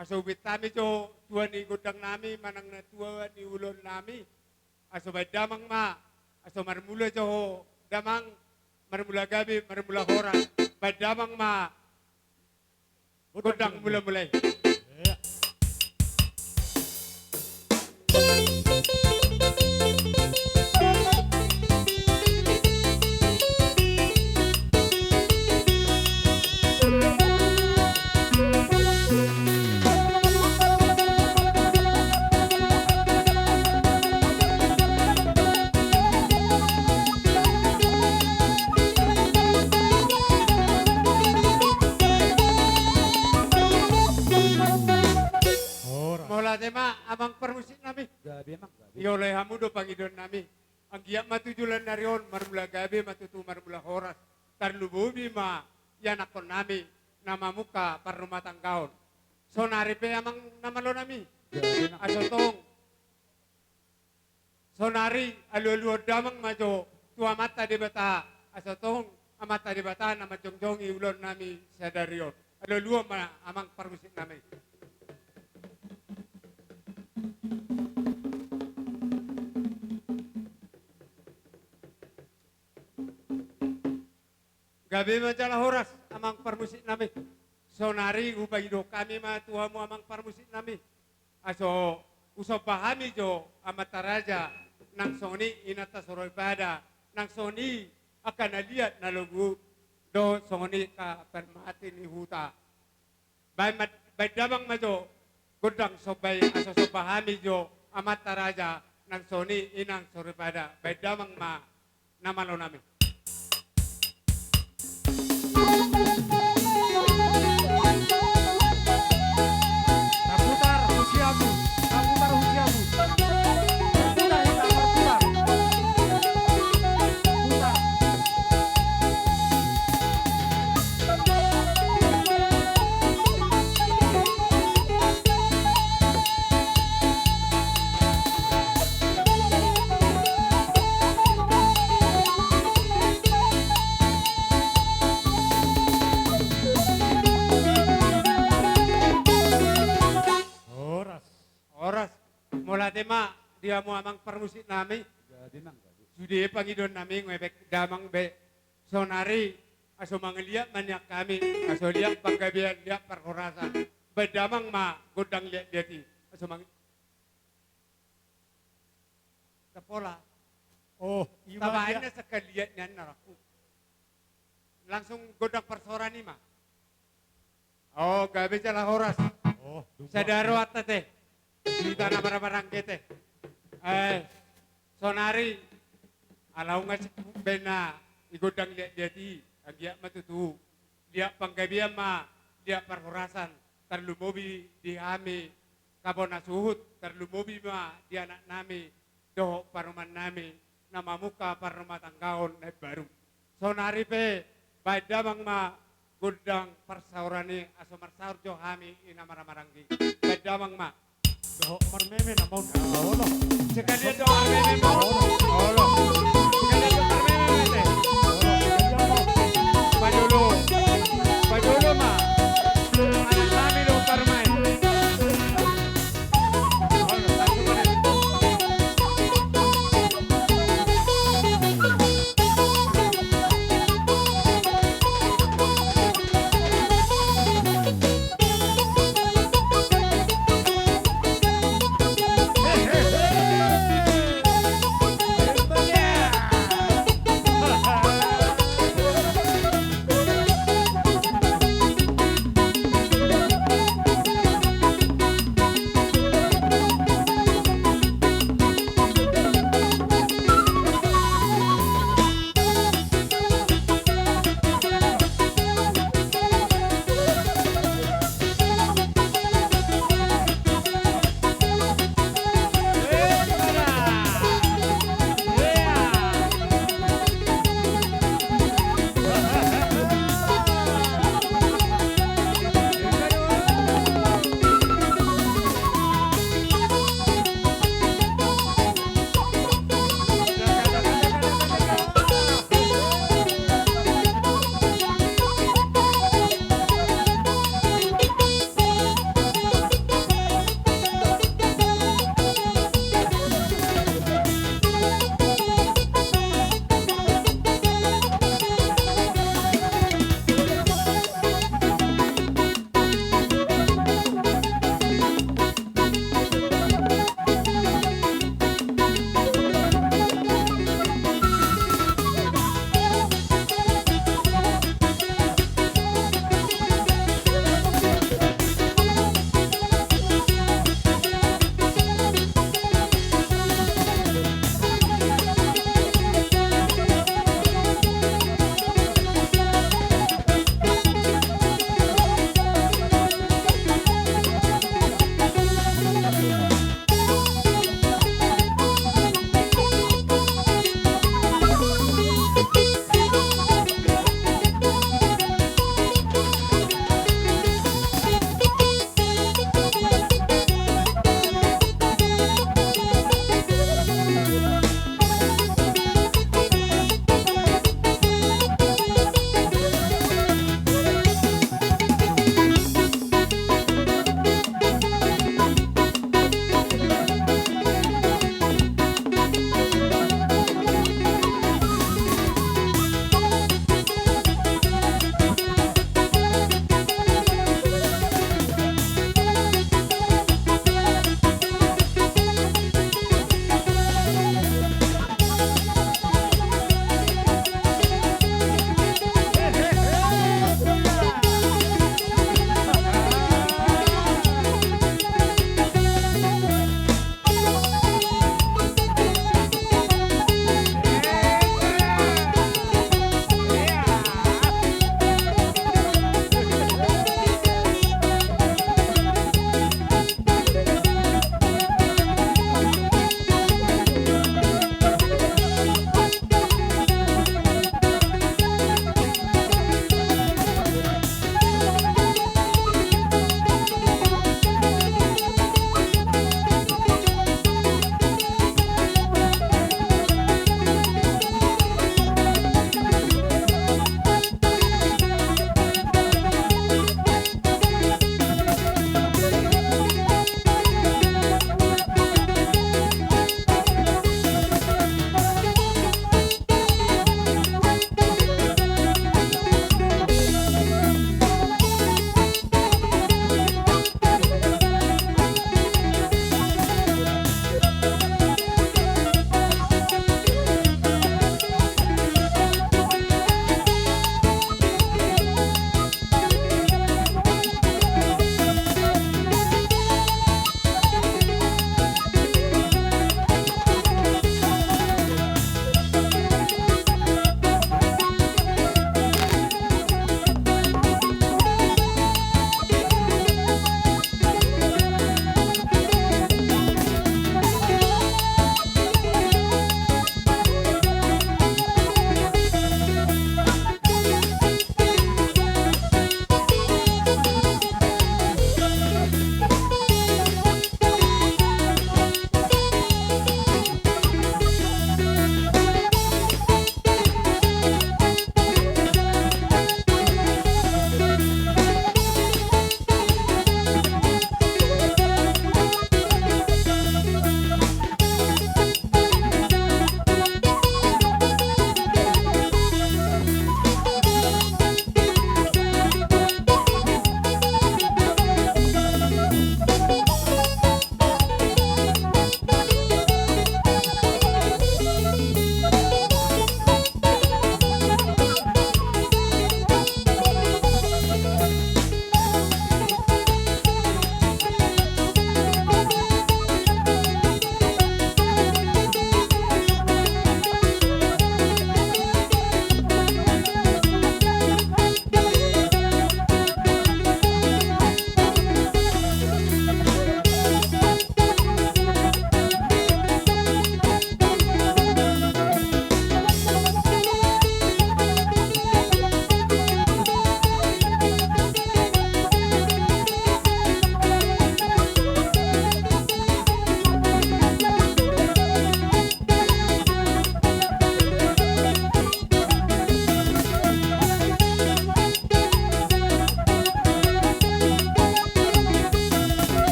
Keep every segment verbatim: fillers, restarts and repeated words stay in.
Aso hubaen hami jo tua ni gondang nami manang na tua ni ulaon nami. Aso baen damang ma, aso marmula jo ho damang, marmula gabe, marmula horas, baen damang ma gondang mula-mula i. Horas. Mauliate ma amang parmusik nami. Gabe, amang, gabe. Dioloi hamu do pangidoan nami. Anggiat ma tu joloan ni ari on marmula gabe ma tutu, marmula horas. Tarlumobi ma ianakhon nami na mamungka parrumatanggaon. Saonari pe amang na malo nami. Gabe, amang. Aso tong. Saonari alu-aluhon damang ma jo tu Amanta Debata, aso tong Amanta Debata na manjongjongi ulaon nami sadari on. Alu-aluhon ma amang parmusik nami. Gabe ma jala horas amang parmusik nami. Saonari hupangido hami ma tu hamu amang parmusik nami. Aso husomba hami jo amanta raja, nang songon i inanta soripada, nang songon i angka na liat na logu, dohot songon i angka parmati ni huta. Baen ma, baen damang ma jo gondang somba i, aso somba hami jo amanta raja, nang songon i inang soripada, baen damang ma na malo nami. Taputar husiamu, taputar husiamu. Taputar, taputar. Putar. Horas. Horas. Mauliate ma di hamu amang parmusik nami. Gabe, amang, gabe. Sude pangidoan nami, ngebek damang be. Saonari aso mangaliat ma nian hami, aso liat panggabean, liat parhorasan. Baen damang ma gondang liat-liat i. Aso mang-, tapola. Oh, ima. Tabaen dia. Na sekalian nian na rangku. Langsung gondang parsaoran i ma. Oh, gabe jala horas. Oh, dung. Sada roha ta te. Di tanah marang-marang ge te. Eh, saonari ala unga siput be na i gondang liat-liat i, anggiat ma tutu liat panggabean ma, liat parhorasan, tarlumobi di hami angka bona suhut, tarlumobi ma di anak nami dohot parumaen nami na mamungka parrumatanggaon na imbaru. Saonari pe baen damang ma gondang parsaoran i, aso marsaor jo hami i na marhahamaranggi. Baen damang ma. Dohot marmeme nama on. Olo. Sekalian dohot marmeme ma on. Olo. Olo. Sekalian dohot marmeme ma ate. Olo. Sekalian ma on. Pajolo. Pajolo ma. Anak nami dohot parumaen.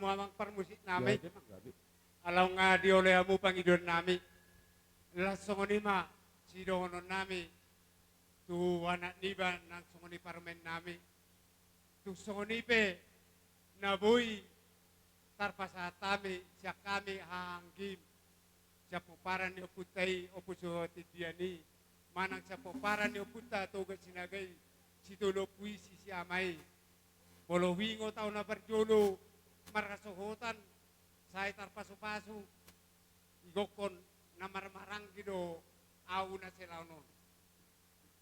Amang parmusik nami. Gabe, Amang, gabe. Ala nunga dioloi hamu pangidoan nami. Laos songon i ma sidohonon nami tu anak niba nang songon i parumaen nami. Tung songon i pe na boi tarpasahat hami sian hami haha anggim, sian pomparan ni ompunta i Ompu Suhotindian i, manang sian pomparan ni ompunta Toga Sinaga i, Sitolu Ompu i, Sisiama i. Molo huingot ahu na parjolo marhasohotan, sai tarpasupasu, igokhon na marmaranggi do ahu na silaon on.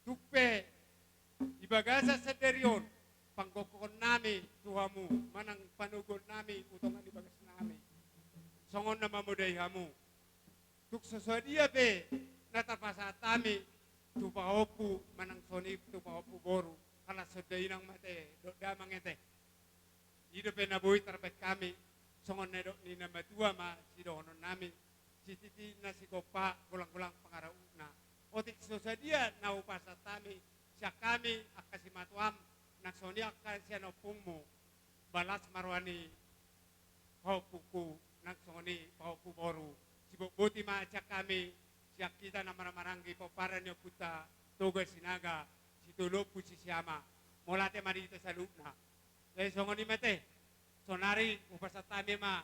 Tung pe di bagasan sadari on, panggokhon nami tu hamu, manang panoguon nami tu tonga ni bagas nami, songon na mamodai hamu. Tung so sadia pe na tarpasahat hami tu pahompu manang songon i tu pahompu boru, ala songon i nang ma ate dohot damang ate. I dope na boi tarbaen hami, songon na nidok ni na matua ma sidohonon nami, sititi na sigompa, golanggolang pangarahutna. Otik so sadia na hupasahat hami sian hami angka simatuam, nang songon i angka sian ompungmu, balas ma roha ni pahompungku, nang songon i pahompu boru, sibotboti ma sian hami, sian hita na marhamaranggi pomparan ni ompunta Toga Sinaga, Sitolu Ompu Sisiama. Mauliate ma di hita saluhutna. Jadi songon i ma ate, sonari hupasahat hami ma,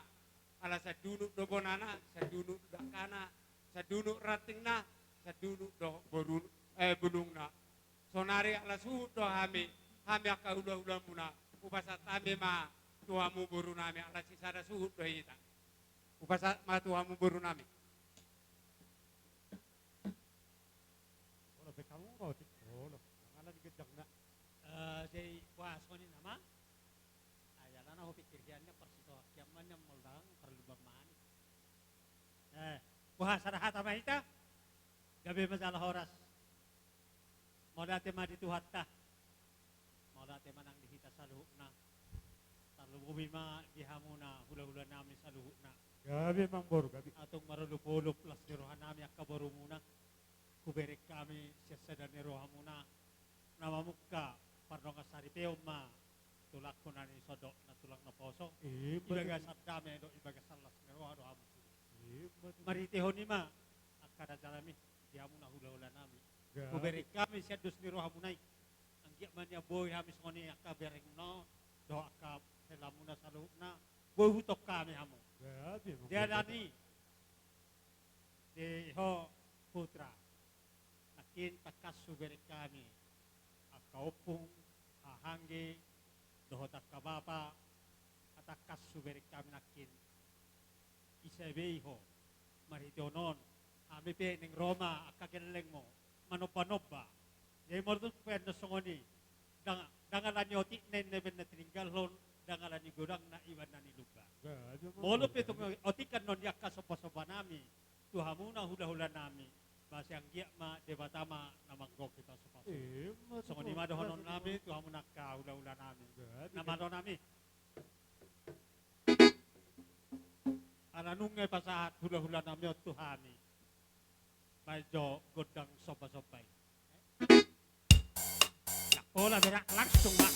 ala sandunuk do bonana, sandunuk do dangkana, sandunuk rantingna, sandunuk do boru, eh, bulungna. Sonari ala suhut do hami, hami angka hulahulamuna, hupasahat hami ma tu hamu boru nami, ala sisada suhut do hita. Hupasahat ma tu hamu boru nami. Olo, pe hamu ma otik, olo. Nang ala di gendangna. Eh, jadi, wah, songon i nama. Ai alana hupikir hian na parsitoak hian ma nian molo dang parlumban manik. Eh, boha, sada hata ma hita. Gabe ma jala horas. Mauliate ma di Tuhanta. Mauliate ma nang di hita saluhutna. Tarlumobi ma di hamuna hulahula nami saluhutna. Gabe, Amang boru, gabe. Antong marolopolop las ni roha nami angka borumuna. Hubereng hami sian sada ni rohamuna na mamungka pardongan saripeon ma tulangku na nisondok na tulang naposo. Eh, i ma tutu. Di bagasan dame dohot di bagasan las ni roha do hamu sude. Eh, i ma tutu. Marhitehon i ma angka raja nami, di hamuna hulahula nami. Gabe. Hubereng hami sian dos ni rohamuna i. Anggiat ma nian boi hami songon i angka berengmuna dohot angka helamuna saluhutna. Boi hutong hami hamu. Gabe, Amang boru. Di ala ni Di ho putra, nangkin tangkas hubereng hami angka ompung, haha anggi, dohot angka bapa, tangkas hubereng hami nangkin. Ise be i ho, marhitehon on, hami pe naeng ro ma angka gellengmu, manombanomba. Jadi molo tung pe annon songon i, ndang, ndang ala ni otik na inna iba na tininggalhon, ndang ala ni godang na iba na nilumba. Gabe, Amang. Molo pe tung otik annon di angka sombasomba nami tu hamuna hulahula nami, ba sai anggiat ma Debata ma na manggohi pasupasu. Eh, i ma tutu. Songon i ma dohonon nami tu hamuna angka hulahula nami. Gabe. Na malo nami. Ala nunga dipasahat hulahula nami on tu hami. Baen jo gondang sombasomba i. Ndang pola berak, langsung ma.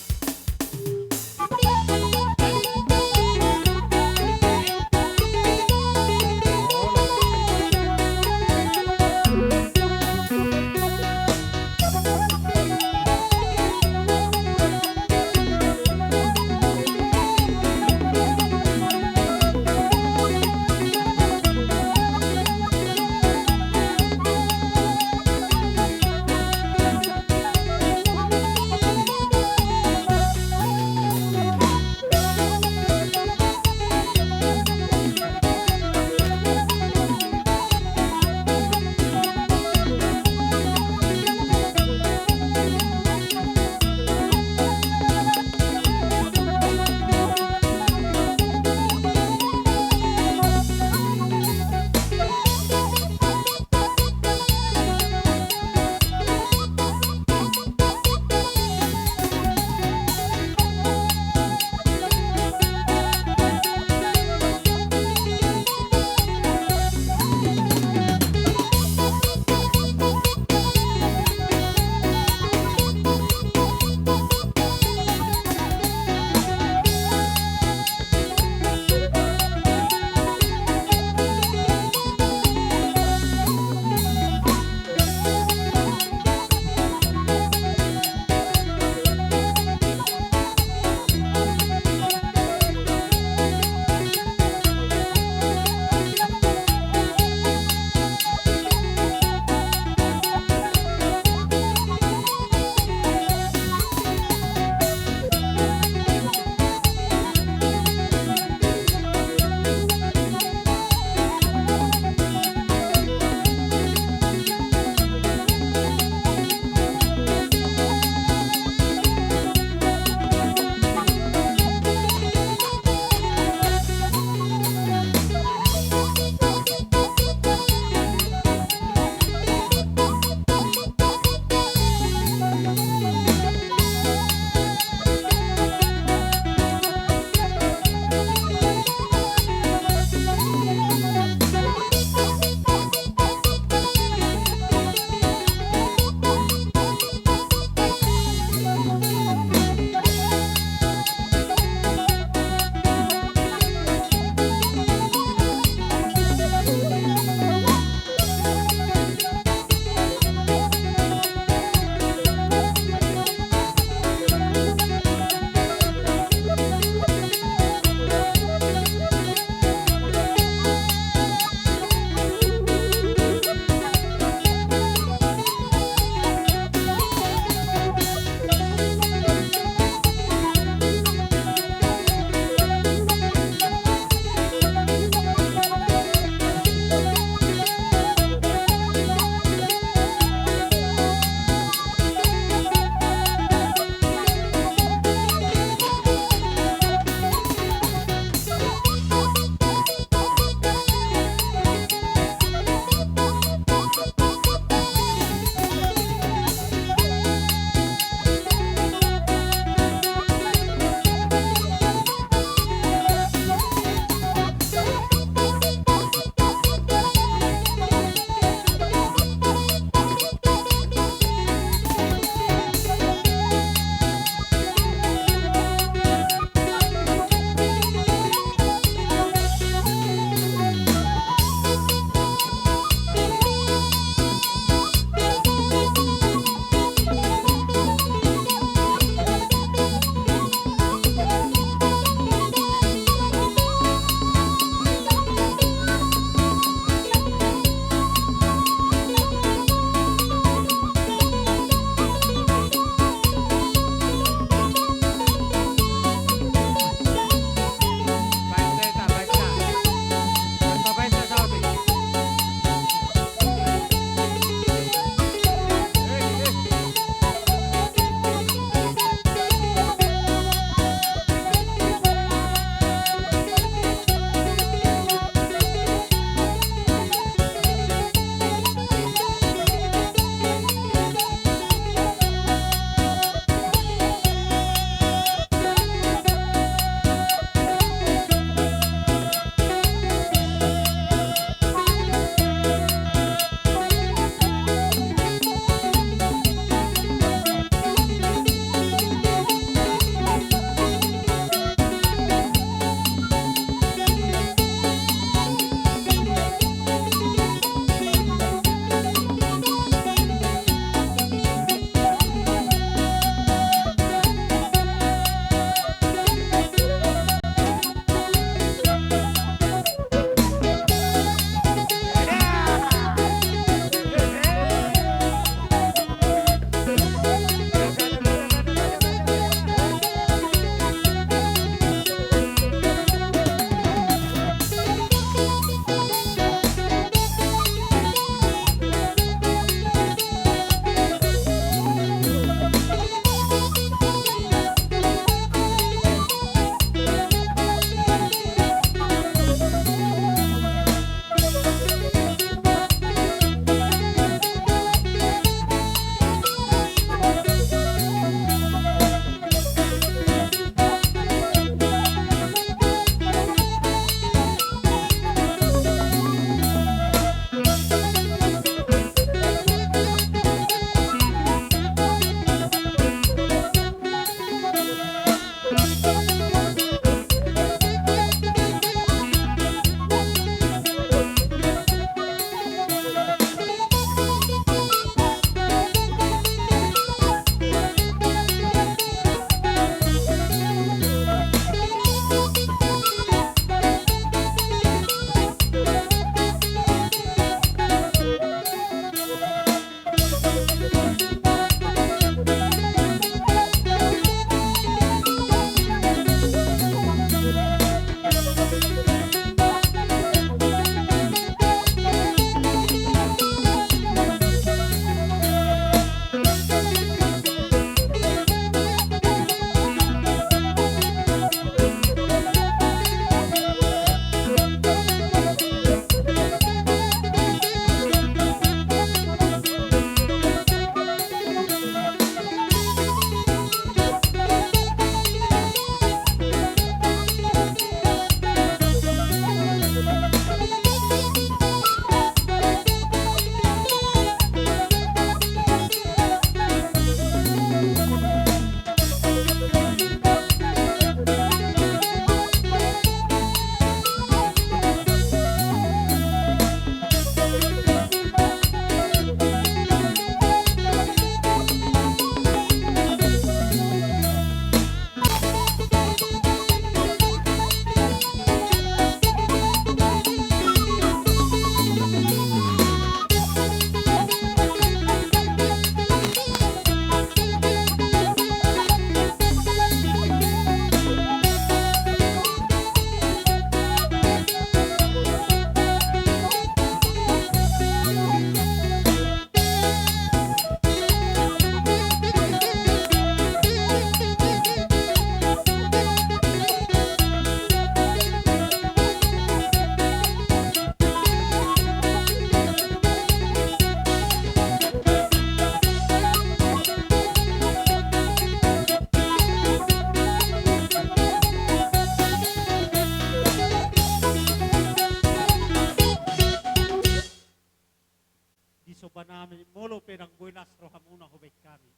Somba nami, molo pe ndang boi las rohamuna hubaen hami.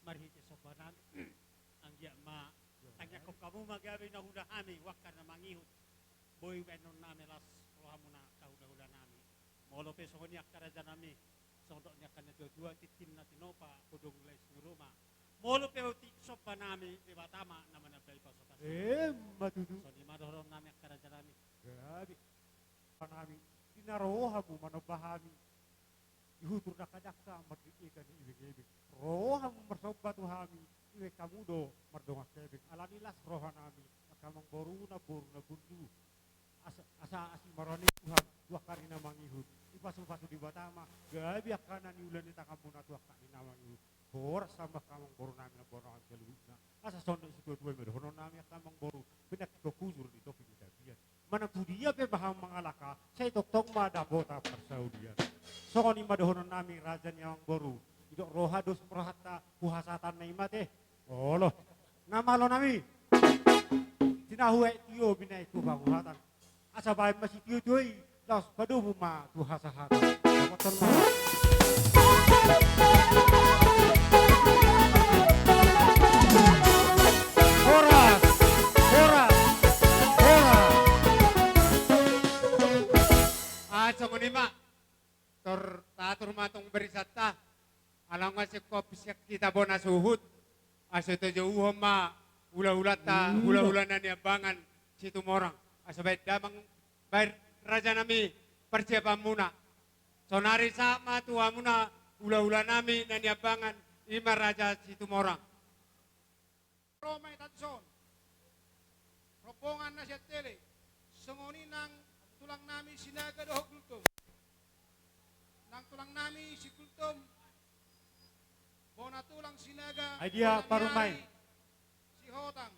Marhite somba nami, anggiat ma tangiangkon hamu ma gabe na huula hami, tu angka na mangihut. Boi baenon nami las rohamuna angka hulahula nami. Molo pe songon i angka raja nami, songon dok ni angka na tuatua, tintin na tinopa, godang lais ni ruma. Molo pe otik somba nami, Debata ma na manambai pasu-pasu. Emma tutu. Songon i ma dohonon nami angka raja nami. Gabe. Nami, di na ro hamu manomba hami, di hutur dangka-dangka, mardidikan ni ibeng-ibeng. Ro hamu marsomba tu hami, dibaen hamu do mardongan hepeng. Alani las roha nami, angka amangboru, namboru, nabundu. Asa, asa asi ma roha ni Tuhan tu angka ari na mangihut. Dipasu-pasu Debata ma gabe angka na niula ni tanganmuna tu angka ari na mangihut. Horas ma angka amangboru nami, namboru nami saluhutna. Asa songon dok ni situatua i ma dohonon nami angka amangboru, pinantikhon hujur di topi ni tapian. Manang tu dia pe bahen mangalangka, sai tongtong ma dapotan parsaulian. Songon i ma dohonon nami raja ni amangboru. Didok roha dos rohanta, huhasahatan na i ma te. Olo. Na malo nami. Tinahu aek tio binaen tu panguhatan. Asa baen ma sitio-tio i, laos padomu ma tu hasahatan. Dapotan ma. Horas, horas, horas. Ah, songon i ma. Tor tatur ma tong barisanta. Ala nga singkop sian hita bona suhut. Asa tajouhon ma hula-hulanta, hula-hula na niambangan Situmorang. Asa baen damang, baen raja nami parsiapanmuna. Sonari sahat ma tu hamuna hula-hula nami na niambangan, i ma Raja Situmorang. Ro ma hita dison. Rombongan na sian Tele. Songon i nang tulang nami Sinaga dohot Gultom. Nang tulang nami si Gultom. Bona tulang Sinaga. Ai dia bona ni parumaen. Ari. Sihotang.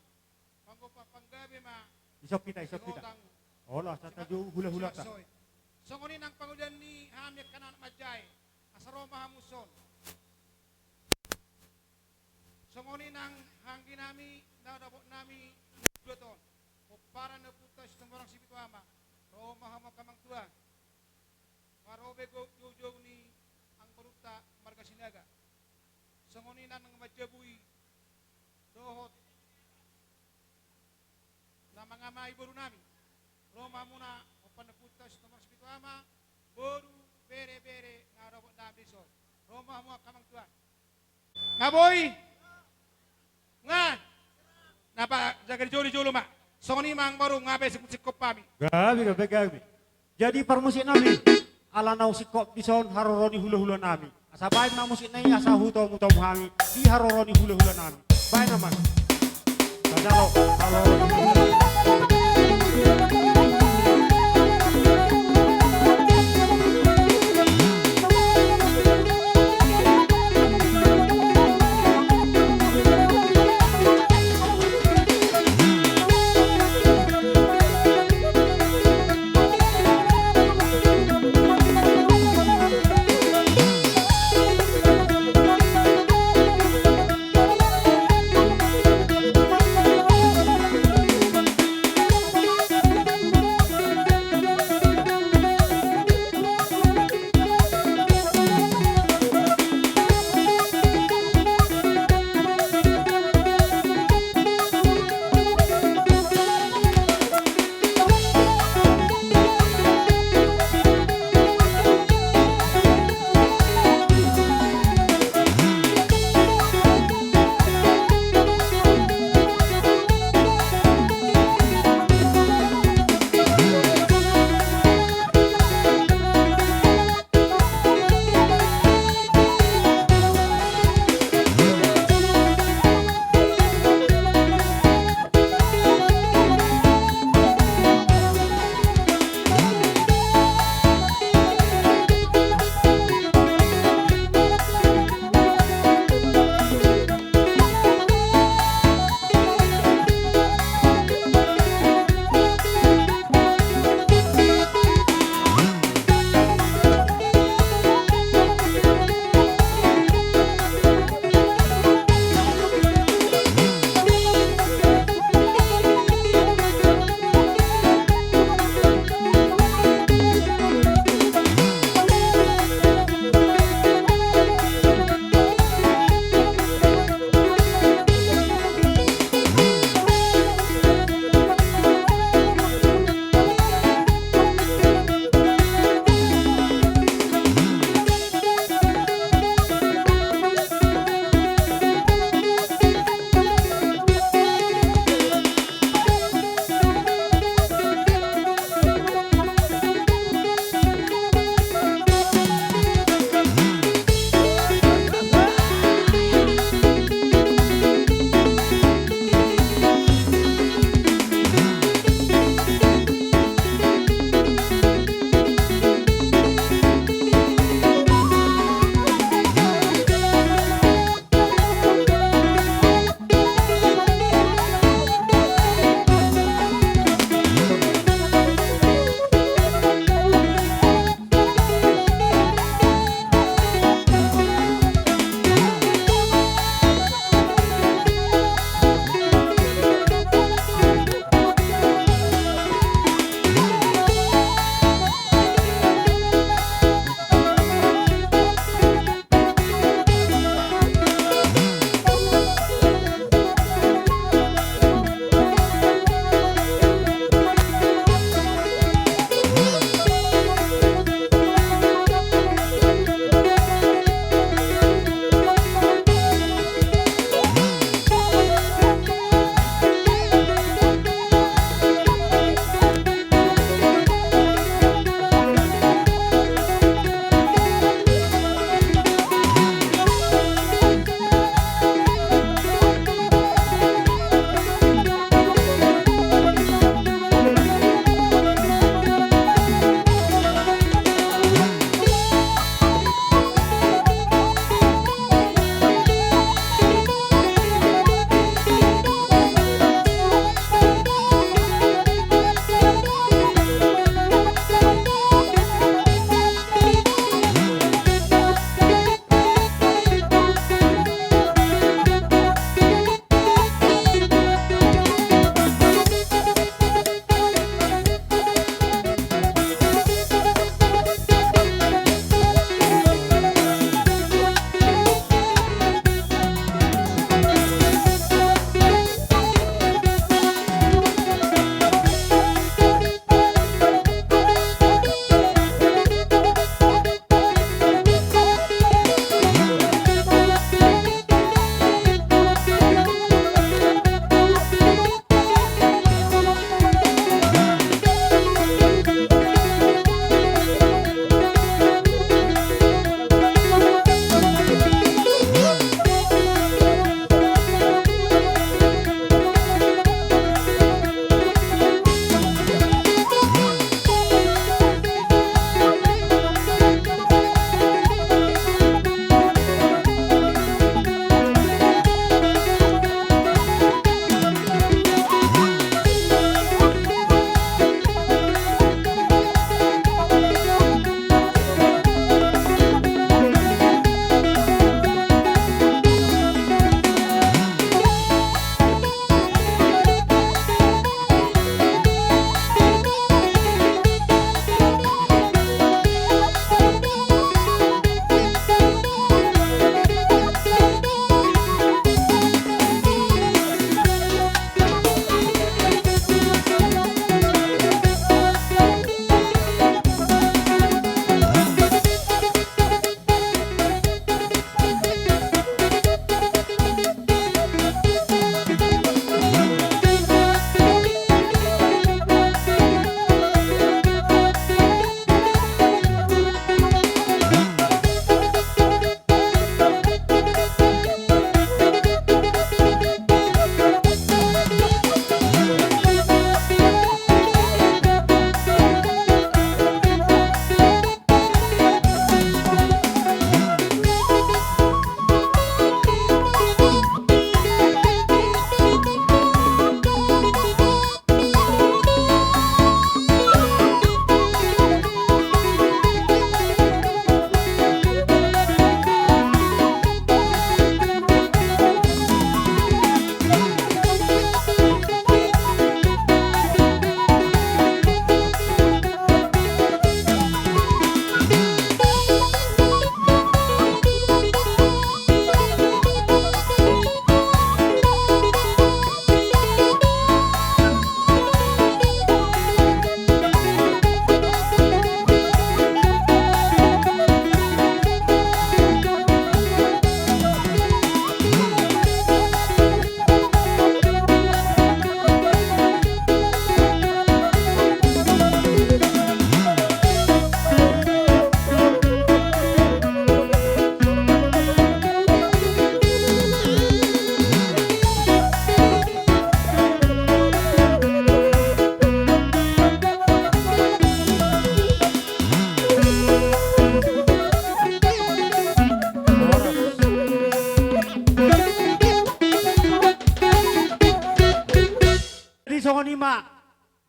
Panggopa panggabe ma. Isop hita, isop hita. Sihotang. Olo, asa tajou hula-hulanta. Songon i nang pangulian ni hami angka na manjae. Asa ro ma hamu dison. Songon i nang anggi nami, na dapot nami, na dua ton. Pomparan ni ompunta Situmorang Sipitu Ama. Ro ma hamu angka amang tua. Nga ro be jou-jou ni amangborunta marga Sinaga. Songon i nang manjabui dohot na mangamai boru nami. Ro ma hamuna, pomparan ni ompunta Situmorang Sipitu Ama, boru, bere-bere, na dapot nami dison. Ro ma hamu angka amang tua. Nga boi. Nga. Na pajaga di jolo-jolo ma. Songon i ma amangboru, nga be singkop hami. Gabe, gabe, gabe. Jadi parmusik nami, ala naung singkop dison haroro ni hula-hula nami. Asa baen ma musik na i asa hutomu-tomu hami di haroro ni hula-hula nami. Baen ma. Tajalo, haroro ni hula-hula nami.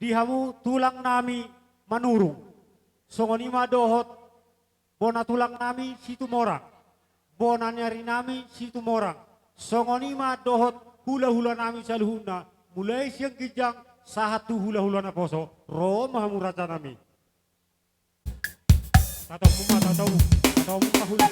Di hamu tulang nami Manurung, songon i ma dohot bona tulang nami Situmorang, bona ni ari nami Situmorang, songon i ma dohot hula-hula nami saluhutna, mulai sian ginjang sahat tu hula-hula naposo, ro ma hamu raja nami. Tatamu ma, tatamu, tatamu ma hula.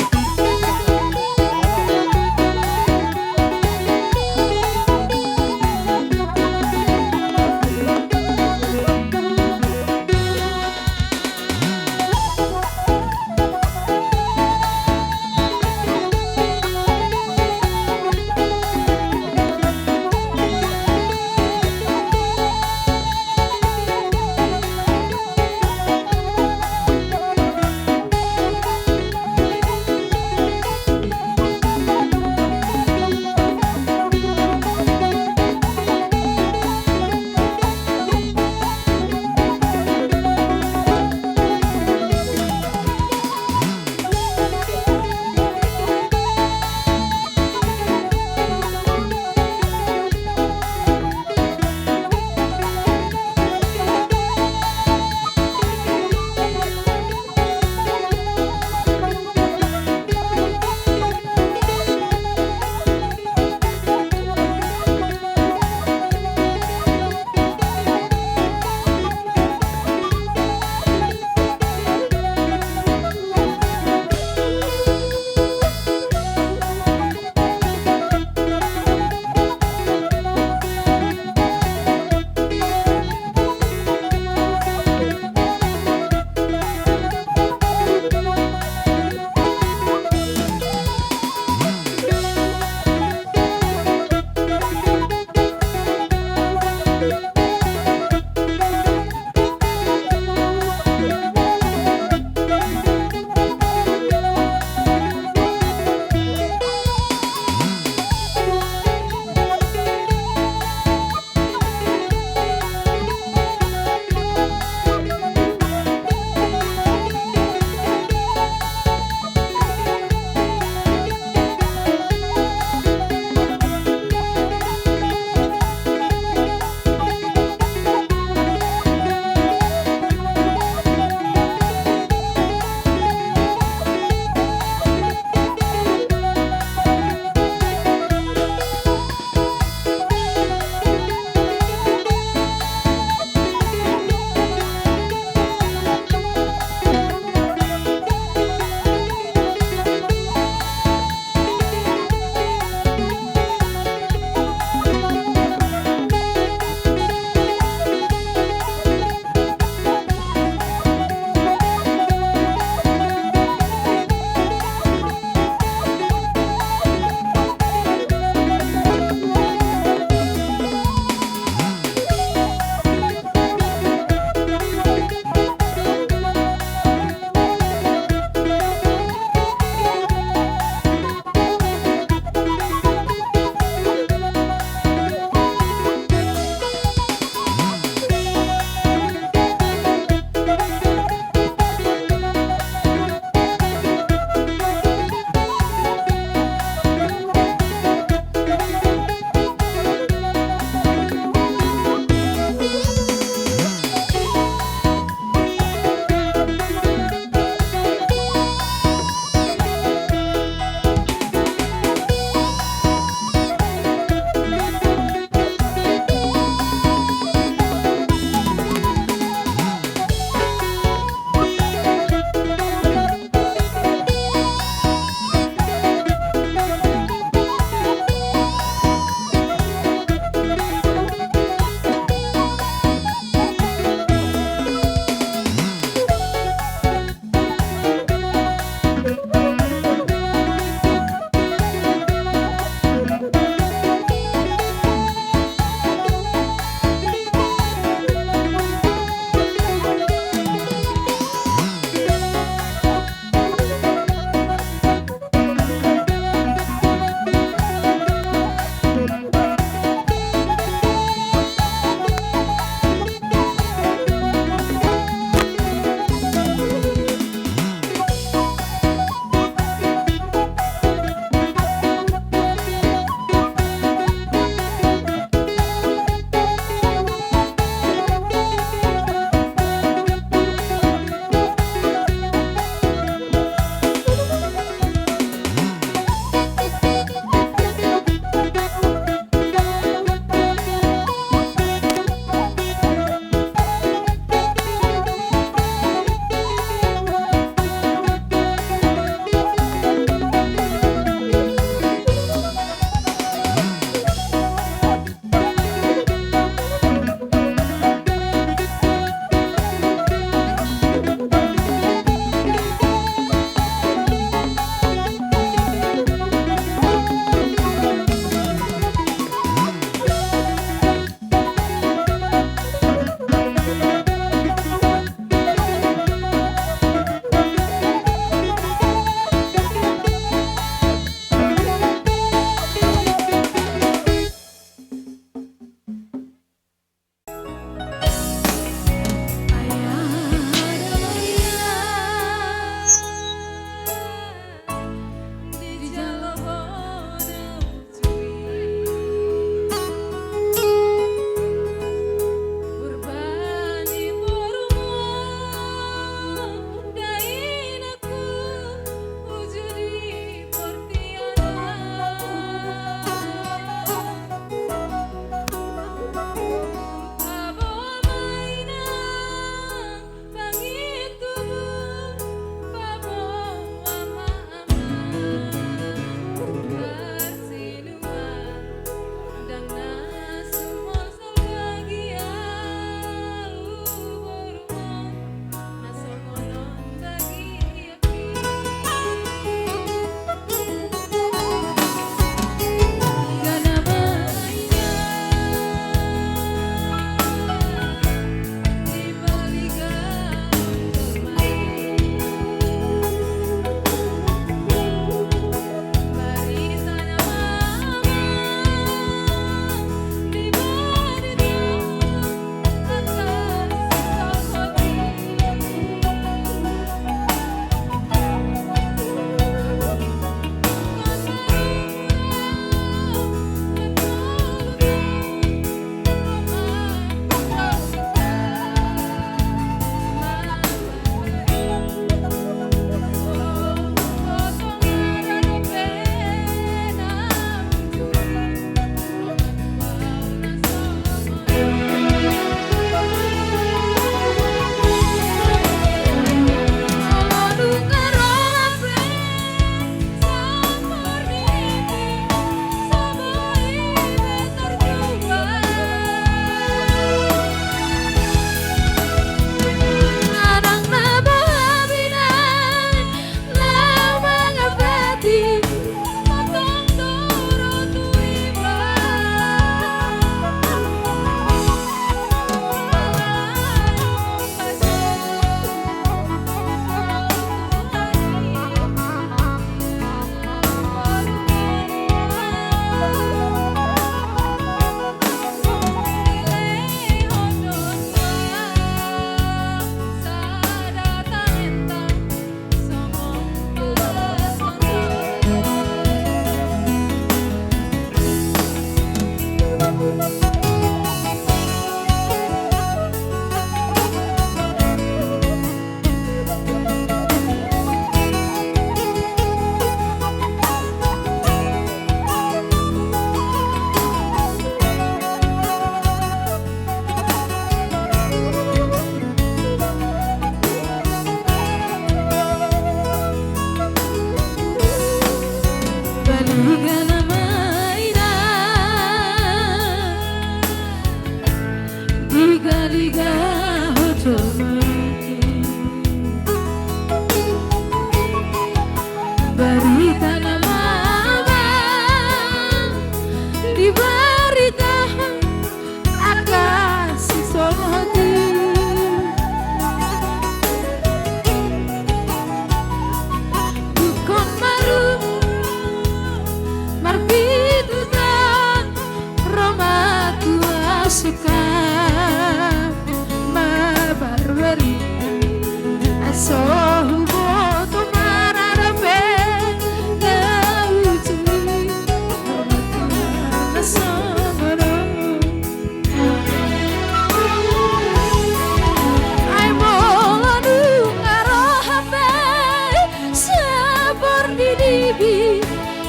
Dibi,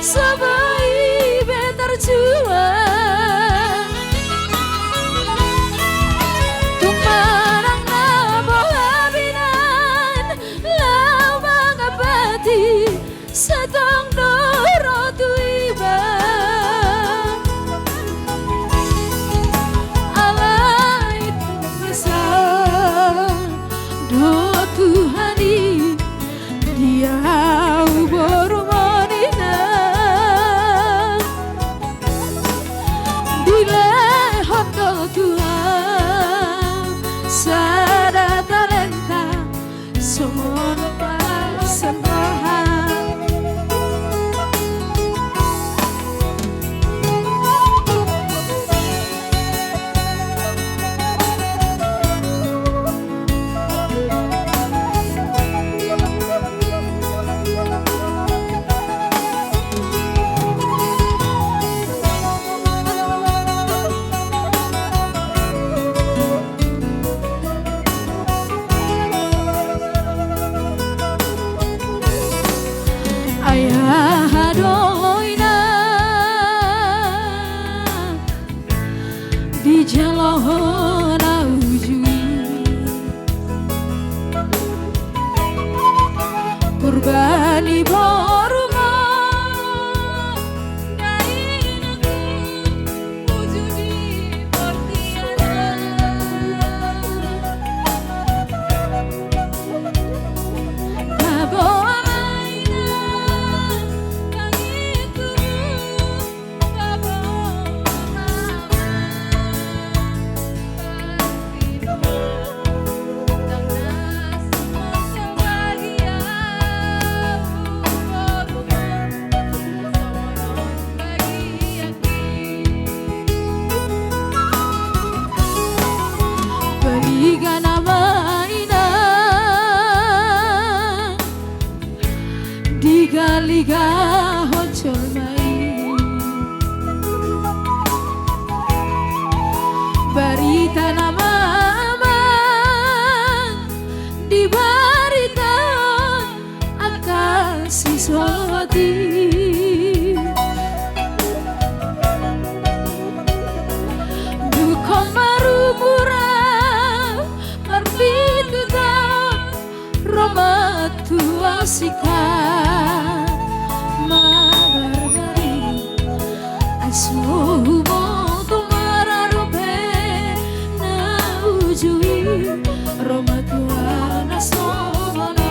so boi be tarjual. Tung manang na boha binan laho mangampati, sai tong do ro tu iba. Alai tung esa do Tuhan i di ahu borumon inang. Dilehon do Tuhan sada talenta songon pasandahan. Ai aha do inang dijalo na uju i? Purba ni borumon, dainangku, uju di portibi on. Tabo ma inang, tangiangku. Baligana ma inang digaligahon jolma i. Barita na mamang dibaritahon angka sisolhot i. Dung marumur ahu marpitu taon, ro ma tu ahu singkat mangarbari. Ai so huboto mararo pe na uju i, ro ma tu ahu na songon on.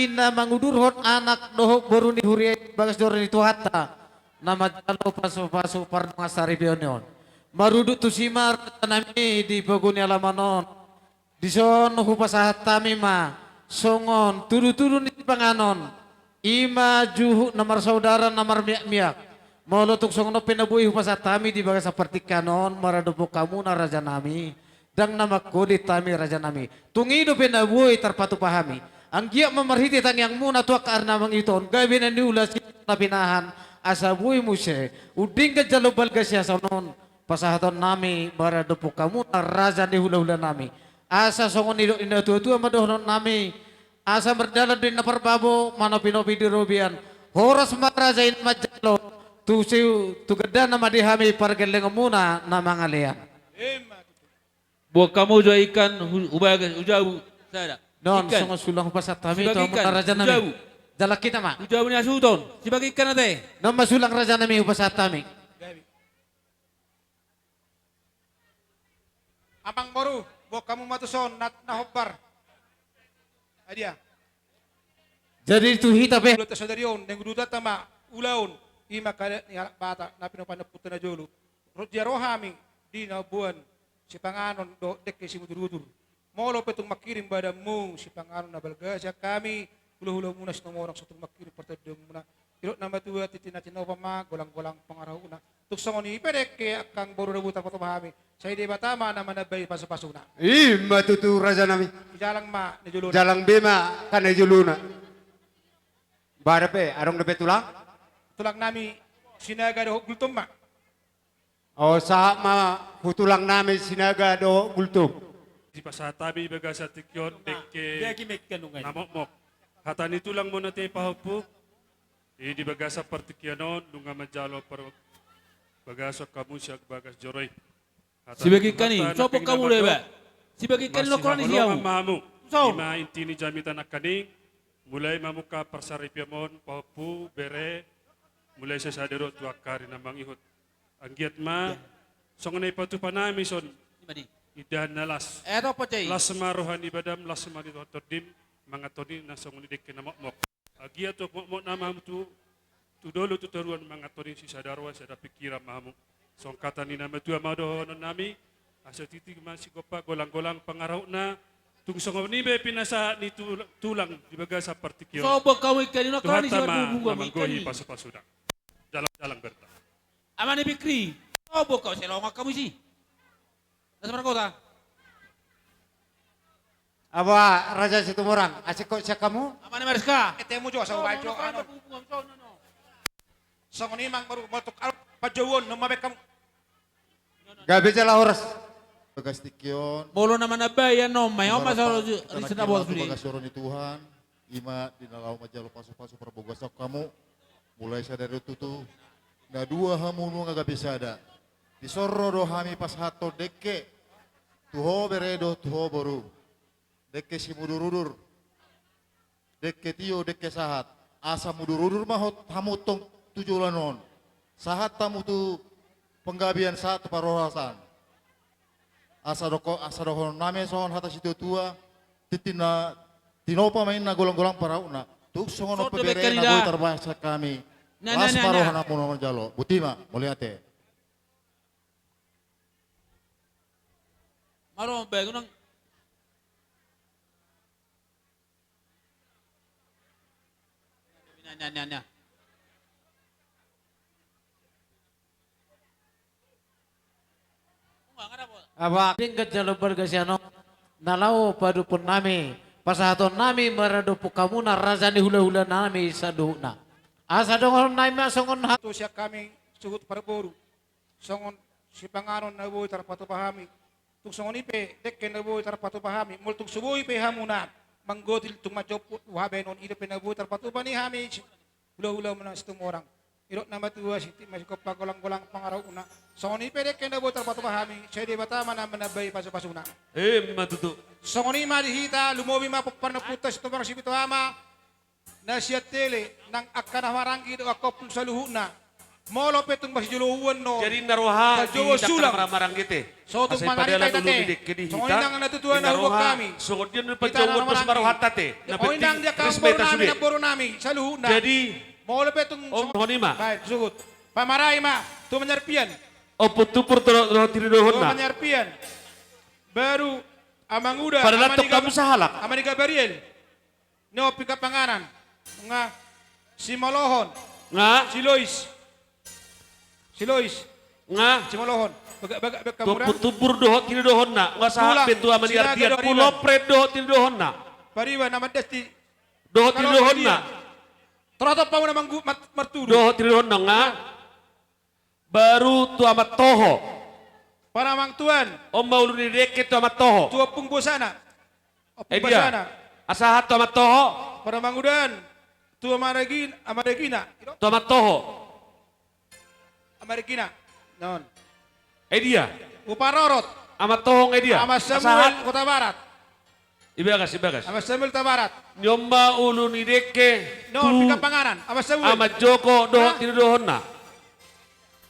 i na mangudurhon anak dohot boru ni huria i bagas joro ni Tuhanta, na manjalo pasupasu pardongan saripeon on. Marudut tusi ma raja nami di pogu ni alaman on. Dison hupasahat hami ma songon tudutudu ni sipanganon, i ma juhut na marsaudara na marmiakmiak. Molo tung songon on pe na boi hupasahat hami di bagasan partingkian on maradophon hamuna raja nami, ndang na mangkodit hami raja nami. Tung i dope na boi tarpatupa hami. Anggiat ma marhite tangiangmuna tu angka ari na mangihut on gabe na niula, sititi na pinahan, asa boi muse undinggan jalo balga sihasohoton. Pasahaton nami maradophon hamuna raja ni hulahula nami. Asa songon nidok ni natuatua ma dohonon nami, asa mardalan do inna parbabo, manopinopi di robean. Horas ma raja i na manjalo tu si, tu gandana ma di hami pargellengonmuna na mangalean. Boan hamu jo ikan hu-, hubagas, hujabu sada. Non, ikan. Songon sulang hupasahat hami tu hamuna raja nami. Hujabu. Jala hita ma. Hujabu ni hasuhuton. Sibagi ikan ate. Non ma sulang raja nami hupasahat hami. Amangboru, boan hamu ma tuson na, na hombar. Adia. Jadi tu hita pe. Ulaonta sadari on, naeng udutanna ma ulaon, i ma angka adat ni halak Batak na pinompar ni ompunta na jolo. Ro, dia ro hami di na boan sipanganon dohot dengke simudurudur. Molo pe tung mangkirim badanmu sipanganon na balga sian hami, hulahulamuna Situmorang so tung mangkirim partanduanmuna. Didok na matua, tintin na tinopa ma golanggolang pangarahutna. Tung songon i pe dengke angka boru na boi tarpatupa hami, sai Debata ma na manambai pasupasuna. I ma tutu raja nami. Jalang ma na jolona. Jalang be ma angka na jolona. Bahen pe, adong dope tulang? Tulang nami Sinaga dohot Gultom ma. O, sahat ma tu tulang nami Sinaga dohot Gultom. Dipasahat hami di bagasan tingki on dengke na mokmok. Hata ni tulang ma na ate pahompu. I di bagasan partingkian on nunga manjalo parbagason hamu sian bagas joro i. Sibagi ikan i, sombong hamu do iba. Sibagi ikan i nongkoron ni siahu. Ima inti ni jamita nangkaning. Mulai ma muse parsaripeon pahompu, bere. Mulai sian sadari on tu angka ari na mangihut. Anggiat ma songon na ipatupa nami son. Indahan na las. Las ma roha ni badam, las ma di tondim. Mangan toni na songon i dengke na mokmok. Anggiat tu mokmok nama hamu tu, tu dolok tu toruan mangan toni sisada roha sisada pingkiran ma hamu. Songon hata ni na matua ma dohonon nami. Asa tintin ma sigompa golanggolang pangarahutna. Tung songon i be pinasahat ni tulang di bagasan partingkian on. Sombong hamu ikan i nongkoron ni siahu. Tuhanta ma na manggohi pasupasuna. Jalang-jalang berta. Amani Fikri. Sombong hamu, sai longang hamu disi. Nasa margota. Aba raja Situmorang, asing ho sian hamu? Amani Mariska. Ketemu jo, asa ubaen jo. Songon i ma baru molo tung adong panjouon, nunga baen hamu. Gabe jala horas. Bagas tingki on. Molo na manambai annon ma, on ma soro di sinabola sude. Bagas joro ni Tuhan. Ima di na laho manjalo pasupasu parbagason hamu. Mulai sadari on tutu na dua hamu nunga gabe sada. Dison ro do hami pasahathon dengke tu ho bere dohot tu ho boru. Dengke simudurudur. Dengke tio, dengke sahat. Asa mudurudur ma hot hamu tong tu joloan on. Sahat hamu tu panggabean, sahat tu parhorasan. Asa doko, asa dohonon nami songon hata situatua, tintin na tinopa ma inna, golanggolang pangarahutna. Tung songon on pe bere na boi tarbahen sian hami. Las ma roha na muna manjalo. Boti ma, mauliate. Maro bae gunang. Aba, denggan jalo balga sian on, na laho padophon nami, pasahaton nami maradophon hamuna raja ni hulahula nami saluhutna. Asa dohonon nami ma songon hata. Tu sian hami suhut parboru. Songon sipanganon na boi tarpatupa hami. Tung songon i pe dengke na boi tarpatupa hami. Molo tung so boi pe hamuna manggotil tung manjomput habaen on, i dope na boi tarpatupa ni hami si-, hulahulamuna Situmorang. Didok na matua, tintin ma sigompa golanggolang pangarahutna. Songon i pe dengke na boi tarpatupa hami, sai Debata ma na manambai pasupasuna. Ima tutu. Songon i ma di hita, lumobi ma pomparan ni ompunta Situmorang Sipitu Ama. Na sian Tele, nang angka na marhahamaranggi dohot angka ompung saluhutna. Molo pe tung masijolo uan no. Jadi na roha di tangka na maranggi te. So tung manari ta ita te. Songon i nang na tutu na huboan hami. Songon dia na panjouon dos ma rohanta te. Na penting resmi ta sude. Jadi molo pe tung songon i ma. Baen suhut. Pamarai ma tu Manyarpian. Ompung tumpur dohot tinodohonna. Manyarpian. Baru Amanguda. Padahal tong hamu sahalak. Amani Gabariel. Nio pika panganan. Nga. Simolohon. Nga. Silois. Silois. Nga. Simolohon. Bagak-bagak bek hamu da. Tumpur dohot tinodohonna. Nga sahat pe tu Amani Ardian. Pulopret dohot tinodohonna. Pariba na mandasti. Dohot tinodohonna. Toroto pamuna manggu martudu. Dohot tinodohonna nga. Baru tu Amantoho. Paramang tuan. On ma ulu ni dengke tu Amantoho. Tu ompung bosana. Ompung bosana. Asa aha tu Amantoho. Paramang udan. Tu Amaragin, Amaragina. Tu Amantoho. Amaragina. Non. Edia. Uparorot. Amantoho edia. Aman Samuel Kota Barat. Ibagas, ibagas. Aman Samuel Kota Barat. Ni on ma ulu ni dengke. Non pika panganan. Aman Samuel. Aman Joko dohot tinodohonna.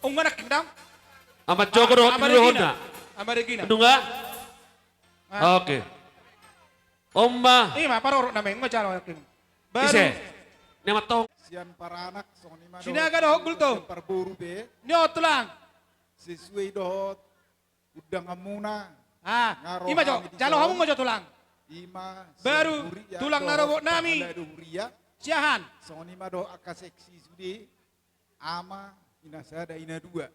Unganak dang. Aman Joko dohot tinodohonna. Amaragina. Nunga. Oke. On ma. Ima parorot nama ima jalo yakin. Baru. Ise. Ni Amantoho. Sian paranak songon i ma dohot. Sinaga dohot Gultom. Parboru be. Nio tulang. Sesuai dohot undanganmuna. Ah, ima jo. Jalo hamu ma jo tulang. Ima. Baru tulang na robot nami. Siahan. Songon i ma dohot angka seksi sude. Ama, ina sada, ina dua.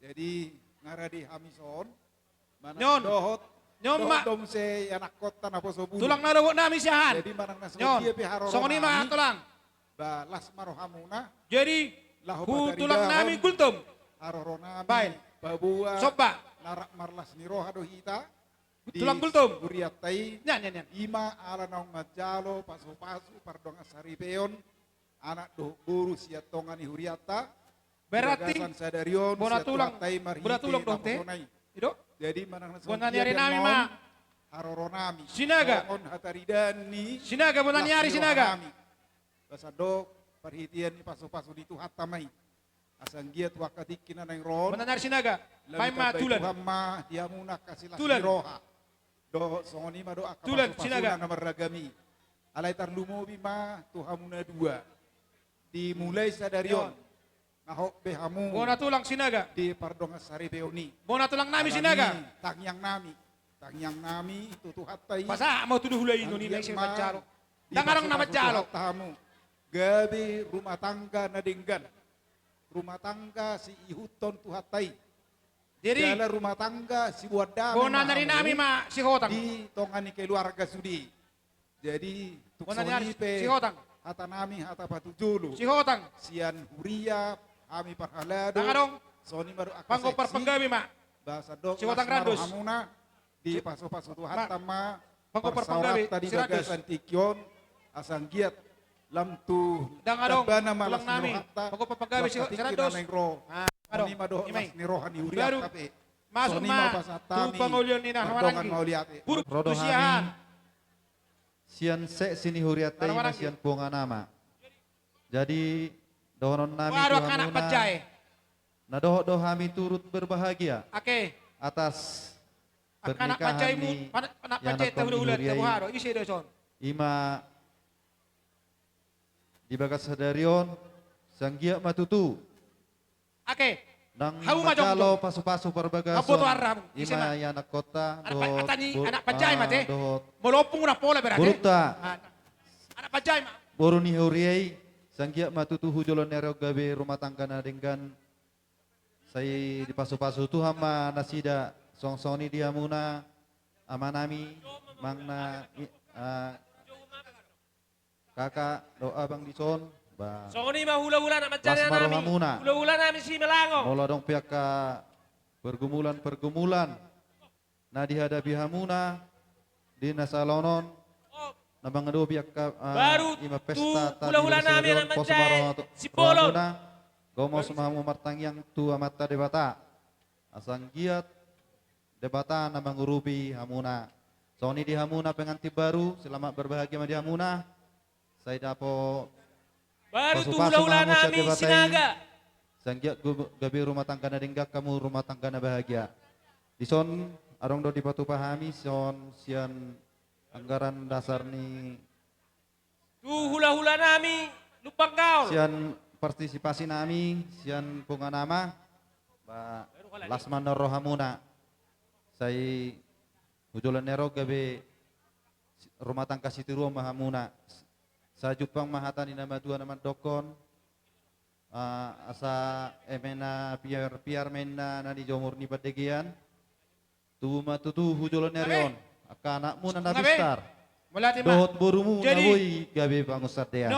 Jadi ngarade hami son. Nyon. Dohot. Nyon ma. Dohot dong se anak kota na poso bulu. Tulang na robot nami siahan. Jadi manang na songon dia pe haroro. Songon i ma tulang. Ba las ma rohamuna. Jadi hu tulang nami Gultom. Haroro nami. Baen. Paboa. Soba. Narak marlas ni roha do hita. Tulang Gultom. Hurianta i. Nian, nian, nian. Ima ala naung manjalo pasu-pasu pardongan saripeon. Anak dohot boru sian tonga ni hurianta. Berarti bona tulang, bona tulang dohot te. Ido. Jadi manang na songon dia pe nami ma. Haroro nami. Sinaga. Songon hataridaan ni. Sinaga bona ni ari sinaga. Basa do parhitean ni pasu-pasu ni Tuhanta ma i. Asa anggiat tu angka tingki na naeng ro on. Bona ni ari sinaga. Baen ma tulan. Tuhan ma di hamuna angka silas ni roha. Dohot songon i ma dohot angka pasu-pasuna na marragam i. Alai tarlumobi ma tu hamuna dua. Dimulai sadari on. Nga hot be hamu. Bona tulang sinaga. Di pardongan saripeon i. Bona tulang nami sinaga. Tangiang nami. Tangiang nami tu Tuhanta i. Pasahat ma tu hula i nunga ise manjalo. Dang adong na manjalo. Hamu. Gabe rumah tangga na denggan. Rumah tangga siihuthon Tuhanta i. Jadi jala rumah tangga siboan damang. Bona ni ari nami ma Sihotang. Di tonga ni keluarga sude. Jadi tung songon i pe hata nami hata patujolo. Sihotang. Sian huria hami parhalado. Dang adong. Songon i ma dohot angka seksi. Panggompar panggabe ma. Basa do Sihotang las ma rohamuna. Di pasu-pasu Tuhanta ma. Panggompar panggabe. Parsaoranta di bagasan tingki on. Asa anggiat lam tu dang adong tulang nami. Panggompar panggabe seratus. Ima dohot las ni roha ni hurianta pe. Masuk ma tu pangolian ni na maranggi. Buruk tu siahan. Sian seksi ni hurianta i ma sian puonga nama. Jadi dohonon nami tu hamuna. Na dohot do hami turut berbahagia. Ake. Atas pernikahan ni anak panjaimu, anak panjai tahu ulat tahu haro ise do son. Ima di bagas sadari on sanggiat ma tutu. Ake. Nang manjalo pasu-pasu parbagason. Ima i anak kota dohot anak panjai ma te. Molo ompung na pola berarti. Burukta. Anak panjai ma. Boru ni huria i sanggiat ma tutu hu jolo ni ari on gabe rumah tangga na denggan. Sai dipasu-pasu Tuhan ma nasida songon-songon i di hamuna amanami, amangna, kakak dohot abang dison. Songon i ma hula-hula na manjalo nami. Hula-hula nami Simelango. Molo adong pe angka pergumulan-pergumulan na dihadapi hamuna di na saleleng on, na mangadopi angka ima pesta tadi na saleleng on, pos ma rohamuna, gomos ma hamu martangiang tu Amanta Debata. Asa anggiat Debata na mangurupi hamuna. Songon i di hamuna pengantin baru, selamat berbahagia ma di hamuna. Sai dapot baru tu pasu-pasu hula-hula nami Sinaga. Sai anggiat go-, gabe rumah tangga na denggan hamu, rumah tangga na bahagia. Dison, adong do dipatupa hami, sian, sian anggaran dasar ni tu hula-hula nami, Lumban Gaol. Sian partisipasi nami, sian punguan ama, ba, las ma na ro hamuna. Sai, hu joloan ni ari on gabe rumah tangga sitiruon ma hamuna. Sai jumpang ma hata ni na matua na mandokkon, ah, asa eme na piar-piar ma inna na di jomur ni pandegean. Tubu ma tutu hu joloan ni ari on angka anakmuna na bistar dohot borumu na boi gabe pangunsandean.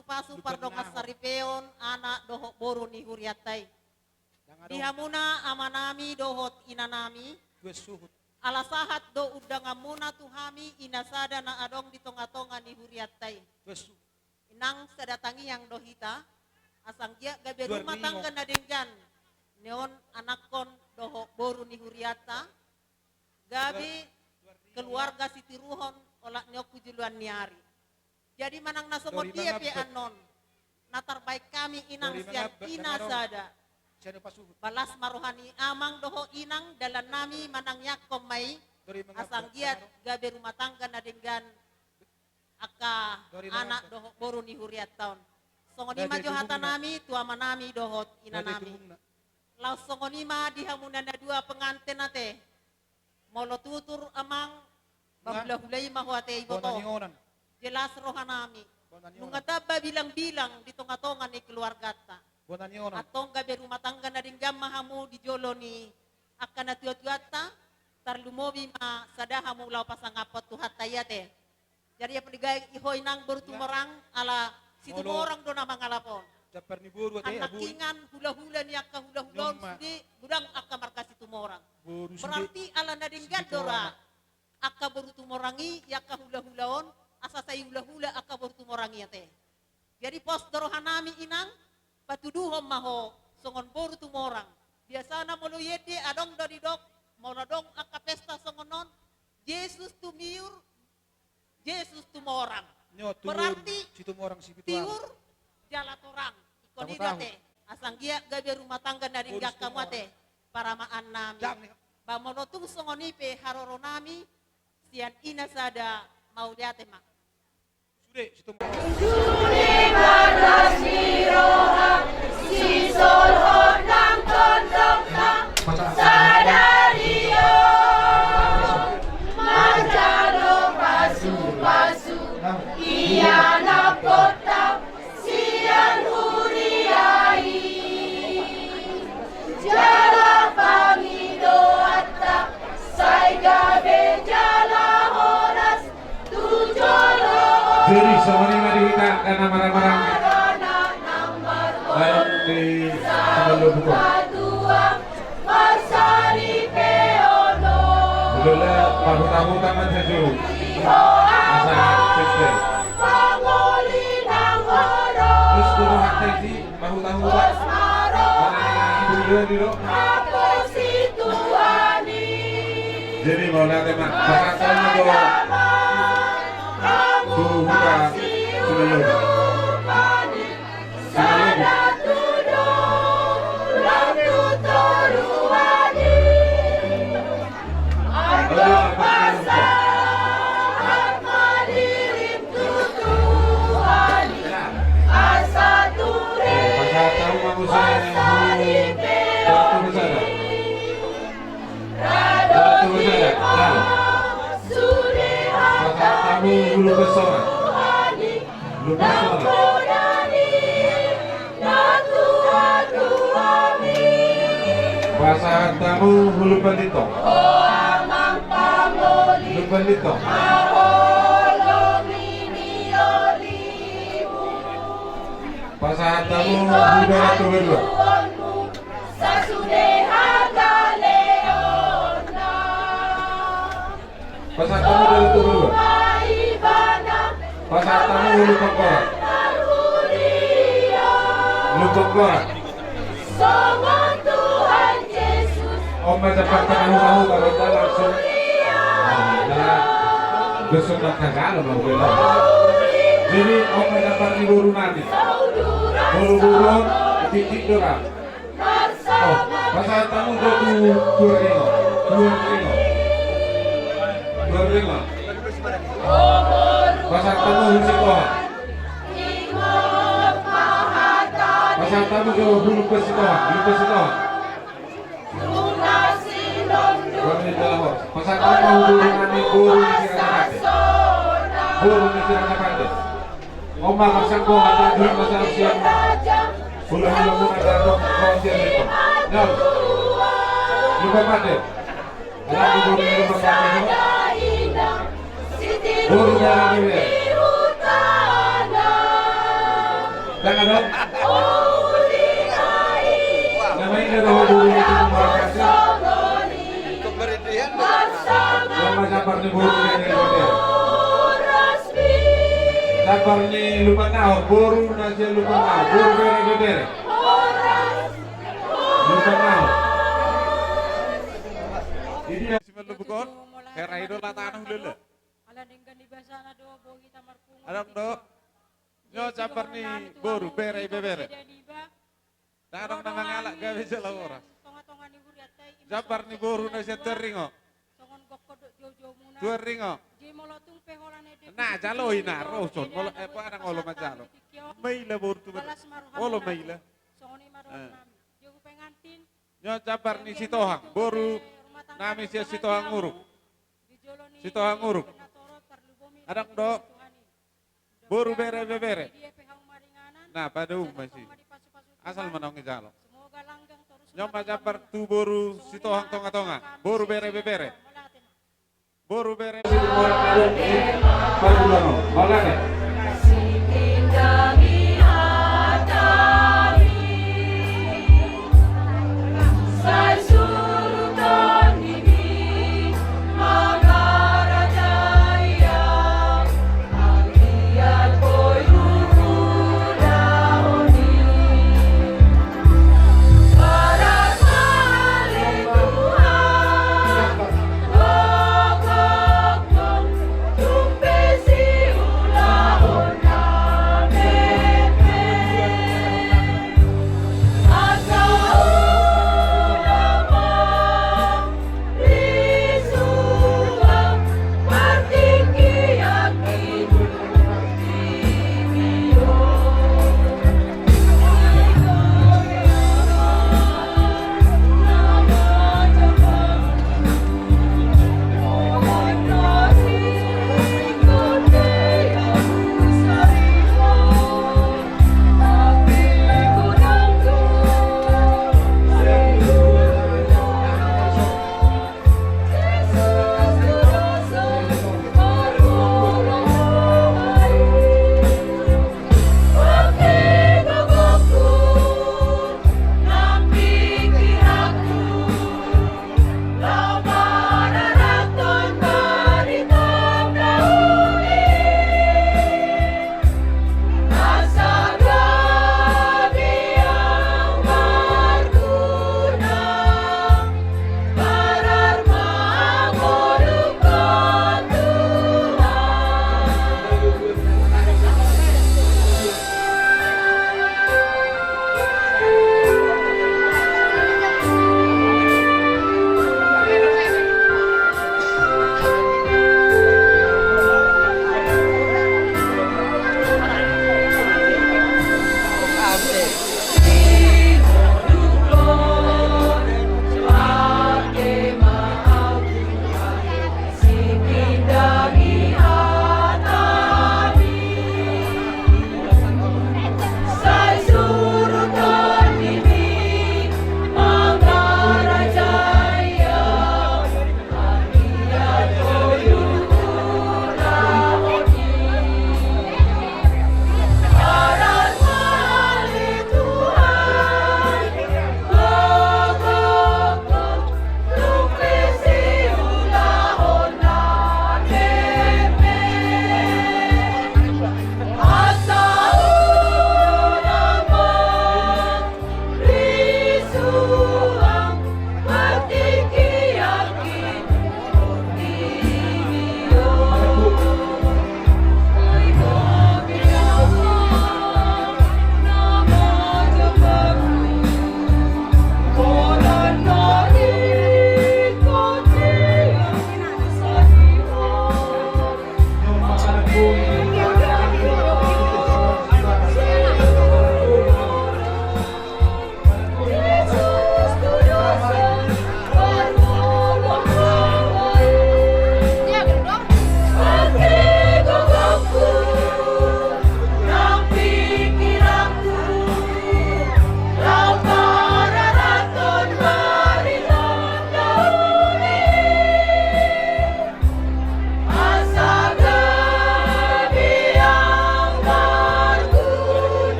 Pasu-pasu pardongansaripeon anak dohot boru ni hurianta i. Di hamuna amanami dohot inanami. Ala sahat do undanganmuna tu hami ina sada na adong di tonga-tonga ni hurianta i. Inang, sada tangiang do hita, asa anggiat gabe rumah tangga na denggan ni on anakkon dohot boru ni hurianta, gabe keluarga sitiruhon olat ni on tu joloan ni ari. Jadi manang na songon dia pe annon na tarbaen hami, inang, sian ina sada, balas ma roha ni amang dohot inang, dalannami manangiangkon ma i, asa anggiat gabe rumah tangga na denggan angka anak dohot boru ni hurianta on. Songon i ma jo hatanami tu amanami dohot inanami. Laos songon i ma di hamuna na dua penganten ate. Molo tutur amang, ba hulahula i ma ho ate iboto. Jelas rohanami. Nunga tamba bilang-bilang di tonga-tonga ni keluarganta. Antong gabe rumah tangga na denggan ma hamu di jolo ni angka natuatuanta, tarlumobi ma sada hamu laho pasangaphon Tuhanta i ate. Jadi apalagi i ho inang boru Tumorang, ala Situmorang do na mangalap on. Anakkingan hulahula ni angka hulahula on sude godang angka marga Situmorang. Berarti ala na denggan do ra angka boru Tumorang i, i angka hulahula on, asa sai hulahula angka boru Tumorang i ate. Jadi pos do rohanami inang, patuduhon ma ho songon boru Tumorang. Biasana molo i ende adong do didok, molo adong angka pesta songon on, Jesus tumiur, Jesus tumorang. Berarti tiur jala torang. Ingkon i do ate. Asa anggiat gabe rumah tangga na denggan hamu ate, paramaannami. Ba molo tung songon i pe haroronami, sian ina sada, mauliate ma. Sude, Situmorang. Sude bagas ni roha, sisolhot nang tondongta, sadari on manjalo pasupasu, ianakhonta sian huria i. Jala pangidoanta, sai gabe jala horas tu jolo on. Jadi songon i ma di hita, dana marang-marang. Dalam di Simalungun. Marsaripeon. Lola pahuta-huta ma jo. Asa peste. Pangoli nang horas. Terus tu rohanta i. Pahuta-huta. Mana i? Sudah di lo. Jadi mauliate ma, pasahat ma jo tu huta Simalungun. Simalungun. Pasahat hamu ma muse tu Ratu Husada. Ratu Husada. Pasahat hamu Hulu Pesona. Hulu Pesona. Pasahat hamu Hulu Panlintong. Hulu Panlintong. Pasahat hamu Hulu Datu Gadua. Pasahat hamu Hulu Pangkoran. Pasahat hamu Hulu Pangkoran. Hulu Pangkoran. On ma jambar tangahon hamu, baru langsung. Nah, besok tak kagak lo mau bilang. Jadi on ma jambar ni boru nami. Boru-boru on titik doang. Oh, pasahat hamu jo tu Tuan Ringo. Tuan Ringo. Tuan Ringo. Pasahat hamu Hulu Sitohang. Pasahat hamu jo Hulu Pesitohang. Hulu Pesitohang. Pasahat hamu jo Hulu Nani, Boru ni Sirana Pande. Boru ni Sirana Pande. On ma pasahat hamu, hata di ma saksian. Hula-hula muna datang kau sian itu. Nyau. Lupa pade. Lagu boru ni lupa pade. Boru ni anak bebe. Nama inna do boru ni Tumorang Kasih? Nama jambar ni boru ni Bebere? Jambar ni Lumban Nahor, boru na sian Lumban Nahor, boru bere Bebere. Lumban Nahor. Ini yang si Malubukon, hera ido latana hulele. Ala denggan ni basana do, bohi tamarpungu. Adong do. Nyo jambar ni boru bere Bebere. Ndang adong na mangalap, gabe jala horas. Jambar ni boru na sian Tuaring o. Tuaring o. Na jalo i na roson, molo eh po adong olo manjalo. Maila boru tu ber-, olo maila. Eh. Nyo jambar ni Sitohang, boru nami sian Sitohang Uruk. Sitohang Uruk. Adong do. Boru bere Bebere. Na, padomu ma i. Asal ma naung dijalo. Nyo ma jambar tu boru Sitohang Tongatonga. Boru bere Bebere. Boru bere.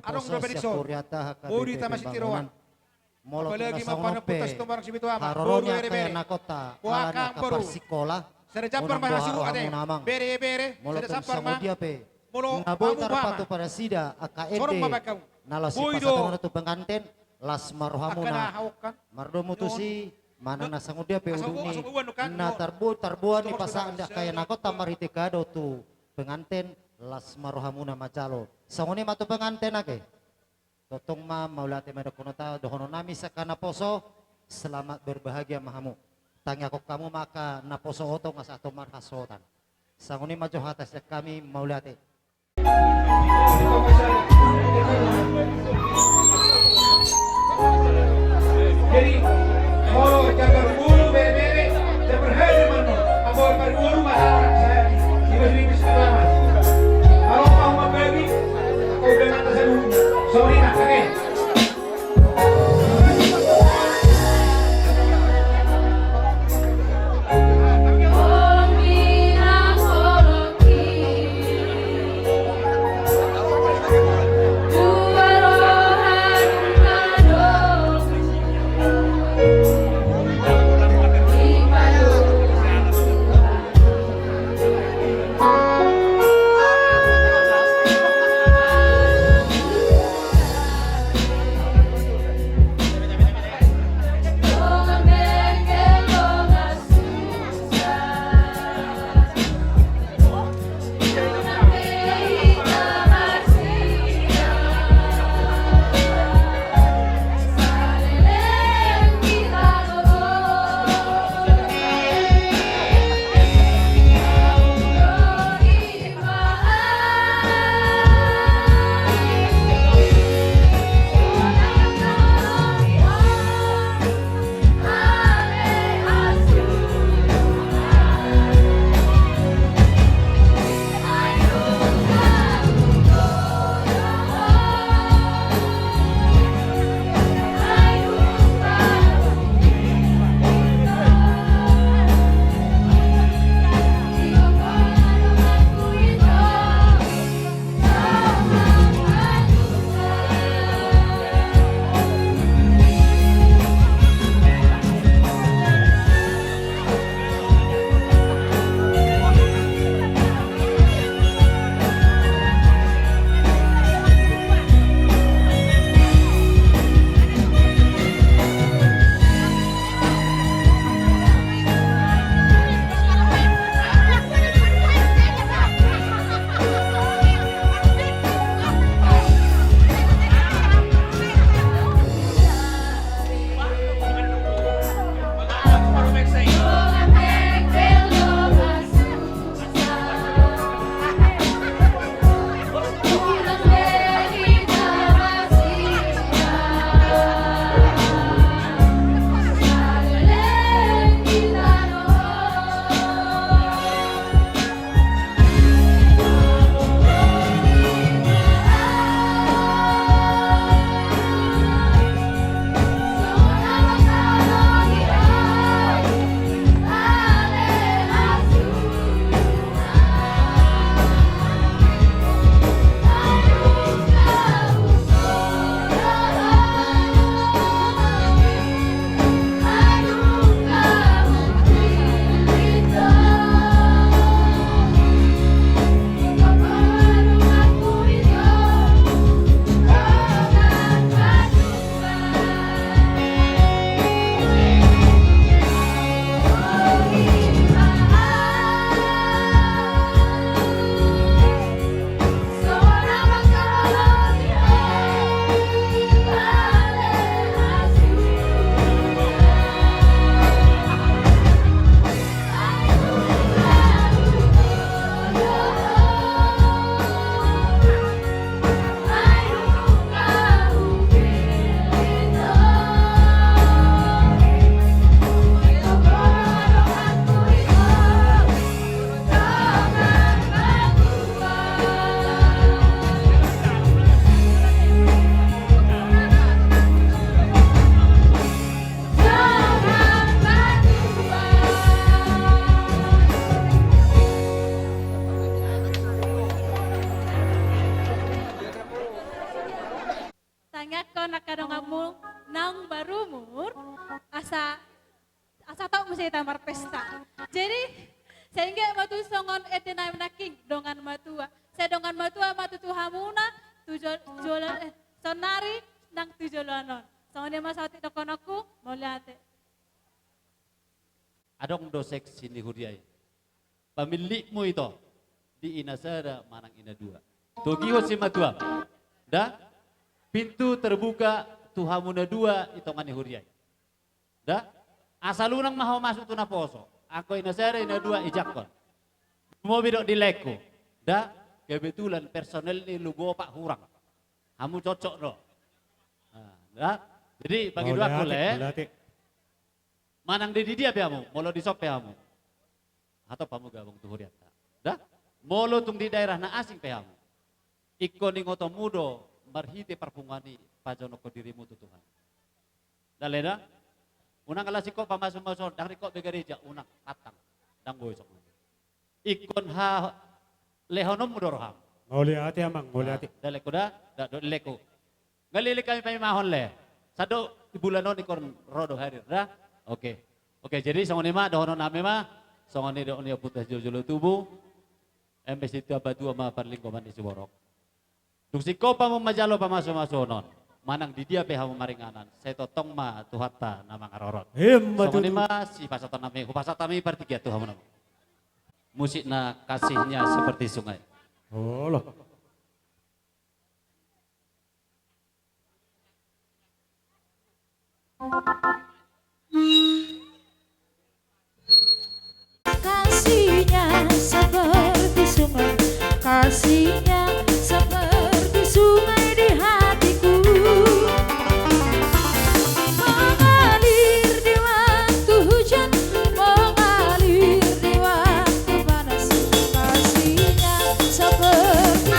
Adong dope dison. Boi di Tama Sitiruan. Molo tung na songon on pe, haroro ni angka ianakhonta, alani angka parsikola, sada jambar ma hasuhuton, ate, bere, bere, sada jambar ma. Molo na boi tarpatupa nasida angka ende na laos sipasahatonna tu penganten, las ma rohamuna. Mardomu tusi, manang na songon dia pe uduti, na tarbu-, tarbuan ni pasahat ni angka ianakhonta marhite kado tu penganten, las ma rohamuna manjalo. Songon i ma tu penganten ake. Tongtong ma mauliate ma dohononta, dohonon nami sian angka naposo, selamat berbahagia ma hamu. Tangiangkon hamu ma angka naposo otong asa tong marhasohotan. Songon i ma jo hata sian hami, mauliate. Jadi, molo jambar bulu bere-bere, jambar hali mano, ambo jambar bulu ma, saya di, di baju ini sebelah mana? Kalau mau membagi, aku udah kata saya dulu. Sorry, nah, oke. Ingatkon angka donganmu naung berumur, asa, asa top muse hita marpesta. Jadi, sai anggiat ma tutu songon ende nami nangkin, dongan matua. Sai dongan matua ma tutu hamuna, tu jol-, jolo-, eh, saonari nang tu joloan on. Songon i ma sahat di dohononku, mauliate. Adong do seksi ni huria i. Pamillikmu ito, di ina sada manang ina dua. Togihon simatuam. Da? Pintu terbuka tu hamu na dua i tonga ni huria i. Da? Asal unang ma ho masuk tu naposo. Anggo ina sada, ina dua, ijangkon. Lumobi dohot di laengku. Da? Kebetulan personel ni Lubu Opat hurang. Hamu cocok do. Nah, da? Jadi, pangidoanku, mauliate, le. Mauliate. Manang di dia pe hamu, molo dison pe hamu. Hatop hamu gabung tu hurianta. Da? Molo tung di daerah na asing pe hamu. Ingkon ingotonmu do marhite parpunguan i pajonokhon dirimu tu Tuhan. Da le da? Unang ala singkop pamasu-masu, ndang ringkot be gareja, unang, pantang. Ndang boi songon i. Ingkon ha-, lehononmu do roham. Mauliate amang, mauliate. Nah, da laengku da, da dohot laengku. Nga leleng hami paimahon le. Sandok di bulan on ingkon ro do hadir da. Oke. Oke, jadi songon i ma dohonon nami ma. Songon i dohot ni ompunta sijolo-jolo tubu. Eme sitio batua ma parlinggoman ni siborok. Dung singkop hamu manjalo pamasu-masuon on, manang di dia pe hamu maringanan, sai tongtong ma Tuhanta na mangarorot. Emma tutu. Songon i ma sipasahaton nami, hupasahat hami partingkian tu hamu nami. Musik na kasihnya seperti sungai. Olo. Kasihnya seperti sungai, kasihnya seperti sungai di hatiku. Mengalir di waktu hujan, mengalir di waktu panas, kasihnya seperti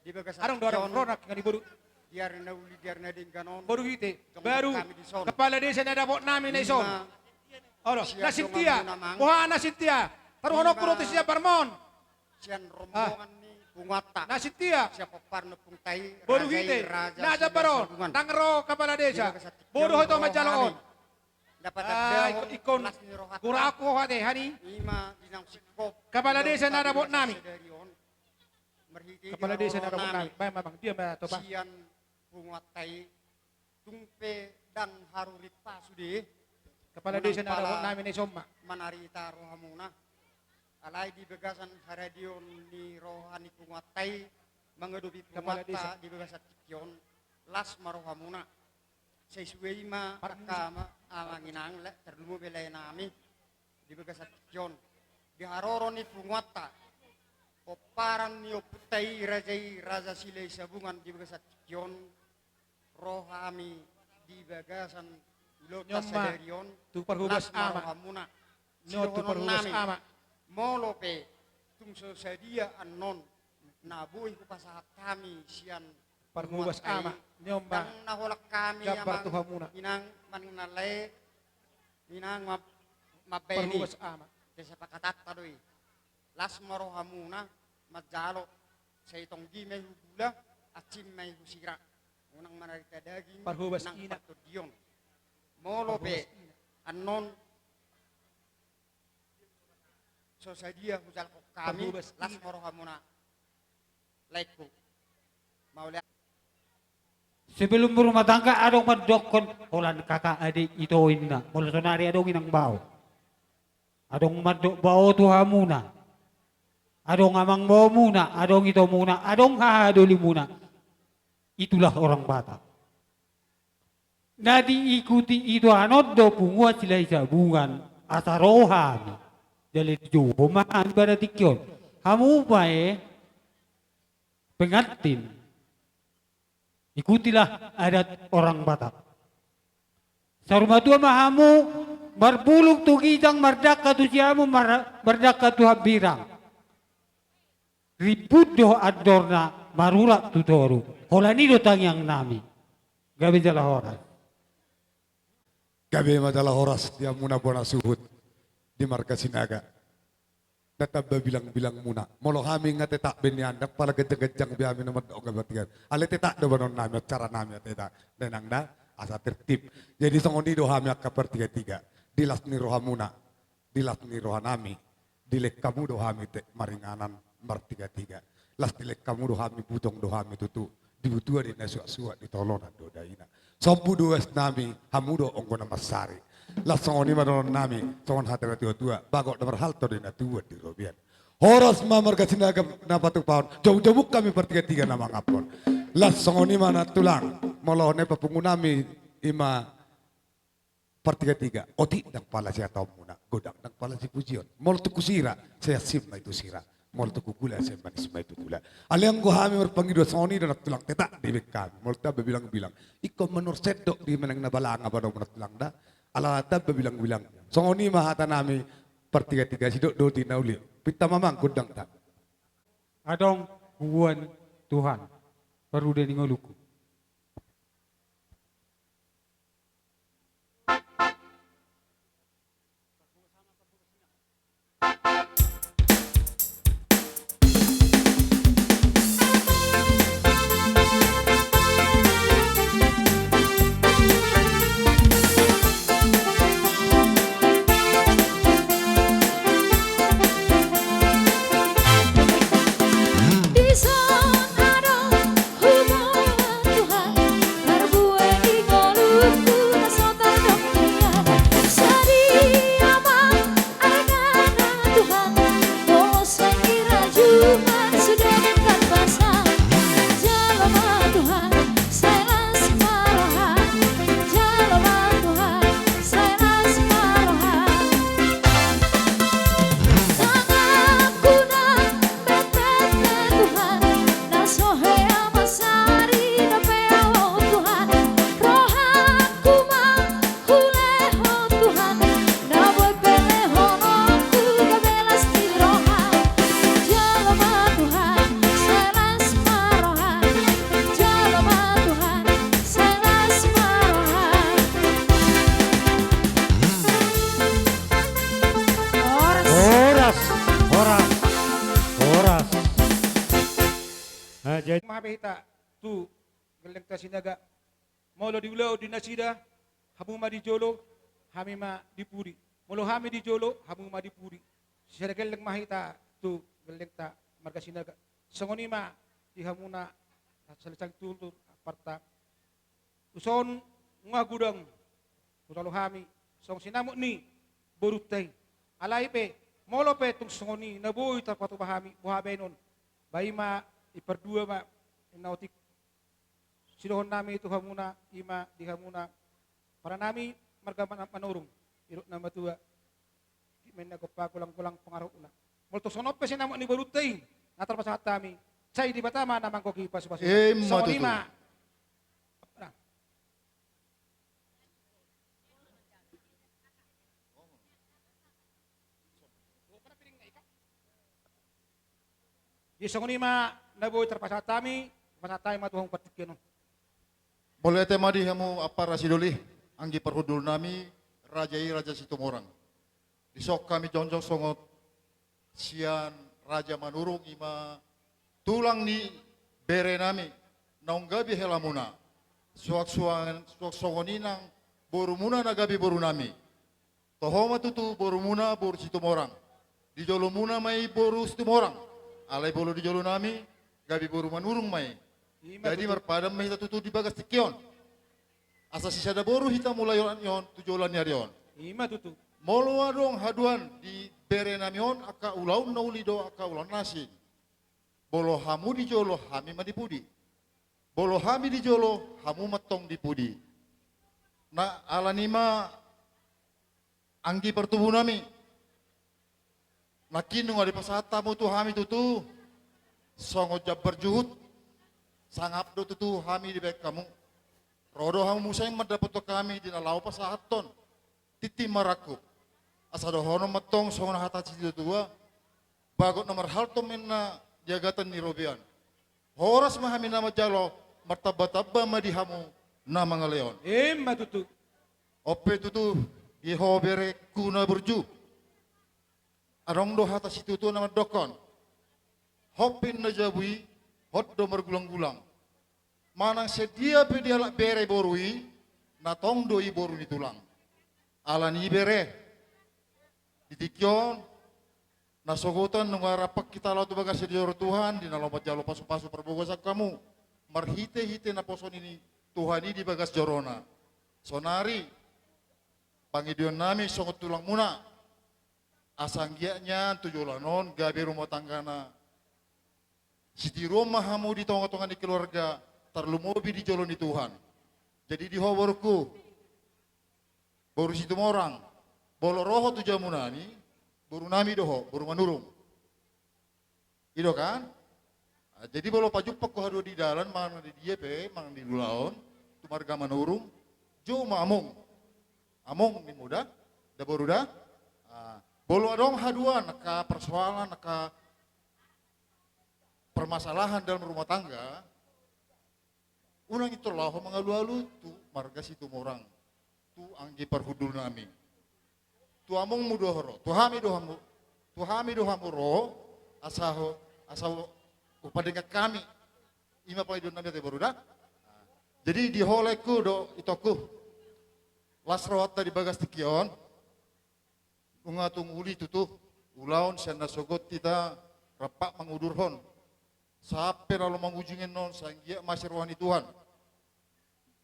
Di bagasan tingki on, di ari na uli, di ari na denggan on, boru hite, baru kepala desa na dapot nami na dison. Olo, na sintia, boha na sintia. Taruhononku do tu sian parmon. Sian rombongan ni punguanta. Na sintia. Sian pomparan ni ompungta i, boru hite, na jambar on, ndang ro kepala desa. Boha do ho ito manjalo on. Ingkon gurangku ho ate, hani. Kepala desa na dapot nami. Kepala desa na dapot nami. Baen ma, Amang, dia ma topa. Sian punguanta i, tung pe ndang harurimpa sude. Kepala desa na dapot nami na dison ma. Manarita rohamuna. Alai di bagasan haradeon ni roha ni punguanta i, mangadopi punguanta di bagasan tingki on, las ma rohamuna. Sai sude i ma angka amang inang, lae, tarlumobi lae nami. Di bagasan tingki on, di haroro ni punguanta, pomparan ni ompungta i, raja i, Raja Silahisabungan, di bagasan tingki on, ro hami di bagasan ulaonta sadari on, las ma rohamuna. Sidohonon nami, molo pe tung so sadia annon na boi hupasahat hami sian punguanta i, ndang na holan hami, amang inang, manang na lae, inang, mambaen i. Kesepakatanta do i. Las ma rohamuna manjalo, sai tonggi ma i hugula, ansim ma i husira. Unang manarita daging nang partondion. Molo pe annon so sadia hujalo hami, las ma rohamuna, laengku. Mauliate. Sebelum berumah tangga adong mandokkon, holan kakak adik ito inna. Molo sonari adong inang bao. Adong mandok bao tu hamuna. Adong amang baomuna, adong itomuna, adong hahadolimuna. Itulah orang Batak. Na diikuti ito annon do punguan Silahisabungan, asa ro hami. Jala dijou ma hami pada tingki on. Hamu bae pengantin. Ikutilah adat orang Batak. Saur matua ma hamu, marbulung tu ginjang, mardangka tu siamun, mar-, mardangka tu hambirang. Ribut do andorna, marurat tu toru. Holan i do tangiang nami. Gabe jala horas. Gabe ma jala horas di hamuna bona suhut di marga Sinaga. Na tamba bilangbilangmuna. Molo hami nga tetak be nian, ndang pala ganjangganjang be hami na mandok nga bertiga. Alai tetak do baenon nami, acara nami tetak. Denang da, asa tertib. Jadi songon i do hami angka partigatiga. Di las ni rohamuna, di las ni roha nami, dilehon hamu do hami te maringanan martigatiga. Las dilehon hamu do hami, butong do hami tutu. Dibutua di na suaksuak, di tolonan do daina. Sombu do uas nami, hamu do onggo na mansari. Las songon i ma dohonon nami, songon hata ni natuatua, bagot na marhalto do i na tubuan di robean. Horas ma marga Sinaga na patupahon, jomujomuk hami partigatiga na mangaphon. Las songon i ma nantulang, molo na i papungu nami, i ma partigatiga, otik ndang pala sihataonmuna, godang ndang pala sipujion. Molo tu husira, sai ansim ma i tu sira. Molo tu hugula, sai manis ma i tu gula. Alai anggo hami marpangidoan songon i do nantulang, tetak dibaen hami. Molo tamba bilangbilang, ingkon manurus sendok di manang na balanga, padomu nantulang da. Ala tamba bilangbilang. Songon i ma hata nami partigatiga, sidok do di na uli. Pinta ma, Amang, gondangta. Adong huboan Tuhan, parude ni ngolungku. Mahape hita tu gellengta Sinaga. Molo di ulaon di nasida, hamu ma di jolo, hami ma di pudi. Molo hami di jolo, hamu ma di pudi. Sisada gelleng ma hita tu gellengta marga Sinaga. Songon i ma di hamuna, salsal tutur amparta. Uson nga gudang, hujalo hami, songon sinamot ni borunta i. Alai pe, molo pe tung songon i, na boi tarpatupa hami, boha baenon. Ba i ma, ipardua ma, na otik. Sidohonon nami tu hamuna, i ma di hamuna. Para nami, marga Mana-, Manurung, idok na matua. Di mena gompa golang-golang pangarahutna. Molo tung songon on pe sinamot ni borunta i, na tarpasahat hami. Sai Debata ma na manggohi pasu-pasu. Emma tutu. Songon i ma. Nah. Di songon i ma na boi tarpasahat hami, pasahat hami ma tu hamu partingkian on. Mauliate ma di hamu ampara sidoli, anggi parhundul nami, raja i Raja Situmorang. Dison hami jongjong songon sian Raja Manurung, i ma tulang ni bere nami, naung gabe helamuna. Suang-suang, suang songon i nang borumuna na gabe boru nami. Toho ma tutu borumuna boru Situmorang. Di jolomuna ma i boru Situmorang. Alai molo di jolo nami, gabe boru Manurung ma i. Ima tutu. Jadi marpadan ma hita tutu di bagas tingki on. Asa sisada boru hita mulai on, on, tu joloan ni ari on. Ima tutu. Molo adong haduan di bere nami on, angka ulaon na uli do, angka ulaon na asing. Molo hamu di jolo, hami ma di pudi. Molo hami di jolo, hamu ma tong di pudi. Na ala ni i ma anggi partubu nami. Nangkin nunga dipasahat hamu tu hami tutu, songon jambar juhut, sangap do tutu hami dibahen hamu. Ro do hamu muse mandapothon hami di na laho pasahathon tintin marangkup. Asa dohonon ma tong songon hata ni situatua, bagot na marhalto ma inna di agatan ni robean. Horas ma hami na manjalo, martamba-tamba ma di hamu na mangaleon. Emma tutu. On pe tutu, di ho bereku na burju. Adong do hata situatua na mandokkon. Hot pe na jabu i, hot do margulang-gulang. Manang sadia pe dialap bere boru i, na tong do i boru ni tulang. Ala ni i bere. Di tingki on, na sogot on nunga rap hita laho tu bagas ni joro Tuhan, di na laho manjalo pasu-pasu parbagason hamu. Marhite-hite naposo ni Tuhan i di bagas jorona. Saonari, pangidoan nami songon tulangmuna. Asa anggiat nian tu joloan on gabe rumah tanggana sitiruon ma hamu di tonga-tonga ni keluarga, tarlumobi di jolo ni Tuhan. Jadi di ho boruku, boru Situmorang, molo ro ho tu jamu nami, boru nami do ho, boru Manurung. I do kan? Ah, jadi molo pajumpang ho haduan di dalan, manang di dia pe, manang di ulaon, tu marga Manurung, jou ma among. Among nimmu da, da boru da. Ah, molo adong haduan, angka persoalan, angka permasalahan dalam rumah tangga, unang intong laho mangalu-alu tu marga Situmorang, tu anggi parhundul nami. Tu amongmu do ho ro, tu hami do hamu, tu hami do hamu ro, asa ho, asa ho, hupadengan hami. I ma pangidoan nami ate boru da. Jadi di ho laengku dohot itongku, las rohanta di bagas tingki on. Nunga tung uli tutu ulaon sian na sogot hita rap mangudurhon. Sahat pe laho mangujungi annon, sai anggiat masih roha ni Tuhan.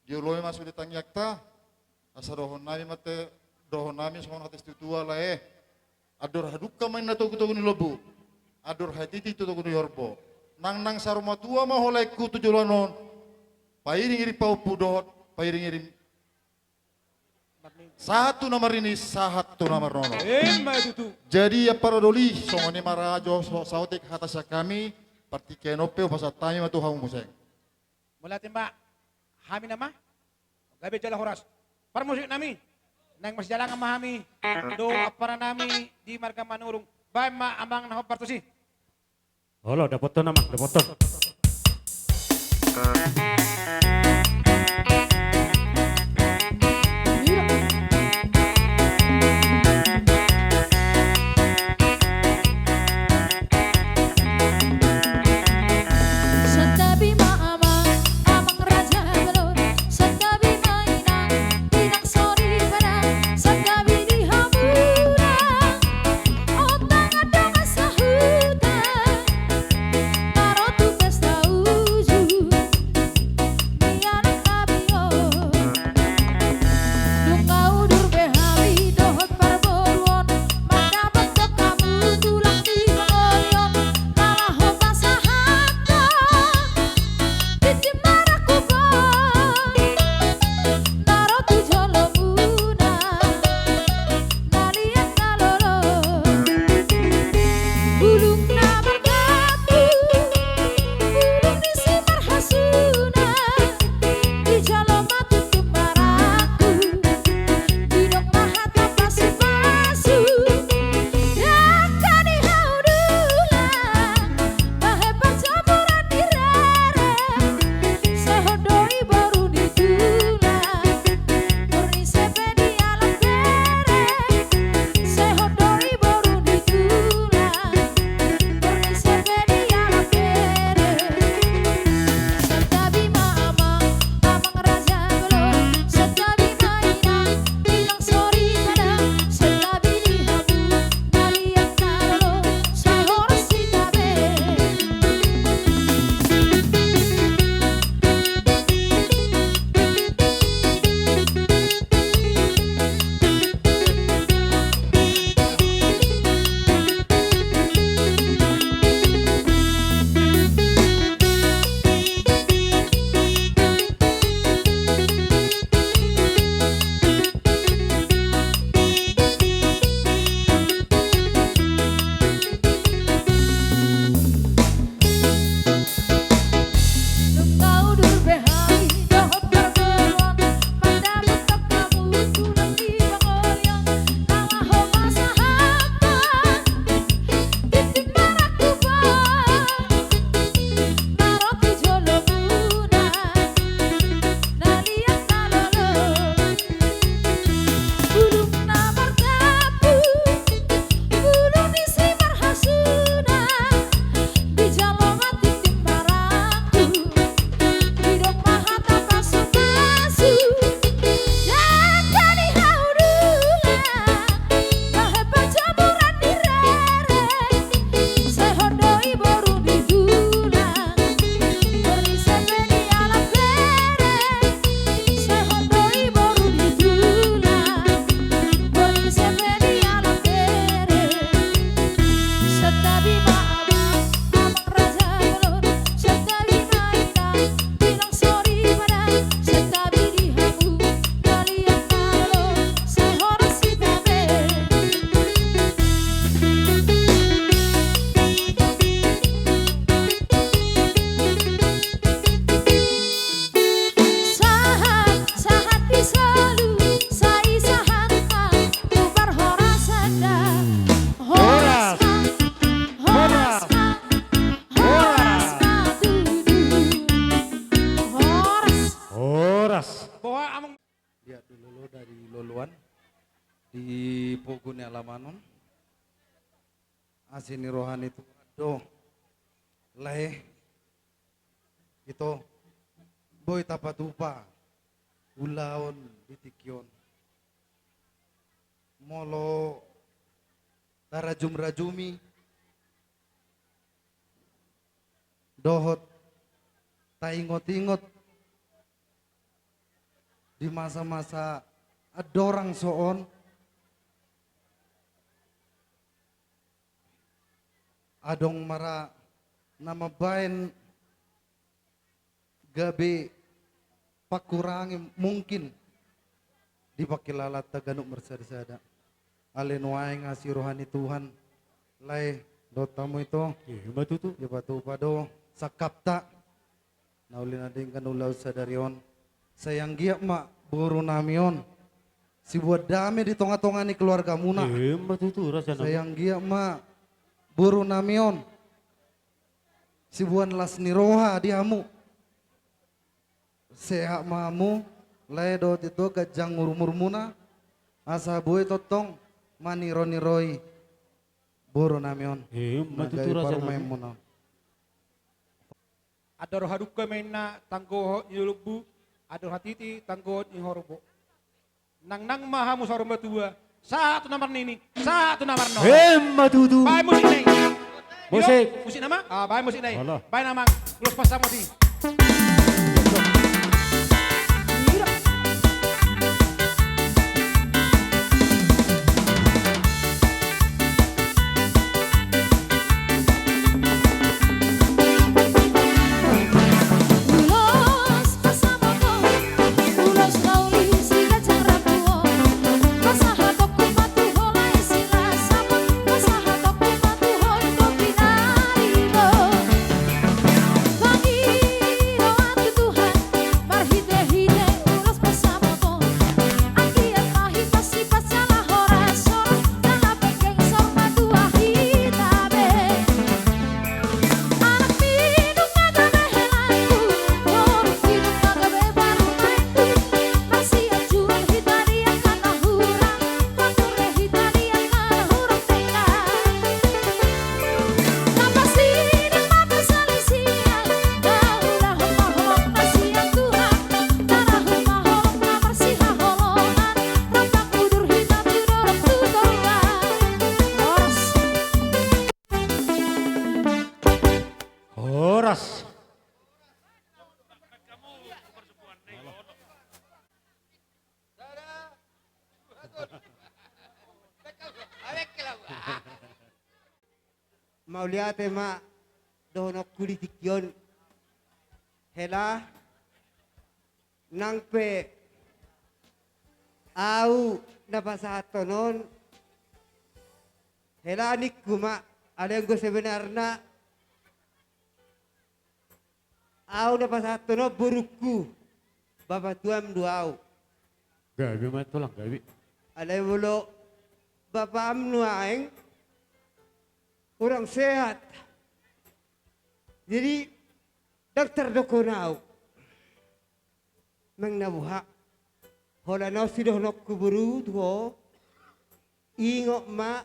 Dioloi ma sude tangiangta, asa dohonon nami ma ate, dohonon nami songon hata ni situatua lae. Andor hadungka ma inna togu-togu ni lombu, andor hatiti tu togu ni horbo. Nang, nang saur matua ma ho laengku tu joloan on, pairing-iring pahompu dohot pairing-iring sahat tu na marnini, sahat tu na marnono. Emma tutu. Jadi ampara doli, songon i ma rajo, so, saotik hata sian hami, partingkian on pe hupasahat hami ma tu hamu muse. Mauliate ma, hami nama gabe jala horas. Parmusik nami, naeng marsijalangan ma hami dohot ampara nami di marga Manurung. Baen ma amang na hombar tusi. Olo, dapothon amang, dapothon. Santabi Di pogu ni alaman on, asi ni roha ni Tuhan do, lae, ito, boi tapatupa ulaon di tingki on. Molo tarajum-rajumi dohot taingot-ingot di masa-masa andorang so on, adong ma ra na mambaen gabe pangkurangi mungkin di pangkilalanta ganup marsada-sada. Alai nuaeng asi roha ni Tuhan, lae, dohot hamu ito. Ima tutu. Dipatupa do sangkapta na uli na denggan ulaon sadari on. Sai anggiat ma boru nami on sibuan dame di tonga-tonga ni keluargamuna. Ima tutu, rasa nami. Sai anggiat ma boru nami on sibuan las ni roha di hamu. Sehat ma hamu, lae, dohot ito, ganjang umurmuna, asa boi tongtong maniro-niroi boru nami on. Ima tutu, rasa nami. Parumaenmuna on. Andor hadungka ma inna tanggohon ni lombu, andor hatiti tanggohon ni horbo. Nangnang ma hamu saur matua, sahat tu na marnini, sahat tu na marnono. Ima tutu. Baen musik na i. Musik. Musik nama? Ah, baen musik na i. Alah. Baen amang, ulos pansamot i. Horas. Mauliate ma dohononku di tingki on. Hela, nang pe au na pasahathon on, hela ningku ma, alai anggo sebenarna au na pasahathon on borungku, bapatuam do au. Gabe ma tulang, gabe. Alai molo bapam nuaeng kurang sehat. Jadi, ndang tardokhon au. Manang na boha, holan on sidohononku boru tu ho, ingot ma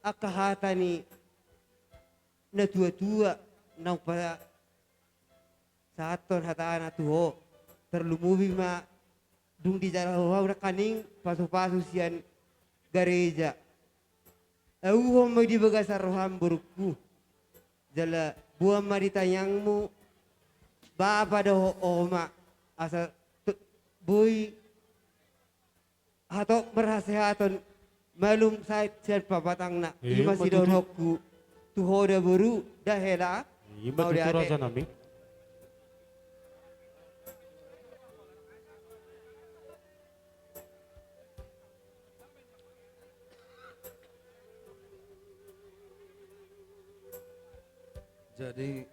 angka hata ni na tua-tua naung pasahathon hatana tu ho, tarlumobi ma dung dijalo ho nangkaning pasu-pasu sian gareja. Auhon ma i di bagasan roham borungku. Jala boan ma di tangiangmu bapa dohot oma, asa boi hatop marhasehaton, malum sait sian pamatangna. Ima sidohononku tu ho da boru, da hela. Ima tutu, rasa nami. Jadi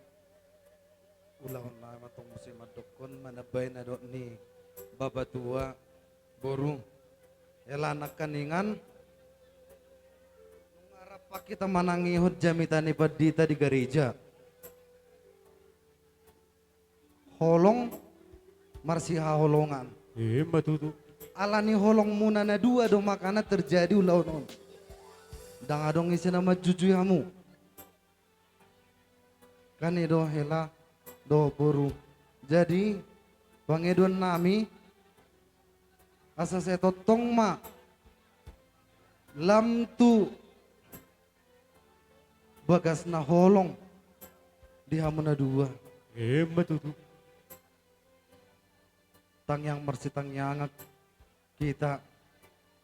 ulaon nami ma tong muse mandokkon, manambai na dok ni bapatua, boru, hela nangkaningan. Nunga rap hita manangihon jamita ni pandita di gareja. Holong marsihaholongan. Ima tutu. Ala ni holongmuna na dua do makana terjadi ulaon on. Ndang adong ise na manjujui hamu. Kan i do hela dohot boru. Jadi pangidoan nami asa sai tongtong ma lam tu bagas na holong di hamu na dua. Emma tutu. Tangiang marsitangiangan hita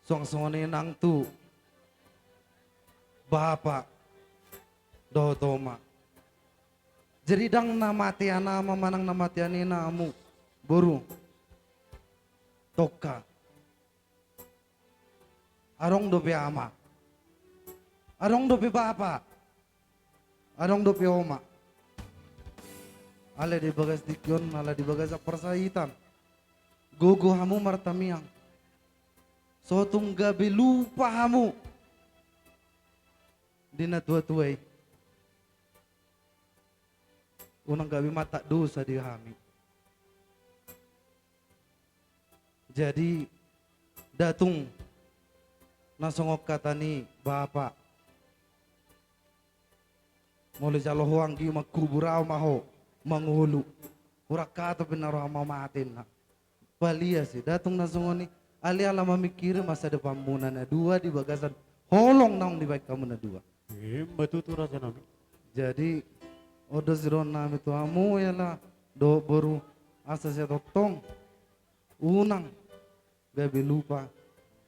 suang songon i nang tu bapa dohot oma. Jadi ndang na matean ama manang na matean ina hamu boru. Tongka. Adong dope ama. Adong dope bapa. Adong dope oma. Alai di bagas tingki on, ala di bagas parsahitan, gogo hamu martangiang. So tung gabe lupa hamu di na tua-tua i. Unang gabe mata dosa di hami. Jadi ndang tung na songon hata ni bapa. Molo jalo ho anggi mangkubur, ahu ma ho mangolu. Hurang hata pe na roha mamate na. Palias i, ndang tung na songon i. Alai ala mamingkiri masa depanmuna na dua di bagasan holong naung dibaen hamu na dua. Emma tutu raja nami. Jadi on do sidohonon nami tu hamu hela dohot boru, asa sai tongtong unang gabe lupa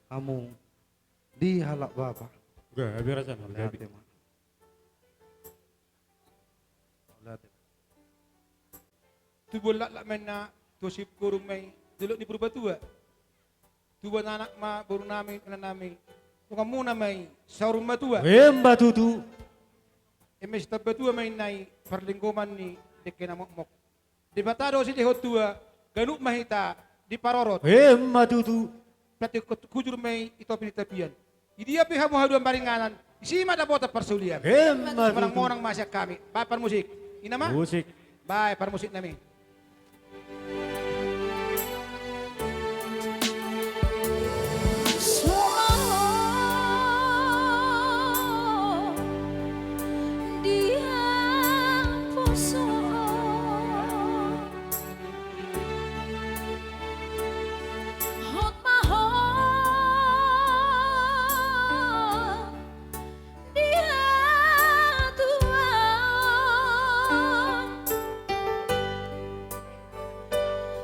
hamu di halak bapa. Gabe raja nami, gabe. Mauliate ma. Mauliate. Tubuan laklak ma inna, tubuan sipurung ma i, dolok ni Purbatua. Tubuan anak ma boru nami, inang nami. Donganmuna ma i saur matua. Emma tutu. Eme sitamba tua ma inna i parlinggoman ni dengke na mokmok. Debata do silehon tua, ganup ma hita diparorot. Emma tutu. Pati hujur ma i topi ni tapian. Di dia pe hamu haduan maringanan, disi ma dapotan parsaulian. Emma tutu. Monang-monang ma sian hami. Baen parmusik. Ina ma. Musik. Baen parmusik nami. Somal di haposo. Hot ma ho di hatuaon.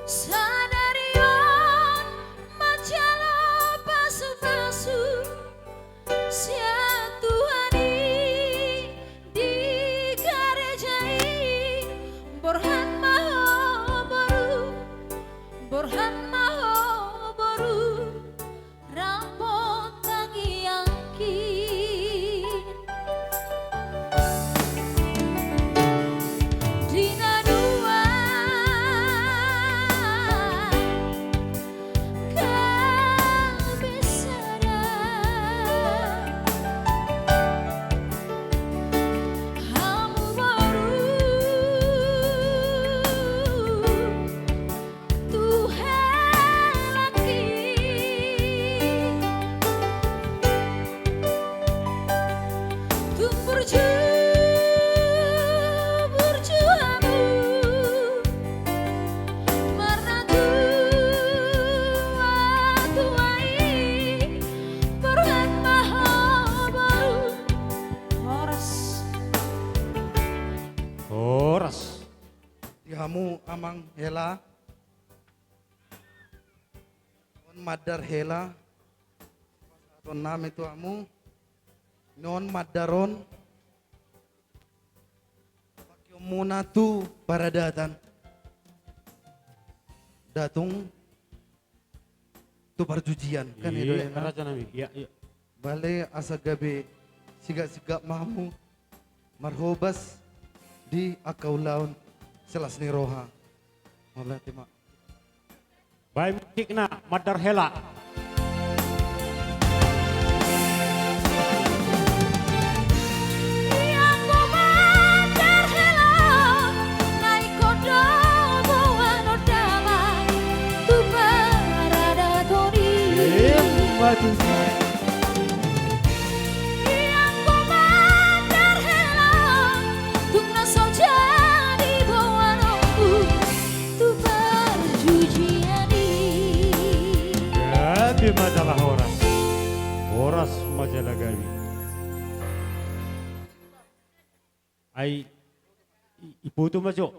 Sadari on manjalo pasupasu sian Tuhan i di gareja i. Borhat ma ho boru, borhat ma ho boru, rap dohot tangiangki. Di na dua gabe sada hamu boru tu halaki. Tung burju, burju hamu marnatua-tua i. Borhat ma ho boru. Horas. Horas. Di hamu amang hela. On mandar hela. Pasahaton nami tu hamu. On mandar on. Pakeonmuna tu paradatan. Ndang tung tu parjujian kan i do. Iya, raja nami. Iya, iya. Bale asa gabe sigap-sigap ma hamu marhobas di angka ulaon silas ni roha. Mauliate ma. Baen musikna, mandar hela. Ia ko mandar hela, na ingkon do boan on damang tu paradaton i. Sumajala gabe. Ai i-, ipoto ma jo.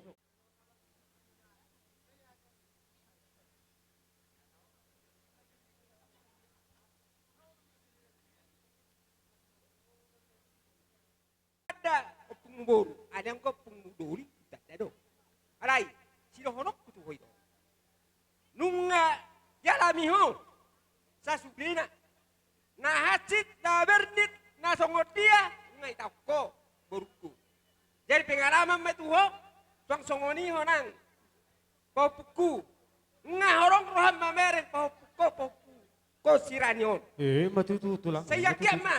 Tanda ompungmu boru, alai anggo ompungmu doli, tanda do. Alai sidohononku tu ho i do. Nunga dialami ho sasudena na hansit na bernit na songon dia, nunga itaon ho borungku. Jadi pengalaman ma tu ho, suang songon i ho nang pahompungku. Nunga horong roham mamereng pahompungko, pahompungko sirani on. Eh, ma tutu, tulang. Sai anggiat ma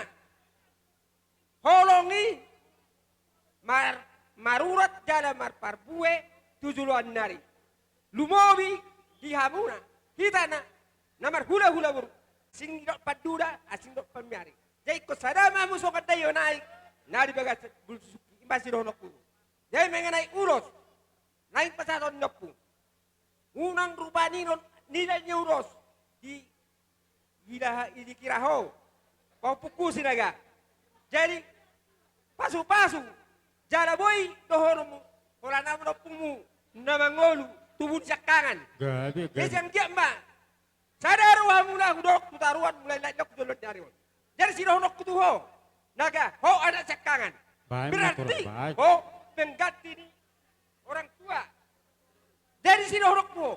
holong i mar-, marurat jala marparbue tu joloan nari. Lumobi di hamuna, hita na, na marhulahula boru. Asing didok panduda, asing didok pamiaring. Jadi ingkon sada ma hamu songon daion aek na di bagas bulu susuki, i ma sidohononku. Jadi mengenai ulos naeng pasahaton ni ompung, unang rupani nilai ni ulos di, di dikira ho pahompungku Sinaga. Jadi pasupasu jala boi dohononmu, holan ahu ma ompungmu na mangolu tubu ni siangkangan. Gabe, gabe. Jadi anggiat ma sada rohamuna hudok tu taruan, mulai lae tu joloan nari on. Jadi sidohononku tu ho, Naga, ho anak siangkangan. Berarti ho pengganti ni orang tua. Jadi sidohononku,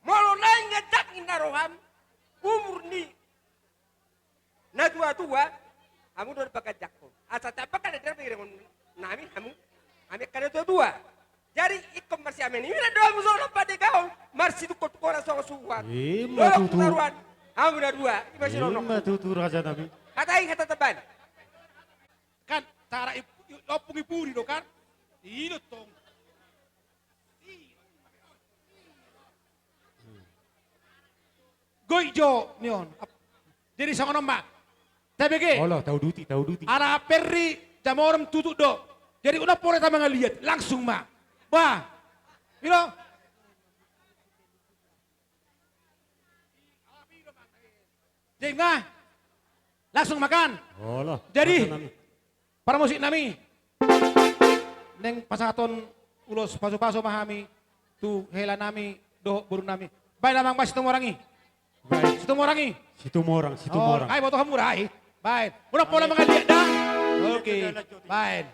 molo naeng ganjang ninna roham umur ni na tuatua, hamu do na paganjanghon. Asa tamba kan ada pikiran nami, hamu, hami angka na tuatua. Jadi ingkon marsiamen, i ma do hamu songon pandegahon, marsitungkoltungkolan songon suhuan. I ma tutu. Hamu na dua, i ma sidohononku. I ma tutu, raja nami. Hata i hata tamba. Kan cara i, i, ompung i pudi do kan? I do tong. Goi jo ni on. Jadi songon on ma. Tabege. Olo, tauduti, tauduti. Ala Perry, jam onom tutup do. Jadi unang pola hita mangaliat, langsung ma. Bah. Ilo. Jadi nga, langsung ma kan. Olo. Jadi, raja nami, parmusik nami, naeng pasahaton ulos pasupasu ma hami tu hela nami dohot boru nami. Baen amang, baen Situmorang i. Baen. Situmorang i. Situmorang, Situmorang. Oh, ai boto hamu ra i. Baen. Unang pola mangaliat da. Oke. Baen.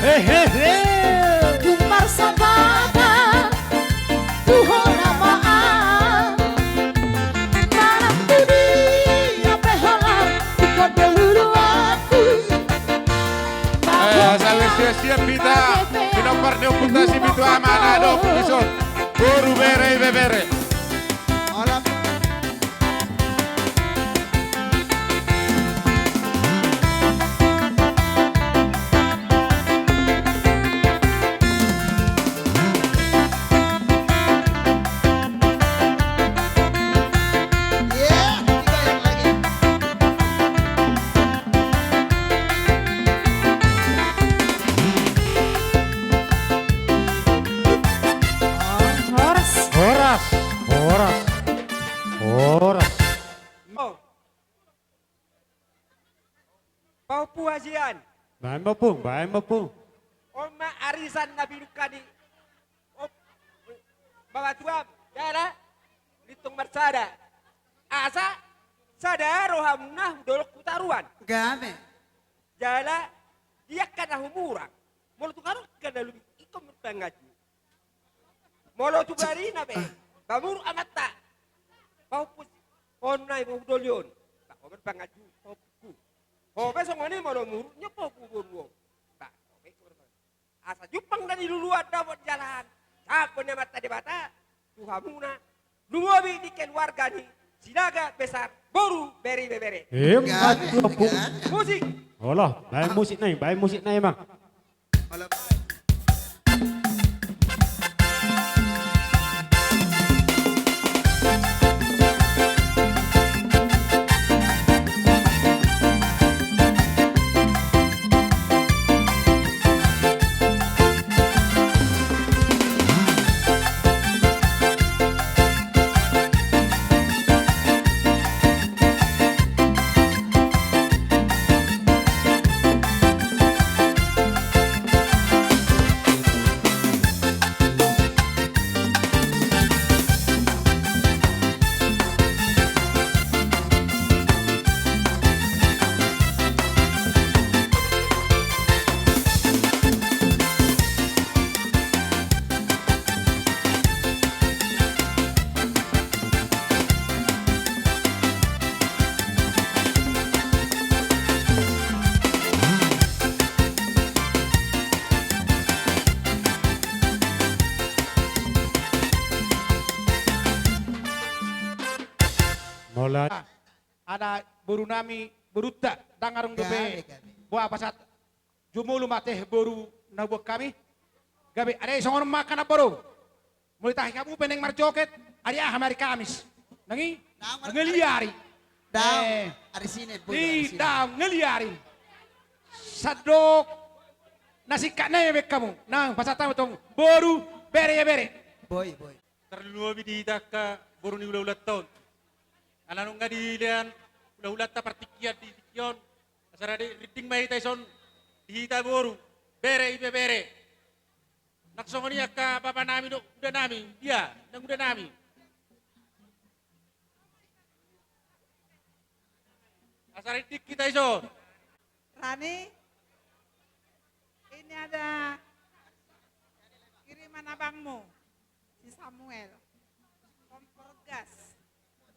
Hehehe. Tung marsampatan tu hona ma an. Manang tu dia pe holan, ingkon do hudokhon. Eh, asa siap-siap hita. Pinompar ni ompunta si Pitu Ama na adong dison. Boru, bere, ibebere. Horas. Horas. Horas. Horas. Oh. Pahompu hasian. Baen ma, Ompung, baen ma, Ompung. On ma arisan na pinungka ni, op, babatuam, jala lintong marsada. Asa sada rohamuna hu dolok hu toruan. Gabe. Jala di angka na humurang. Molo tung adong angka na lobit, ingkon marpanganju. Molo tu barina pe, ba muruk amanta. Pahompu on nai, pahompu doli on. Ba ho marpanganju, pahompuku. Ho pe songon i, molo muruk nian pahompu boru on. Ba ho pe ingkon marpanganju. Asa jumpang na niluluan, dapot jala an. Sahat ma ni Amanta Debata tu hamuna, lumobi di keluarga ni Sinaga Besar, boru, bere, ibebere. Emma tutu, Ompung. Musik. Olo, baen musik nai, baen musik nai, Mang. Mauliate. Ala boru nami, borunta, ndang adong dope. Gabe, gabe. Boha, pasahat jumolo ma tu boru na huboan hami. Gabe, ade songon on ma angka na boru. Molo ditahi hamu pe naeng marjoget, ari aha ma ari Kamis? Nang i? Nang i, ari. Daong, eh, ari Sinen, boi, i, ari Sinen. Daong, nang i, ari. Sandok na singkat nai ma baen hamu. Nang, pasahat hamu tong boru, bere, ibebere. Boi, boi. Tarlumobi di hita angka boru ni hulahulanta on. Ala nunga dilean hulahulanta partingkian di tingki on. Asa rade rinding ma hita dison di hita boru, bere, ibebere. Nang songon i angka bapa nami dohot uda nami, dia, nang uda nami. Asa rinding hita dison. Rani, ini ada kiriman abangmu, si Samuel. Kompor gas.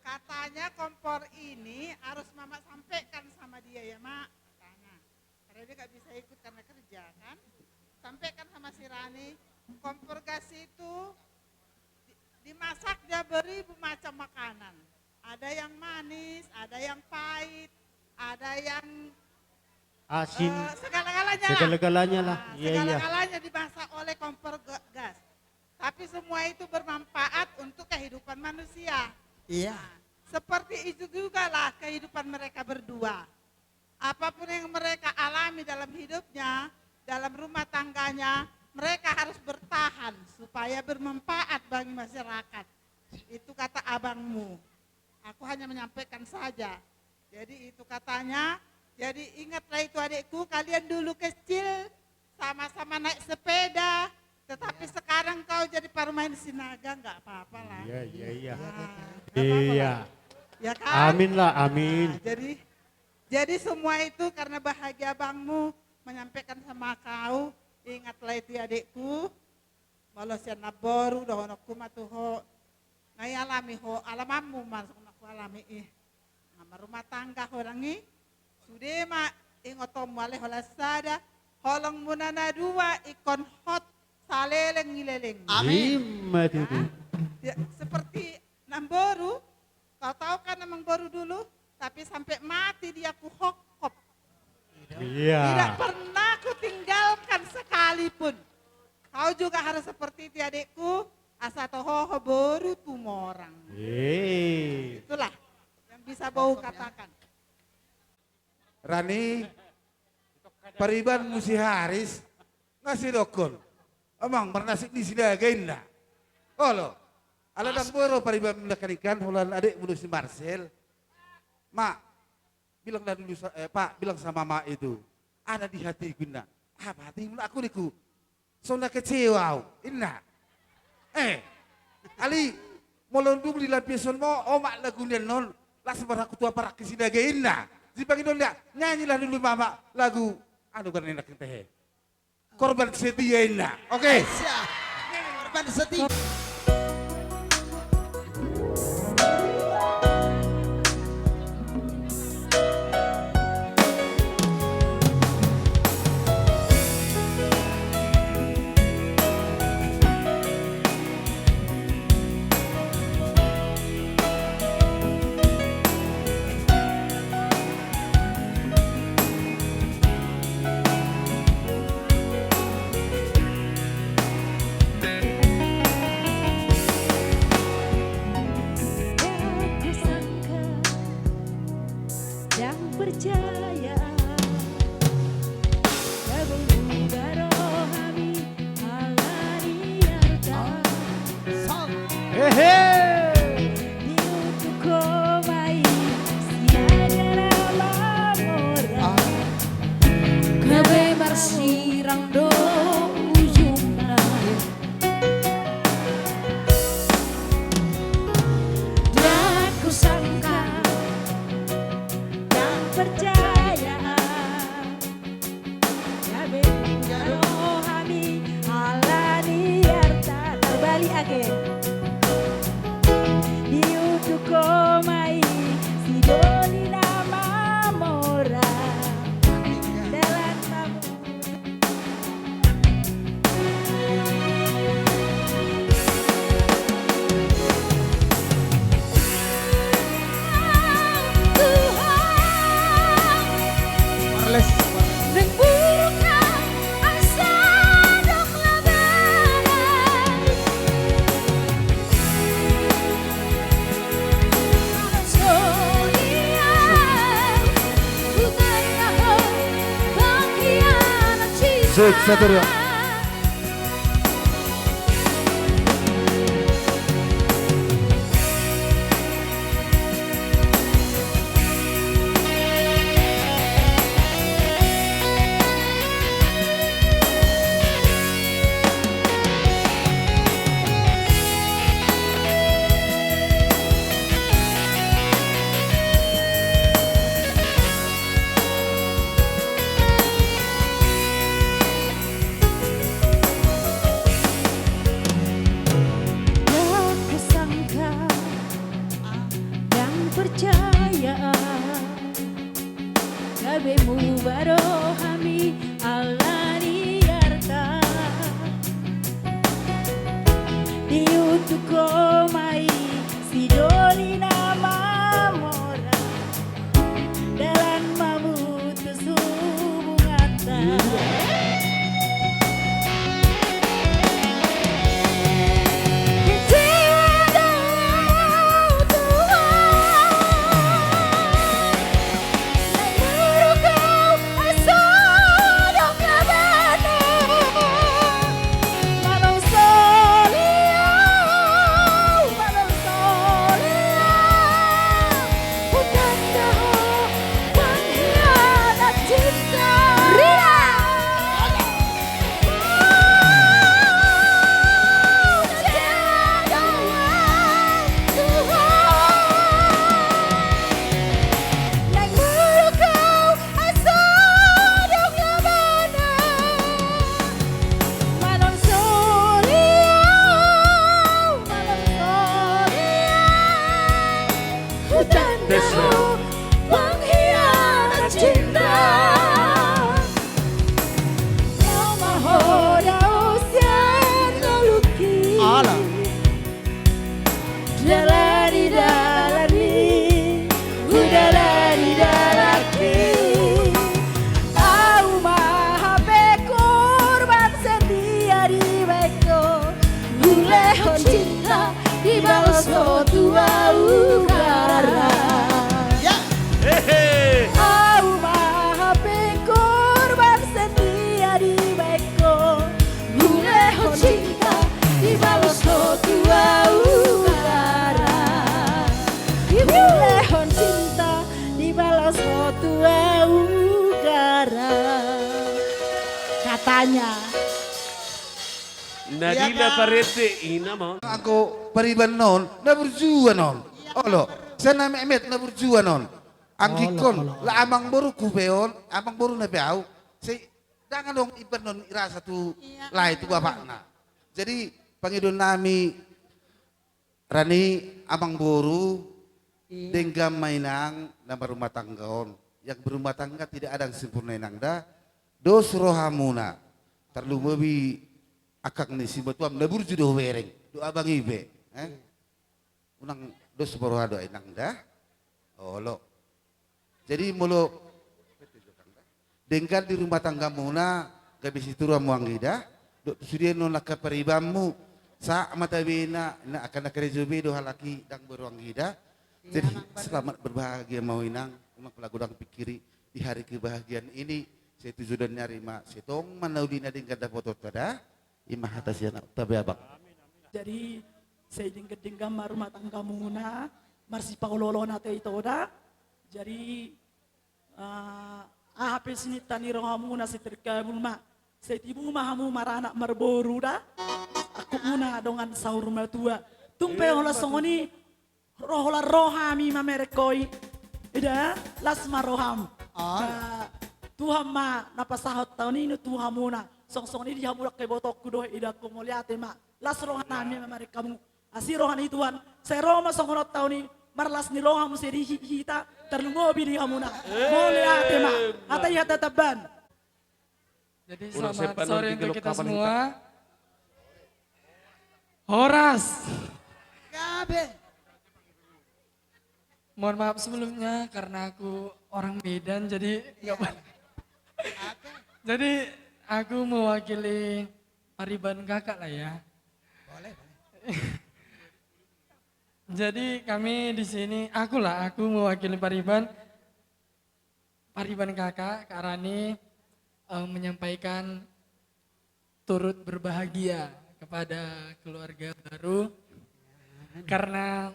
Katanya kompor ini harus Mama sampaikan sama dia ya, Mak, katanya. Karena dia nggak bisa ikut karena kerja, kan. Sampaikan sama si Rani, kompor gas itu di-, dimasaknya beribu macam makanan. Ada yang manis, ada yang pahit, ada yang, asin, eh, segala-galanya lah. Segala-galanya lah. Ah, iya, iya. Segala-galanya dimasak oleh kompor ga-, gas. Tapi semua itu bermanfaat untuk kehidupan manusia. Iya. Nah, seperti itu jugalah kehidupan mereka berdua. Apapun yang mereka alami dalam hidupnya, dalam rumah tangganya, mereka harus bertahan supaya bermanfaat bagi masyarakat. Itu kata abangmu. Aku hanya menyampaikan saja. Jadi itu katanya, jadi ingatlah itu adikku, kalian dulu kecil sama-sama naik sepeda, tetapi sekarang kau jadi parumaen Sinaga, nggak apa-apa lah. Iya, iya, iya. Nah, nggak apa-apa lah. Iya. Ya kan? Amin lah, amin. Nah, jadi, jadi semua itu karena bahagia abangmu menyampaikan sama kau, Berarti adikku, molo sian namboru dohononku ma tu ho, nga ialami ho alamanmu ma songon na hualami i. Nga marrumah tangga ho nang i, sude ma ingotonmu alai holan sada, holongmuna na dua ingkon hot saleleng ni leleng. Amin. Ima tutu. Ya, seperti namboru, kau tahu kan namboru dulu, tapi sampai mati dia kuhokhop. Iya. Tidak pernah kutinggalkan sekalipun. Kau juga harus seperti itu, adikku. Asa toho ho boru tumorang. Iya. Itulah yang bisa bau katakan. Rani, paribanmu si Haris, nga sidokkon. Amang, marnasib ni Sinaga inna. Olo. Ala ndang boi ro paribanmu na kaningan, holan adikmu do si Marcel. Ma, bilang dah dulu sa-, eh, Pak, bilang sama Mak itu. Ada di hatiku inna. Apa hatimu, aku niku? So na kecewa au, inna. Eh, alai, molo dung dilampiashon ma omak lagu nian on, las marhaku tu aparak si Sinaga inna. Dipangido dia, nyanyilah dulu mama lagu, anu, karena enak tehe. Korban setia inna. Oke. Siap. Korban setia. Ndang percaya, gabe muba rohami ala ni arta. Hehe. Diutuk ho ma i, Sinaga na mamora. Gabe marsirang do ujungna. Ndang kusangka, ndang percaya. Gabe muba rohami ala ni arta. Tarbalik ake. Diutuk ho ma i, si doli na mamora. Dalan mamutus. Sik, satu, dua. Ndang kusangka, ndang percaya. Gabe muba rohami ala ni arta. Diutuk ho ma i, si doli na mamora. Dalan mamutus hubunganta. Nadila parete ina ma. Anggo pariban on na burju on. Olo. Sai na metmet na burju on. Anggingkon, la amangboru pe on, amangboruna pe au. Sai ndang adong imbanon i rasa tu lae tu bapakna. Jadi pangidoannami, Rani, amangboru, denggan ma inang na marrumah tangga on. Yang berumah tangga tidak ada yang sempurna inang da. Dos rohamuna. Tarlumobi angka ni simatuam na burju do hubereng. Do abang i pe. Eh? Unang dos ma roha do inang da. Olo. Jadi molo denggan di rumah tanggamuna, gabe situru hamu anggida, dohot sude non angka paribanmu, sahat ma tabena, na angka na karejo be do halak i ndang boru anggida. Jadi selamat berbahagia ma ho inang, unang pola godang pingkiri di hari kebahagiaan ini, sai tu joloan ni ari ma, sai tong ma na uli na denggan dapotonta da. I ma hata sian au, tabe abang. Jadi sai denggan-denggan ma rumah tanggamuna, marsipaolo-oloan ate ito da. Jadi, eh, aha pe sininta ni rohamuna sai terkabul ma. Sai tibu ma hamu maranak marboru da. Angkup muna dongan saur matua. Tung pe olo songon i, ro holan ro hami mamereng ho i. Ida, las ma roham. Ba, Tuhan ma na pasahat taon i tu hamuna. Songon songon i di hamu angka ibotongku dohot idangku, mauliate ma. Las rohanami mamereng hamu. Asi roha ni Tuhan, sai ro ma songon on taon i, marlas ni roha muse di hi-, hita, tarlumobi di hamuna. Mauliate ma. Hata i hata taban. Jadi selamat sore untuk kita semua. Horas. Gabe. Mohon maaf sebelumnya karena aku orang Medan, jadi nggak apa-, jadi aku mewakili pariban kakak lah ya. Boleh, boleh. Jadi kami di sini, aku lah, aku mewakili pariban. Pariban kakak, Kak Rani, eh, menyampaikan turut berbahagia kepada keluarga baru karena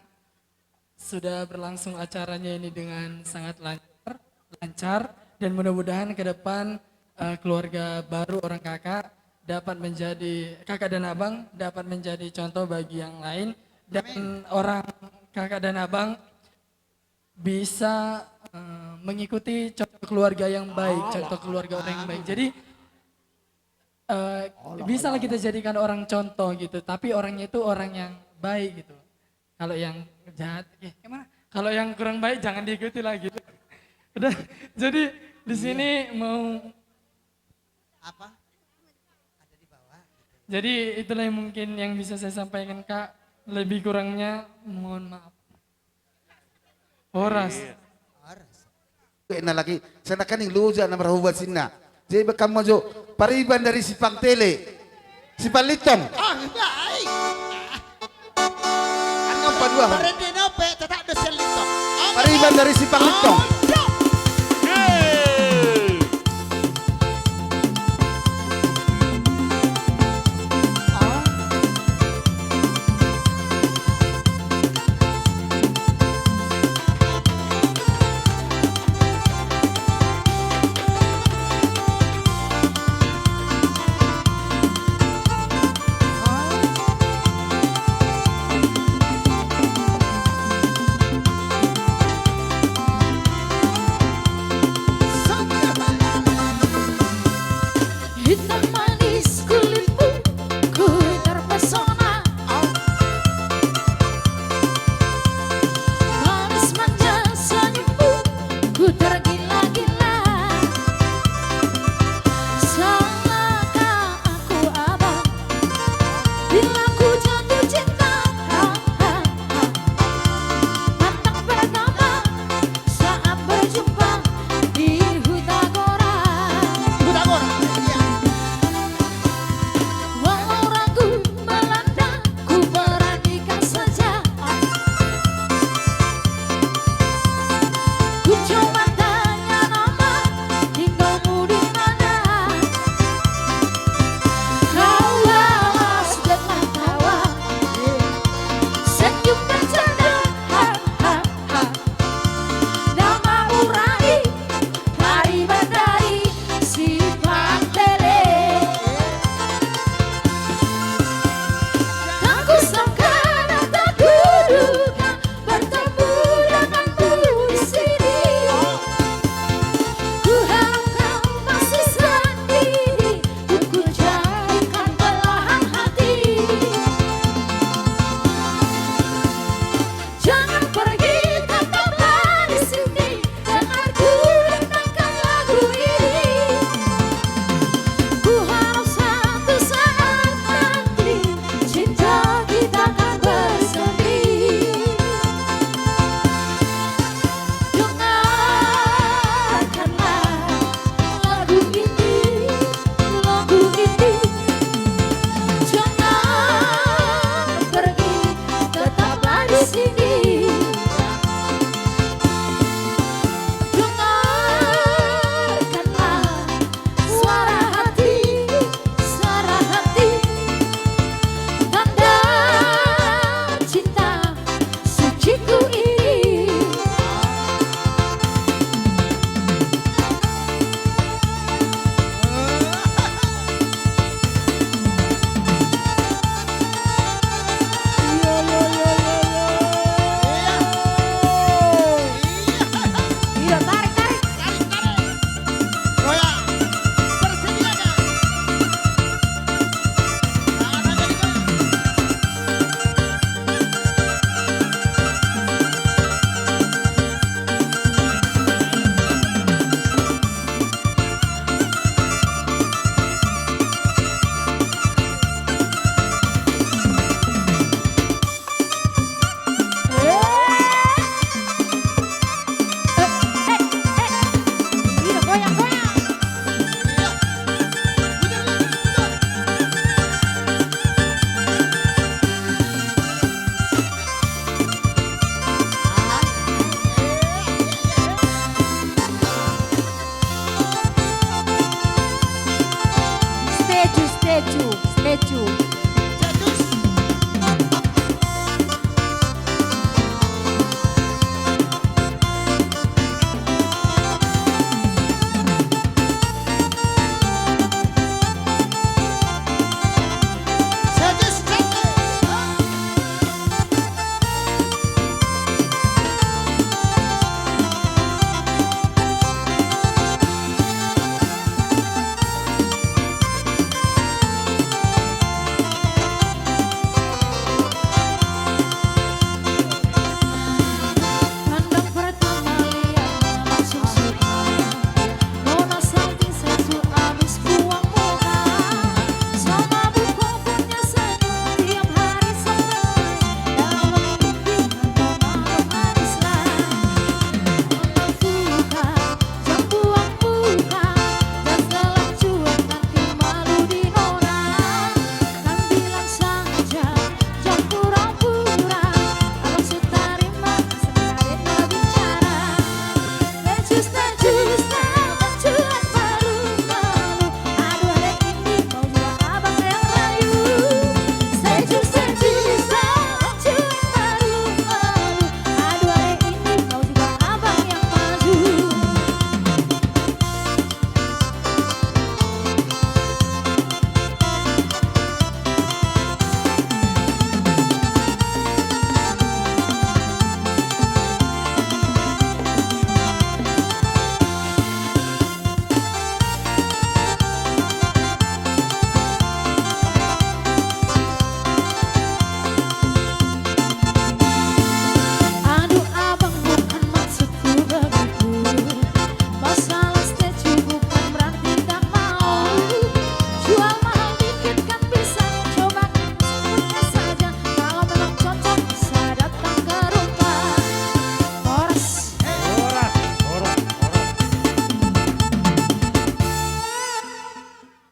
sudah berlangsung acaranya ini dengan sangat lancar, lancar, dan mudah-mudahan ke depan, eh, keluarga baru orang kakak dapat menjadi, kakak dan abang dapat menjadi contoh bagi yang lain, dan orang kakak dan abang bisa, eh, mengikuti contoh keluarga yang baik, contoh keluarga orang yang baik. Jadi, eh, bisa lah kita jadikan orang contoh gitu, tapi orangnya itu orang yang baik gitu. Kalau yang jahat, eh, gimana? Kalau yang kurang baik jangan diikuti lah gitu. Udah, jadi di sini mau apa? Ada di bawah. Jadi itulah yang mungkin yang bisa saya sampaikan, Kak. Lebih kurangnya mohon maaf. Horas. Horas. Enak lagi. Sana kan yang loja nama rahuban sinna. Jadi bekam maju pariban dari Simpang Tele. Simpang Lintong. Ah, baik. Anam padua. Parende nope, tetap do sian Lintong. Pariban dari Simpang Lintong.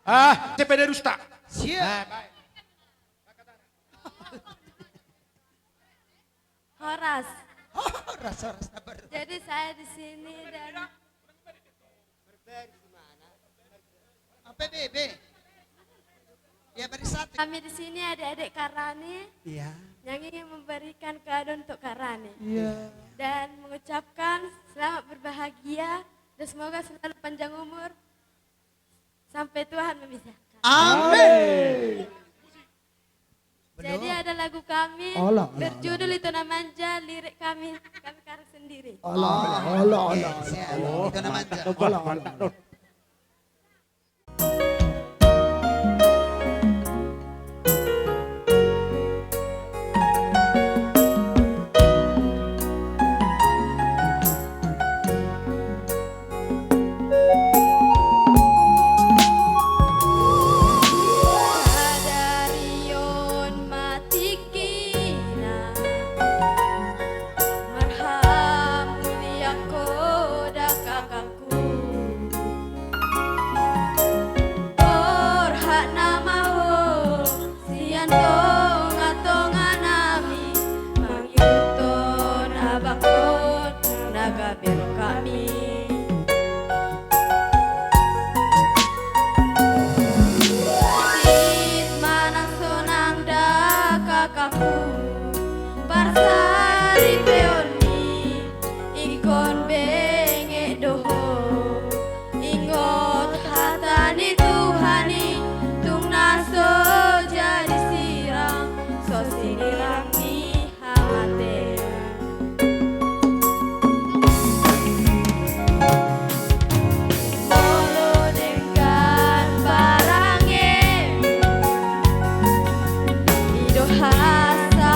Ah, C P D Rusta. Siap. Ah, baik. Horas. Horas, horas, sabar. Jadi saya di sini dan Apa, Bebe? Ya, beri satu. Kami di sini adik-adik Kak Rani. Iya. Yang ingin memberikan kado untuk Kak Rani. Iya. Dan mengucapkan selamat berbahagia dan semoga selalu panjang umur sampai Tuhan memisahkan. Amin. Jadi ada lagu kami berjudul Ito na Manja, lirik kami, kami karang sendiri. Oke, siap. Ito na Manja. Sadari on ma tingkina, marhamuliangko da kakakku. Borhat nama ho sian tonga-tonga nami, mangihuthon abangkon na gabe rohami. Tit ma na sonang da kakakku, parsaripeon ni ingkon benget do ho. Ingot hata ni Tuhan i, tung na so jadi sirang, so sinirang ni hamatean. Molo denggan parange, i do hasa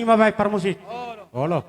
Ma baen parmusik. Olo. Olo.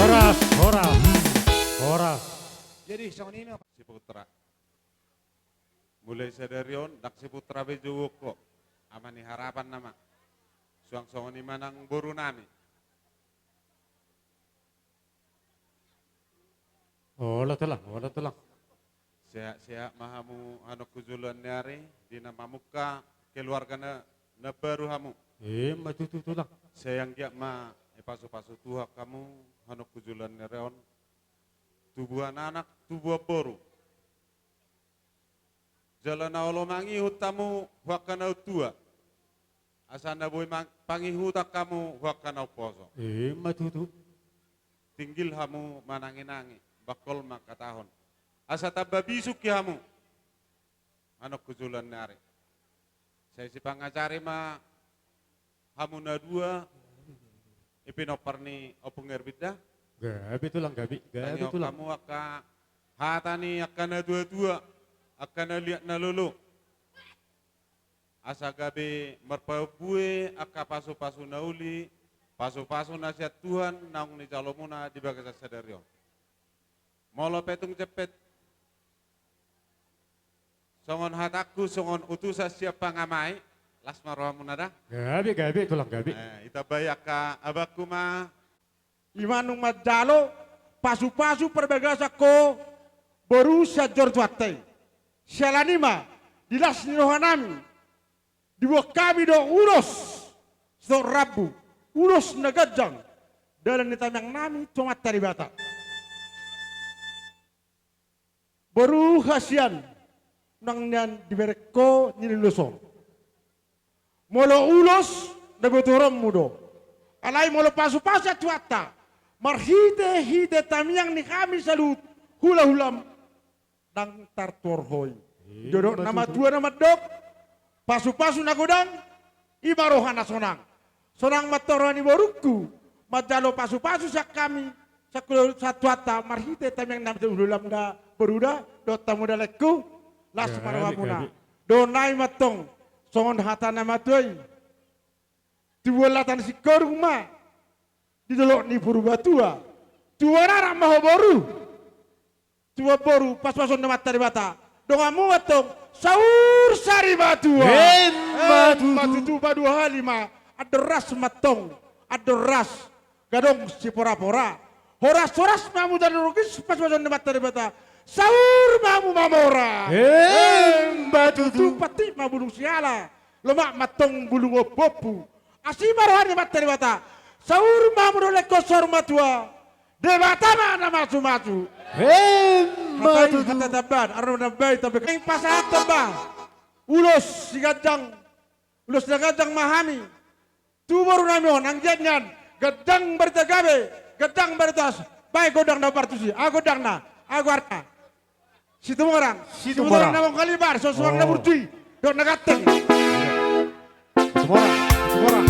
Horas, horas, horas. Jadi, songon i ma. Siputra. Mulai sadari on, ndang siputra be jouonku. Ama ni Harapan nama. Suang songon i ma nang boru nami. Olo tulang, olo tulang. Sehat-sehat ma hamu anakku joloan ni ari, di na mamungka keluarga na, na baru hamu. Ima tutu tulang. Sai anggiat ma dipasupasu Tuhan hamu anakku joloan ni ari on. Tubuan anak, tubuan boru. Jala na olo mangihut hamu hu angka na tua. Asa na boi mang-, pangihutan hamu hu angka na umposo. Ima tutu. Tinggil hamu manangi-nangi, bangkol mangkatahon. Asa tamba bisuk i hamu. Anakku joloan ni ari. Sai sipangajari ma hamu na dua, i pinompar ni Ompung Erbit da. Gabe tulang, gabe, gabe tulang. Tangihon hamu angka hata ni angka na tua-tua, angka na liat na lolo. Asa gabe marparbue angka pasupasu na uli, pasupasu na sian Tuhan naung nijalo muna di bagasan sadari on. Molo pe tung jempek songon hatangku, songon utusan sian pangamai, las ma rohamuna da. Gabe, gabe tulang, gabe. Eh, itambai angka abangku ma. Ima nunga manjalo pasupasu parbagasan ho boru sian joro Tuhanta i. Siala ni i ma, di las ni roha nami, diboan hami do ulos sitorop rambu, ulos na ganjang, dalan ni tamiang nami tu Amanta Debata. Boru hasian, unang nian dibereng ho niluluson. Molo ulos, na binotohononmu do. Alai molo pasupasu sian Tuhanta, marhite-hite tamiang ni hami saluhut hulahulam, ndang tartuhor ho i. Ima tutu. Didok na matua na mandok, pasupasu na godang, ima roha na sonang. Sonang ma antong roha ni borungku, manjalo pasupasu sian hami, sian Tuhanta, marhite tamiang nami saluhut hulahulam da, boru da, dohot hamu da laengku, las ma rohamuna. Gabe, gabe. Dohonon nami ma antong, songon hata ni na matua i. Tubuan lata ni singkoru ma, di dolok ni Purbatua. Tubuan anak ma ho boru. Tubuan boru, pasupasu ni Amanta Debata. Donganmu ma antong, saur sari matua. Ima tutu. Ima tutu, padua hali ma. Andor ras ma antong. Andor ras. Gadong siporapora. Horas-horas ma hamu jala rogis, pasupasu ni Amanta Debata. Saur ma hamu mamora. Ima tutu. Tutu, patik ma bulung siala. Lomak ma antong bulung ompuompu. Asi ma roha ni Amanta Debata. Saur ma hamu do laengkon saur matua. Debata ma na mamasu-masu. Ima tutu. Hata i, hata tambahan, arno tambai, tambai. Naeng pasahat tamba. Ulos siganjang, ulos na ganjang ma hami. Tu boru nami on, anggiat nian, ganjang barita gabe, ganjang barita horas, baen gondang na partusi, aha gondangna, aha goarna. Situmorang. Situmorang. Situmorang na mangkalibar, so suang na burju i, dohot na ganteng. Situmorang, Situmorang.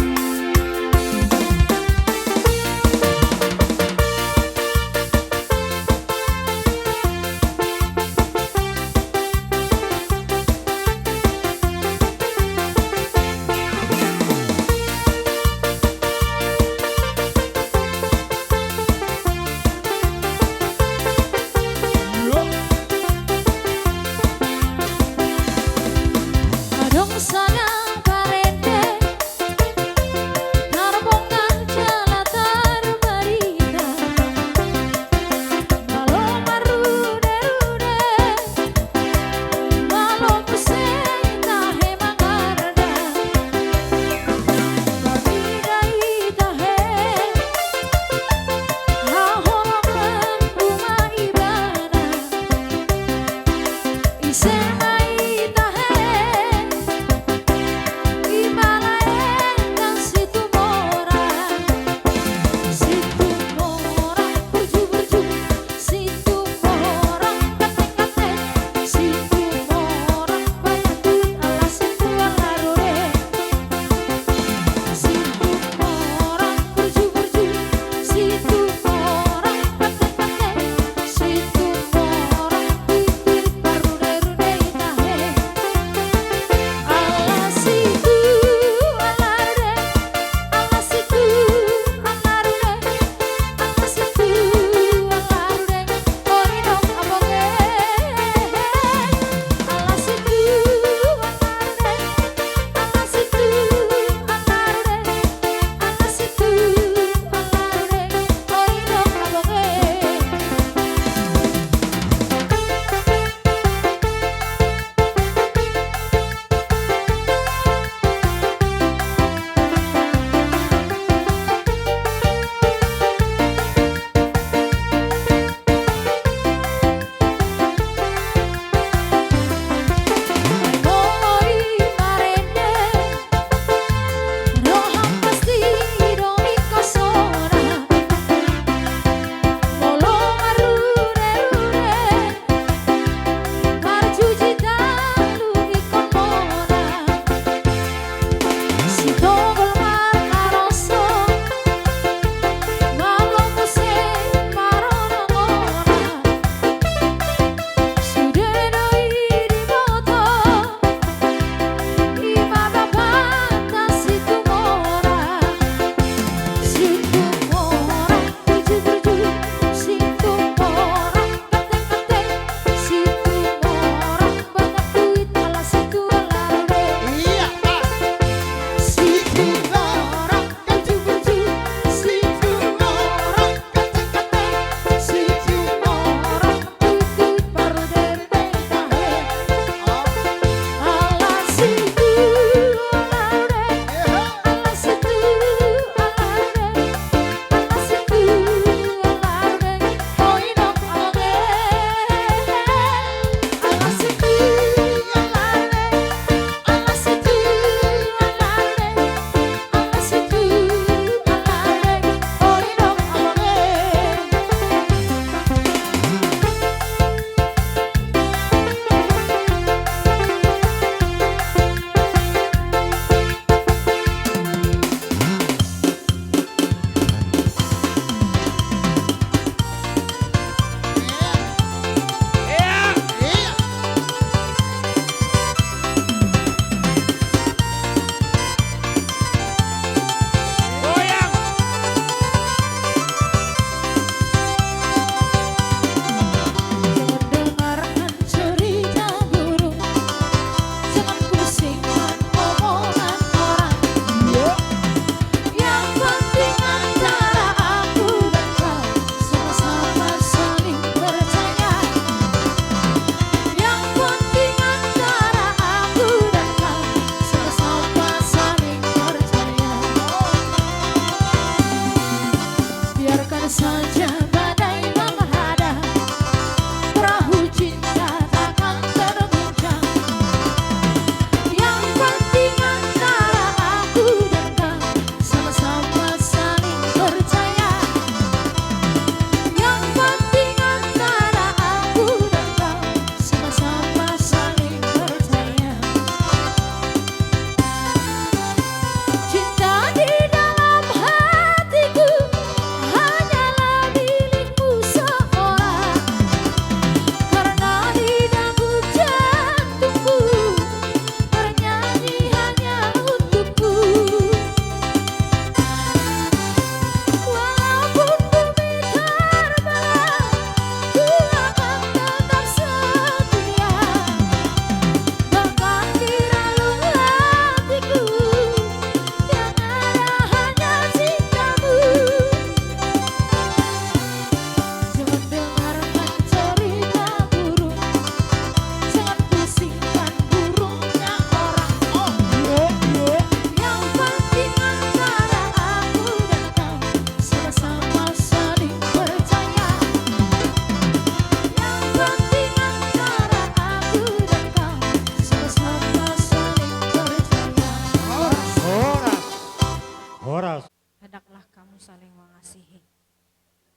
Adong sada parende,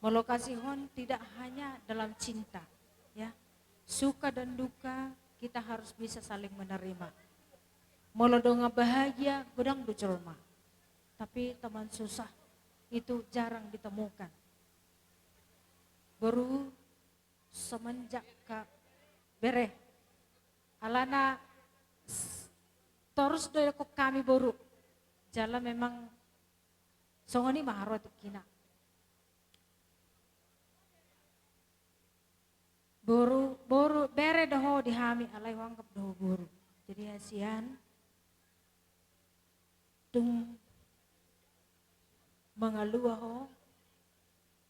Molo kasihon tidak hanya dalam cinta, ya. Suka dan duka kita harus bisa saling menerima. Molo dongan bahagia, godang do jolma. Tapi teman susah itu jarang ditemukan. Boru, semenjak ka bere, alana s-, torus do didokkon hami boru. Jala memang songon i ma haroa tingkina. Boru, boru, bere do ho di hami, alai huanggap do ho boru. Jadi hasian, tung mangalua ho,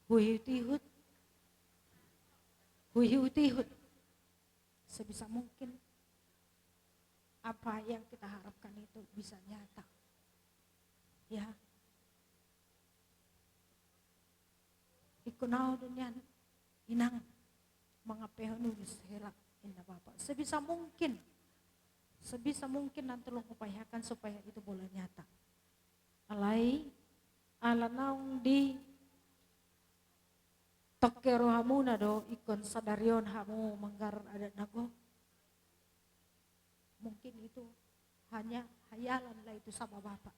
huihut-ihut, huihut-ihut. Sebisa mungkin apa yang kita harapkan itu bisa nyata. Ya. Ingkon au do nian, inang, mangampehon ulos hela, inna bapa. Sebisa mungkin, sebisa mungkin nang tolong upayakan supaya itu bola nyata. Alai, ala naung ditongke rohamuna do, ingkon sadari on hamu manggarar adat na gok. Mungkin itu hanya hayalan lah itu sama bapa.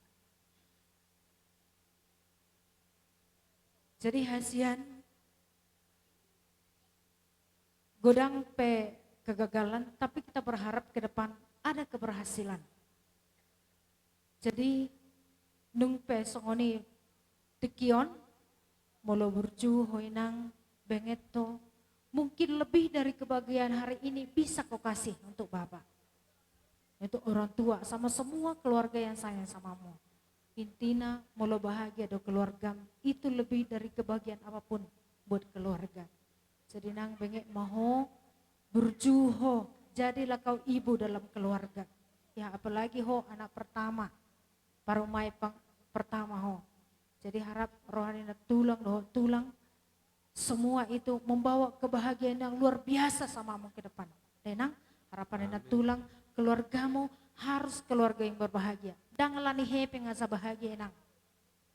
Jadi hasian, godang pe kegagalan, tapi kita berharap ke depan ada keberhasilan. Jadi, nung pe songon i tingki on, molo burju ho inang, benget ho, mungkin lebih dari kebahagiaan hari ini bisa kau kasih untuk bapa, untuk orang tua, sama semua keluarga yang sayang samamu. Intina, molo bahagia do keluargam, itu lebih dari kebahagiaan apapun buat keluarga. Jadi nang, benget ma ho, burju ho, jadilah kau ibu dalam keluarga. Ya, apalagi ho anak pertama, parumaen pang-, pertama ho. Jadi harap roha ni nantulang dohot tulang, semua itu membawa kebahagiaan yang luar biasa samamu ke depan. Deh nang, harapan ni nantulang, keluargamu harus keluarga yang berbahagia. Ndang alani hepeng asa bahagia, inang.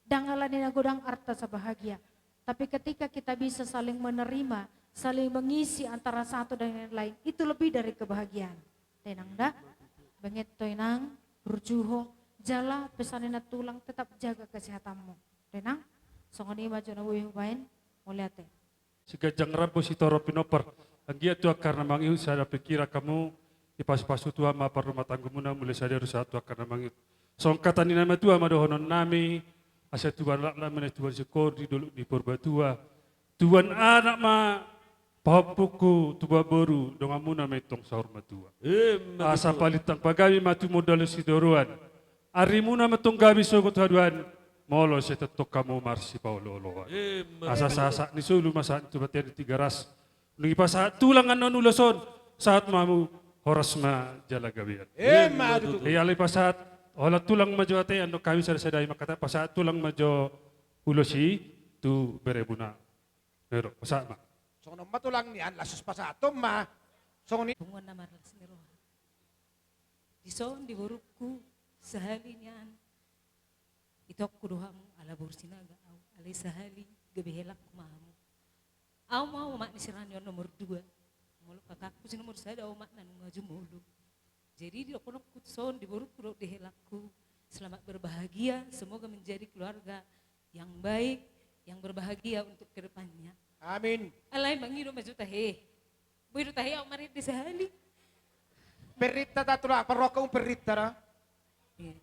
Ndang alani na godang arta asa bahagia. Tapi ketika kita bisa saling menerima, saling mengisi antara satu dengan yang lain, itu lebih dari kebahagiaan. Deh nang da, benget ho inang, burju ho, jala pesan ni nantulang, tetap jaga kesehatanmu. Deh nang, songon i ma jo na boi hubaen, mauliate. Siganjang rambu sitorop pinompar. Anggiat tu angka na mangihut sada pikiran hamu, dipasupasu Tuhan ma parrumatanggamuna mulai sadari sahat tu angka na mangihut. Songon hata ni natuatua ma dohononnami, asa tubu halak na mena tubu singkor di dolok ni Purbatua. Tubuan anak ma pahompungku, tubuan boru, donganmuna ma i tong saur matua. Emma tutu. Asa palintang pagabe ma tumundalhon sidoroan. Arimuna ma tong gabe sogot haduan, molo sai tongtong hamu marsipaolooloan. Emma tutu. Asa sahat ni solu ma sahat ni tubu, tiar ni Tigaras. Dung i pasahat tulang annon ulos on, sahat ma hamu horas ma jala gabean. Emma tutu. Ia alai pasahat holan tulang ma jo ate, annon hami sada-sada i mangkatai, pasahat tulang ma jo ulos i tu beremuna. Ero, pasahat ma. Songon on ma tulang nian, laos pasahathon ma. Songon i. Punguan na marlas ni roha. Dison di borungku, sahali nian itongku do hamu, ala boru Sinaga au, alai sahali gabe helangku ma hamu. Au ma omak ni si Rani on nomor dua. Molo kakakku si nomor sada, omakna nunga jumolo. Jadi didokhononku son di borungku dohot di helangku, selamat berbahagia, semoga menjadi keluarga yang baik, yang berbahagia untuk kedepannya. Amin. Alai mangido ma jo tahe. Boi do tahe au marende sahali. Perrinta ta tulang, parrohahon perrinta da. Iya.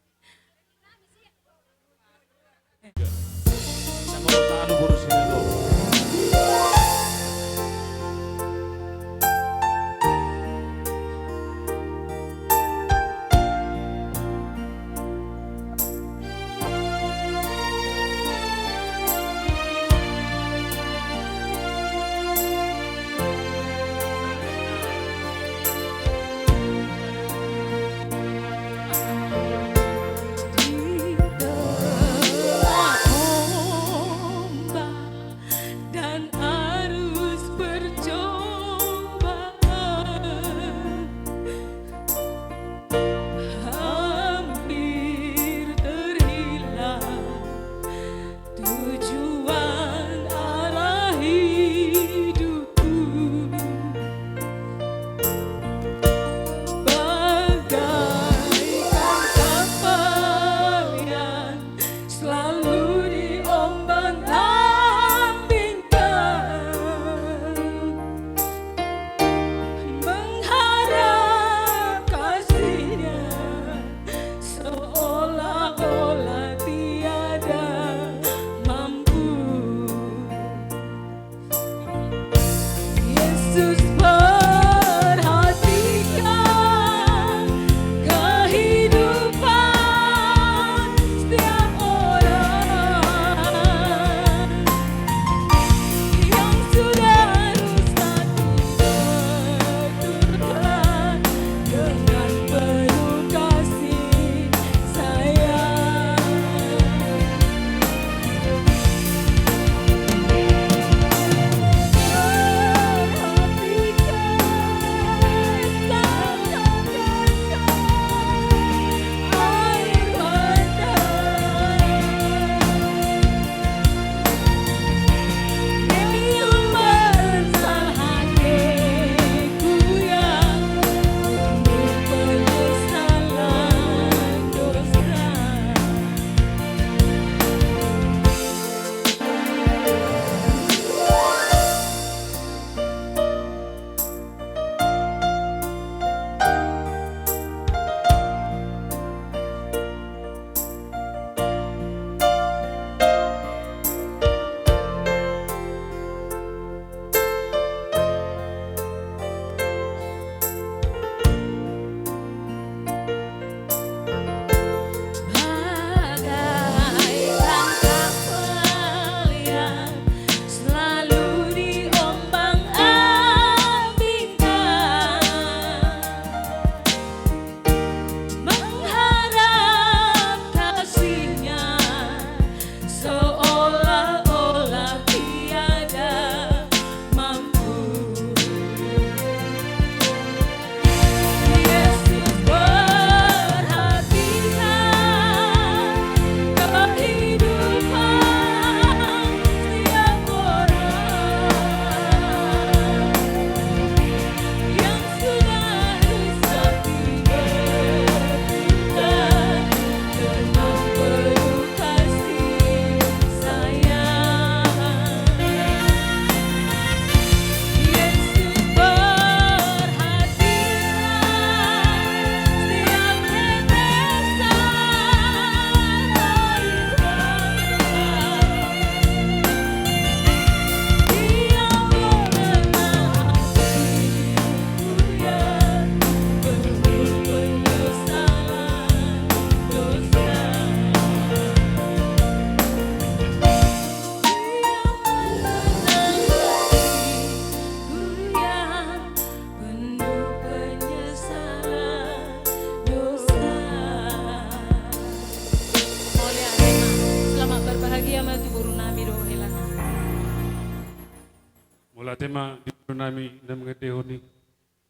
ma di boru nami na mangendehon i,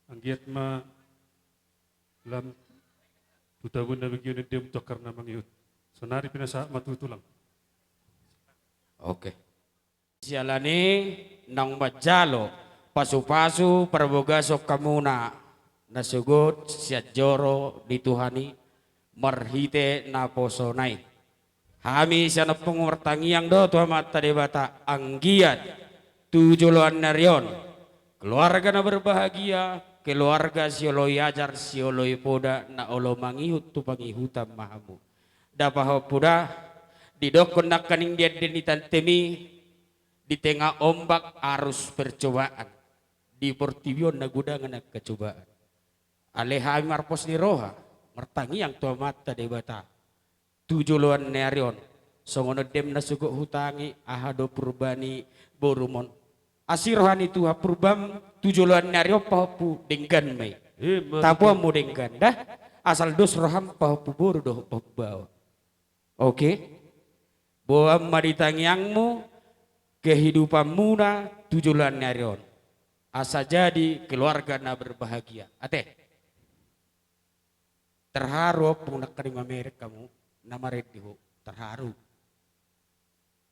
anggiat ma lam tu tabu na begion endehon tu angka na mangihut. Sonari pinasahat ma tu tulang. Oke. Siala ni naung manjalo pasupasu parbagason hamuna na sogot sian joro ni Tuhan i marhite naposona i. Hami sian ompung martangiang do tu Amanta Debata anggiat tu joloan ni ari on keluarga na berbahagia, keluarga sioloi ajar sioloi poda na olo mangihut tu pangihutan ma hamu. Da pahompu da, didokkon nangkaning di ende ni tantemi, di tengah ombak arus percobaan, di portibi on na godang angka cobaan. Alai hami marpos ni roha martangiang tu Amanta Debata tu joloan ni ari on. Songon on dem na sogot hutangi, aha do purba ni borumon. Asi roha ni Tuhan purbam tu joloan ni ari on pahompu denggan ma i. Ima tutu. Tapuanmu denggan da. Asal dos roham pahompu boru dohot pahompu baoa. Oke. Boan ma di tangiangmu kehidupanmuna tu joloan ni ari on. Asa jadi keluarga na berbahagia. Ate. Terharu ompung nangkaning mamereng hamu na marende ho. Terharu.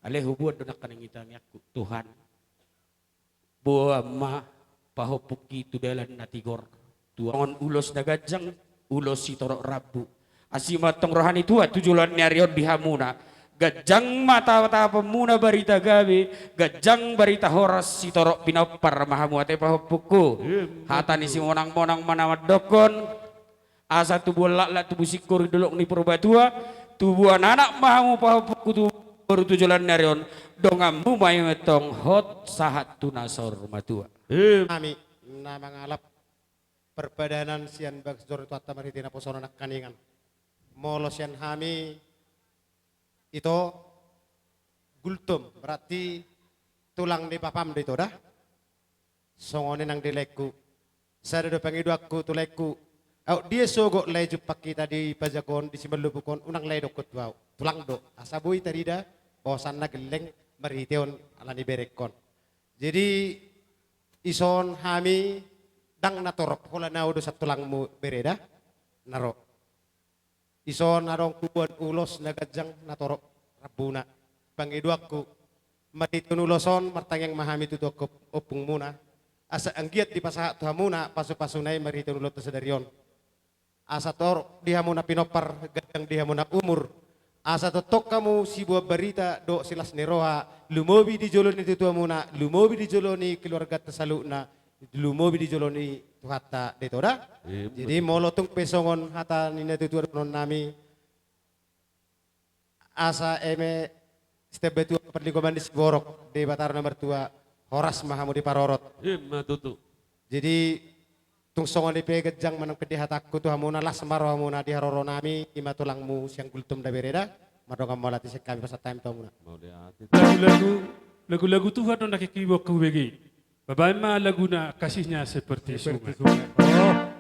Alai huboan do nangkaning i tangiangku Tuhan. Boan ma pahompungki tu dalan na tigor. Tuangon ulos na ganjang, ulos sitorop rambu. Asi ma antong roha ni Tuhan tu joloan ni ari on di hamuna. Ganjang ma tataponmuna barita gabe, ganjang barita horas sitorop pinompar ma hamu ate pahompungku. Ima tutu. Hata ni simonang-monang ma na mandokkon. Asa tubuan laklak tubu singkoru di dolok ni Purbatua, tubuan anak ma hamu pahompungku tu boru tu joloan ni ari on, donganmu ma i antong hot sahat tu na saur matua. Ima. Hami na mangalap parpadanan sian bagas joro ni Tuhanta marhite naposona nangkaningan. Molo sian hami ito Gultom, berarti tulang ni bapam do ito da. Songon i nang di laengku. Sada do pangidoanku tu laengku. Aut dia sogot lae jumpang hita di pajakoton di Simalupuk on, unang lae dokkon tu ahu. Tulang do. Asa boi tarida bahwasanna gelleng marhitehon ala ni berengkon. Jadi ison hami ndang na torop holan ahu do santulangmu bere da. Na ro. Ison adong tubuan ulos na ganjang na torop rambuna. Pangidoanku, marhitehon ulos on martangiang ma hami tu angka ompungmuna. Asa anggiat dipasahat tu hamuna pasupasuna i marhitehon ulos na sadari on. Asa torop di hamuna pinompar, ganjang di hamuna umur. Asa tongtong hamu siboan barita dohot silas ni roha, lumobi di jolo ni natuatuamuna, lumobi di jolo ni keluarganta saluhutna, lumobi di jolo ni Tuhanta da ito da. Ima tutu. Jadi molo tung pe songon hata ni natuatua dohonon nami, asa eme sitiap batua parlinggoman ni siborok, Debata na martua, horas ma hamu diparorot. Ima tutu. Jadi tung songon i pe ganjang manang pe di hatangku tu hamuna, las ma rohamuna di haroro nami, ima tulangmu sian Gultom da bere da. Mardongan mauliate sian hami pasahat hami tu hamuna. Mauliate. Lagu-lagu, lagu-lagu Tuhan do na kekibo hubege. Baen ma laguna Kasihnya Seperti Sungai. Seperti sungai. Oh.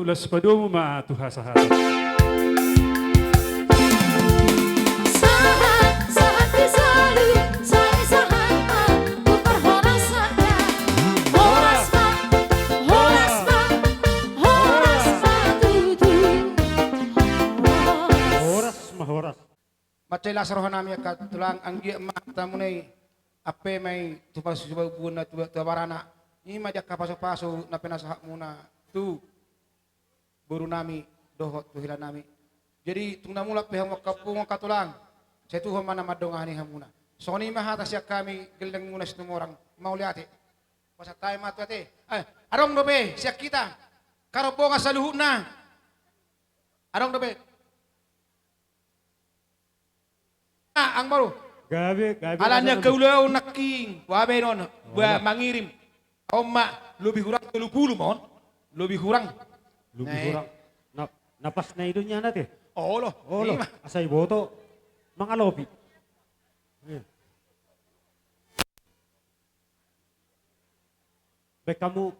Las padomu ma tu hasahatan. Sahat, sahat di solu, sai sahat ma tu parhorasan. Horas ma, horas ma, horas ma tutu. Horas ma, horas. Mansai las rohanami angka tulang, anggiat ma hatamuna i ampe ma i tu pasu-, tu pasu-, tu barana. I ma di angka pasu-pasu na pinasahatmuna tu borunami dohot tu helanami. Jadi tung na mulak pe hamu angka ompung, angka tulang, sai tuho ma na mandongani hamuna. Songon i ma hata sian hami gellengmuna Situmorang. Mauliate. Pasahat hami ma tu ate. Eh, adong dope sian hita karombongan saluhutna. Adong dope. Ah, amangboru. Gabe, gabe. Alani angka ulaon nangkin, boha be on, boha mangirim. On ma, lobi hurang tolu pulu ma on. Lobi hurang. Lobi hurang. Na, na pas na i do nian ate. Olo. Olo. Asa iboto. Mangalopi. Eh. Baen hamu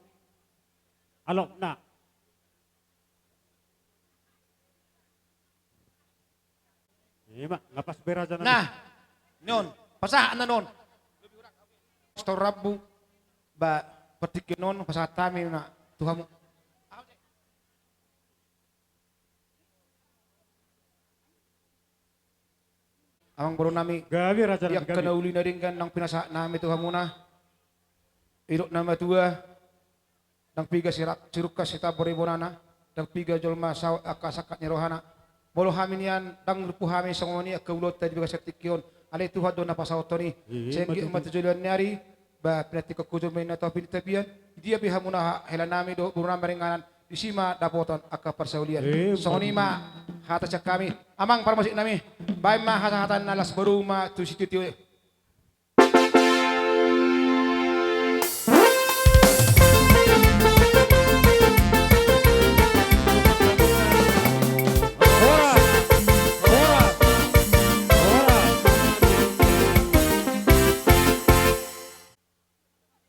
alokna. Ima, nga pas be raja nami. Nah, non, pasahat na non. Stor rambu, ba, partingkian on, pasahat hami ma tu hamu. Amangboru nami, gabe raja nami, gabe. Di angka na uli na denggan naung pinasahat nami tu hamuna. Idok na matua, ndang piga sirak-, sirungkas sitambor ibonana, ndang piga jolma saut angka sangkap ni rohana. Molo hami nian ndang luput hami songon i angka ulaonta di bagasan tingki on. Alai Tuhan do na pasahathon i. Iya, sai anggiat ma tu joloan ni ari, ba, pinantikhon hujur ma i na topi ni tapian, di dia pe hamuna ha-, helanami dohot borunami maringanan, disi ma dapotan angka parsaulian. Iya, songon i ma hata sian hami. Amang parmusik nami, baen ma hasahatan na las boru ma tu sitio-tio i.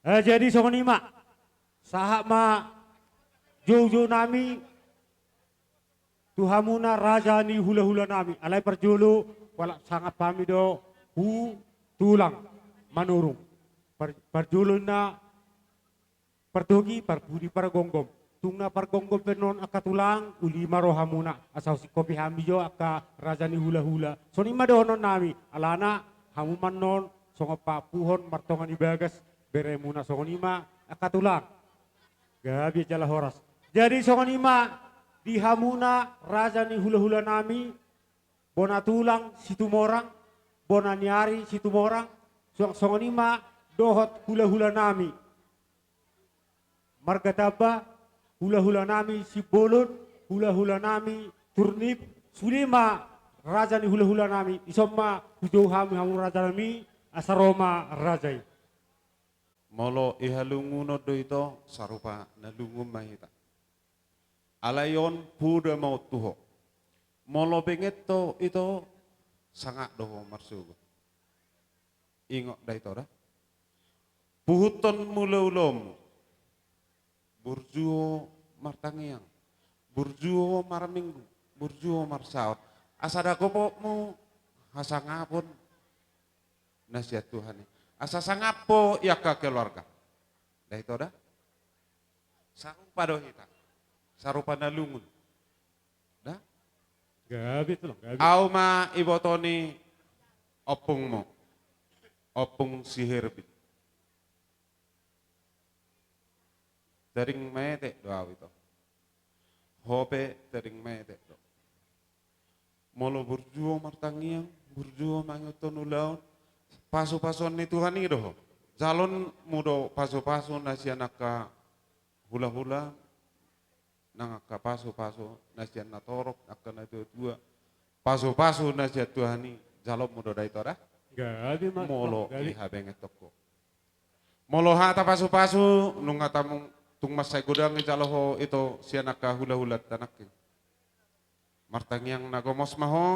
Eh, jadi songon i ma. Sahat ma joujou nami tu hamuna raja ni hulahulanami. Alai parjolo, hualap sangap hami do tu tulang Manurung. Par-, parjolo na partogi, parpudi, pargomgom. Tung na pargomgom pe on angka tulang, uli ma rohamuna. Asa husingkopi hami jo angka raja ni hulahula. Songon i ma dohonon nami. Alana hamu ma on songon paampuhon martonga ni bagas beremuna, songon i ma angka tulang. Gabe jala horas. Jadi songon i ma di hamuna raja ni hulahulanami, bona tulang Situmorang, bona ni ari Situmorang, suang songon i ma dohot hulahulanami. Marga Tamba, hulahulanami Simbolon, hulahulanami Turnip, sude ma raja ni hulahulanami, dison ma hujou hami hamu rajanami, asa ro ma raja i. Molo i halungunon do ito, sarupa na lungun ma hita. Alai on poda ma on tu ho. Molo benget ho ito, sangap do ho marsogot. Ingot da ito da. Puhuthon mula ulaonmu. Burju ho martangiang. Burju ho marminggu. Burju ho marsaor. Asa dapotmu hasangapon na sian Tuhan i. Asa sangap ho i angka keluarga. Da ito da. Sarupa do hita. Sarupa na lungun. Da? Gabe tulang, gabe. Au ma iboto ni ompungmu. Ompung si Herbin. Tading maetek do au ito. Ho pe tading maetek do. Molo burju ho martangiang, burju ho mangihuthon ulaon, pasupasuon ni Tuhan i do ho. Jalonmu do pasupasu na sian angka hulahula, nang angka pasupasu na sian na torop, angka na tuatua. Pasupasu na sian Tuhan i, jalonmu do da ito da. Gabe ma, gabe. Molo i habenget ho. Molo hata pasupasu, nunga tamu-, tung mansai godang dijalo ho ito sian angka hulahulanta nangkin. Martangiang na gomos ma ho,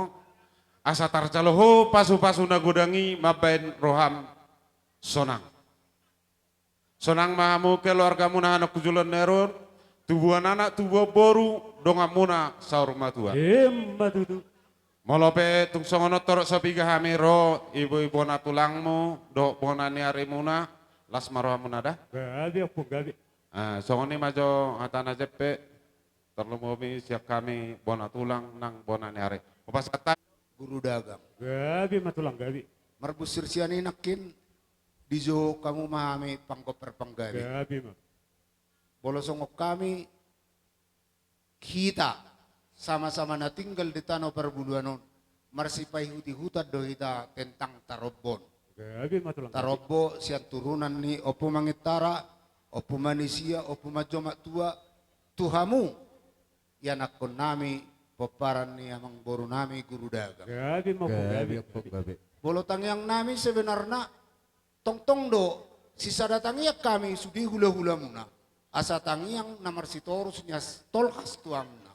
asa tarjalo ho pasupasu na godang i mambahen roham sonang. Sonang ma hamu keluargamuna, anak tu joloan ni ari on, Tubuan anak, tubuan boru, donganmuna saur matua. Ima tutu. Molo pe tung songon on torop so piga hami ro, ibu-ibu bona tulangmu dohot bona ni arimuna, las ma rohamuna da. Gabe, ompung, gabe. Ah, songon i ma jo hatana Jeppe, tarlumobi sian hami bona tulang nang bona ni ari. Hupasahat hami. Guru Dagang. Gabe ma tulang, gabe. Marbunsir sian i nangkin, dijou hamu ma hami panggompar panggabe. Gabe ma. Molo songon hami, hita sama-sama na tinggal di Tano Parbuluan on, marsipaihut-ihutan do hita tentang tarombo on. Gabe ma tulang. Tarombo sian turunan ni Ompu Mangintara, Ompu Manisia, Ompu Manjomak Tua, tu hamu, ianakkonnami, pomparan ni amangborunami Guru Dagang. Gabe ma, ompung, gabe. Gabe, ompung, gabe. Molo tangiangnami sebenarna, tongtong do, sisada tangiang hami sude hula-hulamuna, asa tangiang na marsitorus ni as-, tolhas tu hamuna.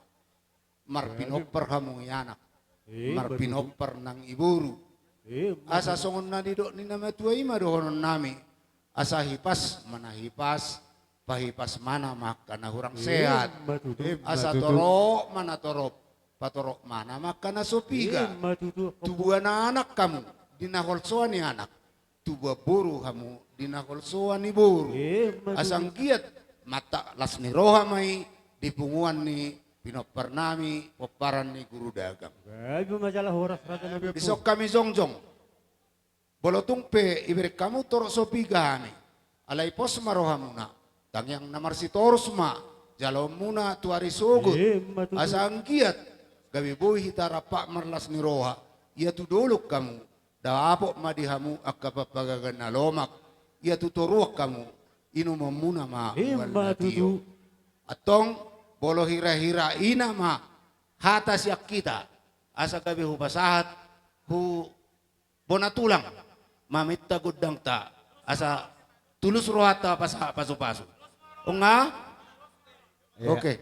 Marpinompar hamu i anak. Ima tutu. Marpinompar nang i boru. Ima tutu. Asa songon na nidok ni na matua i ma dohononnami. Asa hipas ma na hipas, pahipas ma na ma angka na hurang sehat. Ima tutu. Ima tutu. Asa torop ma na torop, patorop ma na ma angka na so piga. Ima tutu. Tubuan anak hamu di na holsoan ni anak, tubuan boru hamu di na holsoan ni boru. Ima tutu. Asa anggiat mantak las ni roha ma i di punguan ni pinomparnami, pomparan ni Guru Dagang. Gabe ma jala horas raja nami. Dison hami jongjong. Molo tung pe ibereng hamu torop so piga hami, alai pos ma rohamuna, tangiang na marsitorus ma jaloonmuna tu ari sogot. Ima tutu. Asa anggiat gabe boi hita rap marlas ni roha, ia tu dolok hamu, dapot ma di hamu angka pampagagan na lomak, ia tu toruan hamu, inumonmuna ma. Ima tutu. Ual na tio. Antong, molo hira-hira i nama hata sian hita, asa gabe hupasahat hu bona tulang, maminta gondangta, asa tulus rohanta pasahat pasu-pasu. Ong nga? Iya. Oke.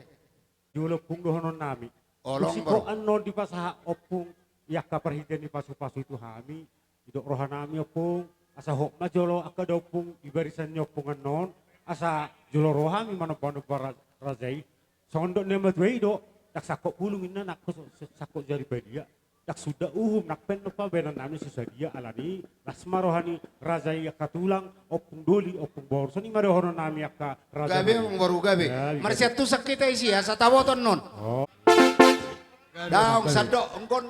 Jolo ompung dohononnami. Olo, ompung, baru. Annon dipasahat ompung, i angka parhitean ni pasu-pasu i tu hami, didok rohanami ompung, asa hot ma jolo angka da ompung, di barisan ni ompung annon, asa jolo ro hami manomba-nomba ra-, raja i. Songon dok ni na matua i do, ndang sangkot bulung inna, nang so-, so-, sangkot jari badia. Ndang suda uhum, nang pe annon pambahenannami so sadia, alani las ma roha ni raja i angka tulang, ompung doli, ompung boru. Songon i ma dohononnami angka raja. Gabe, ompung boru, gabe. Gabe, gabe. Marsiantusan hita disi, asa taboto annon. Oh. Gabe, gabe. Daong, sandok, enggon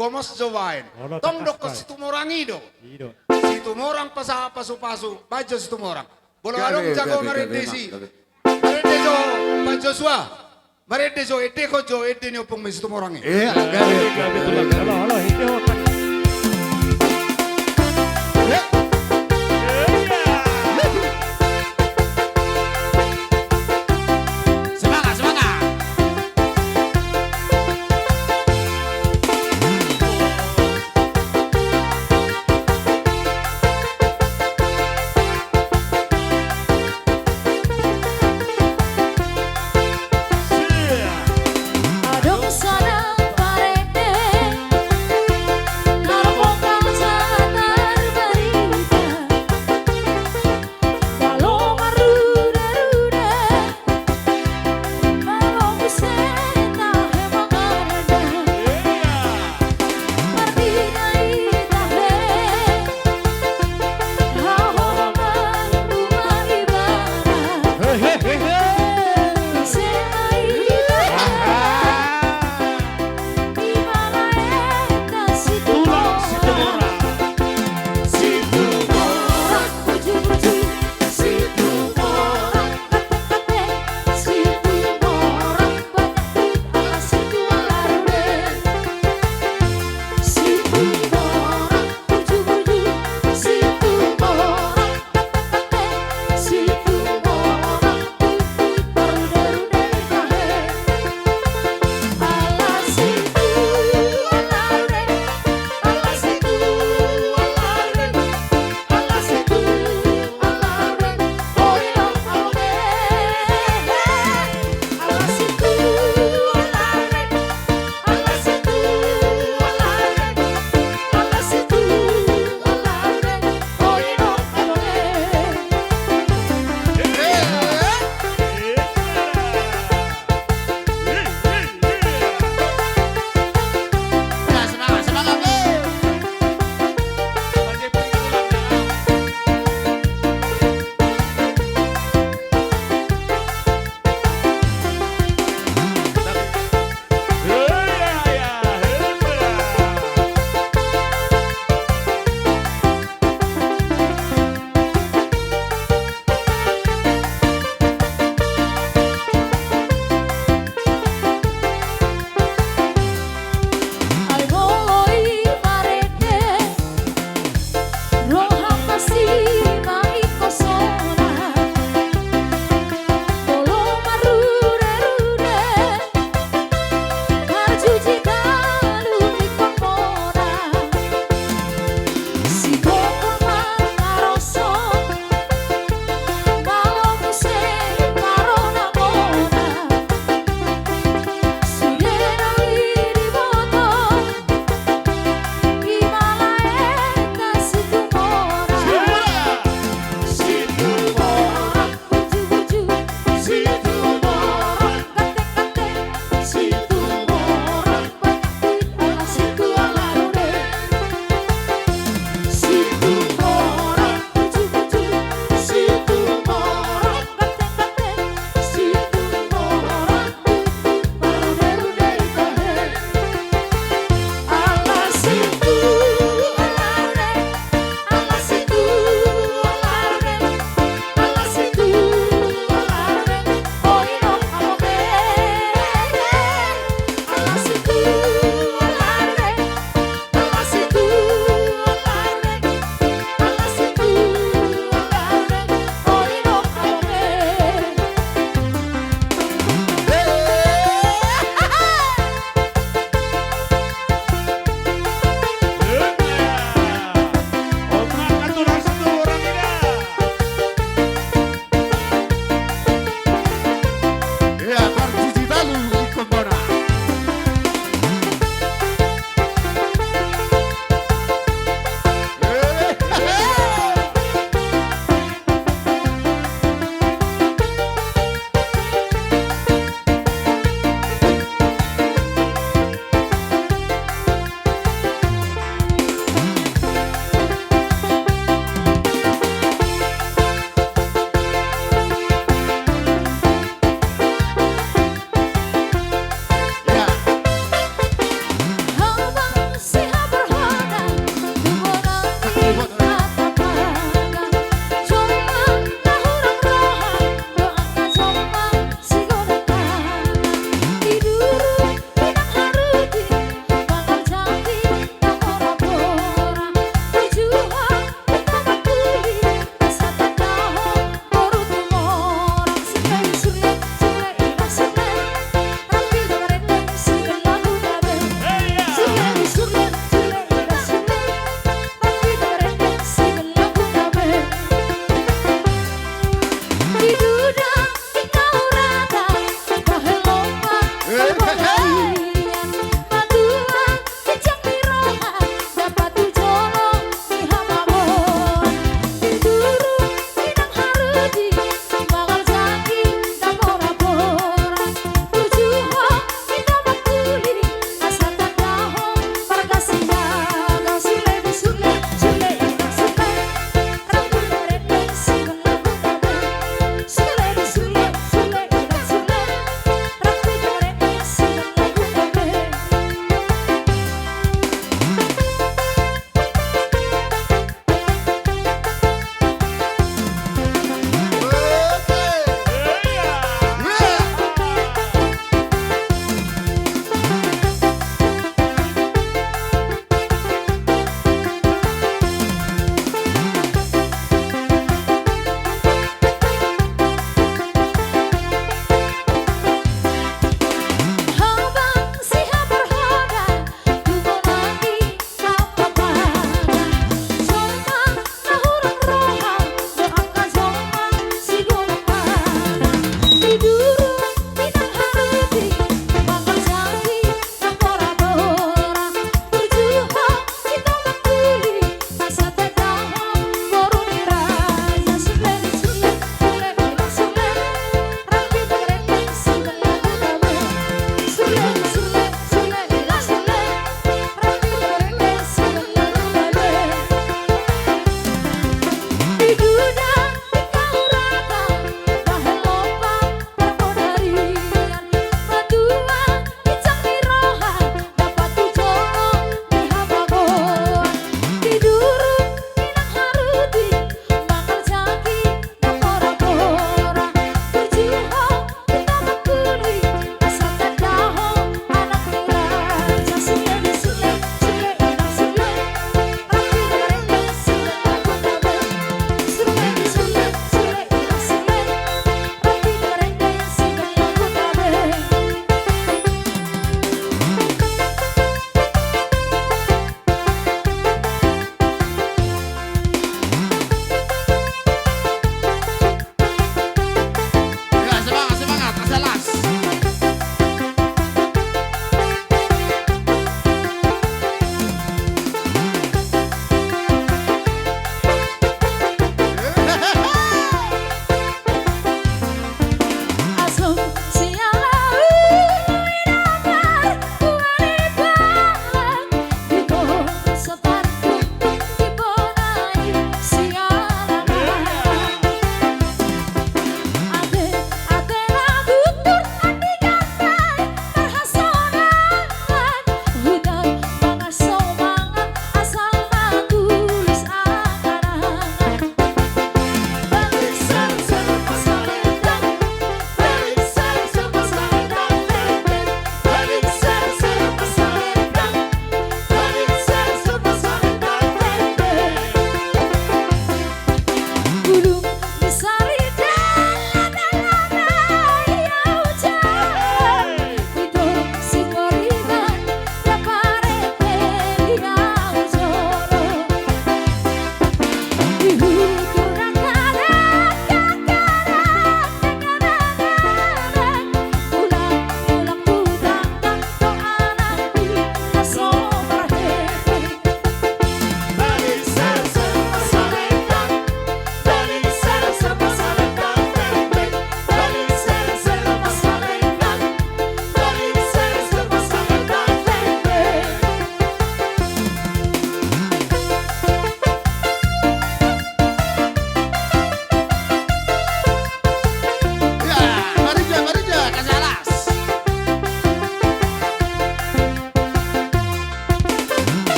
gomos jo baen. Olo, tong dokkon Situmorang i do. I do. Situmorang pasahat pasu-pasu, baen jo Situmorang. Molo adong jago marende disi. Gabe, gabe, gabe. Marende jo, Pak Joshua. Marende jo, endehon jo ende ni ompungmi Situmorang i. Iya, gabe, gabe, gabe. Halo, halo, endehon. Semangat, semangat. Adong sada parende.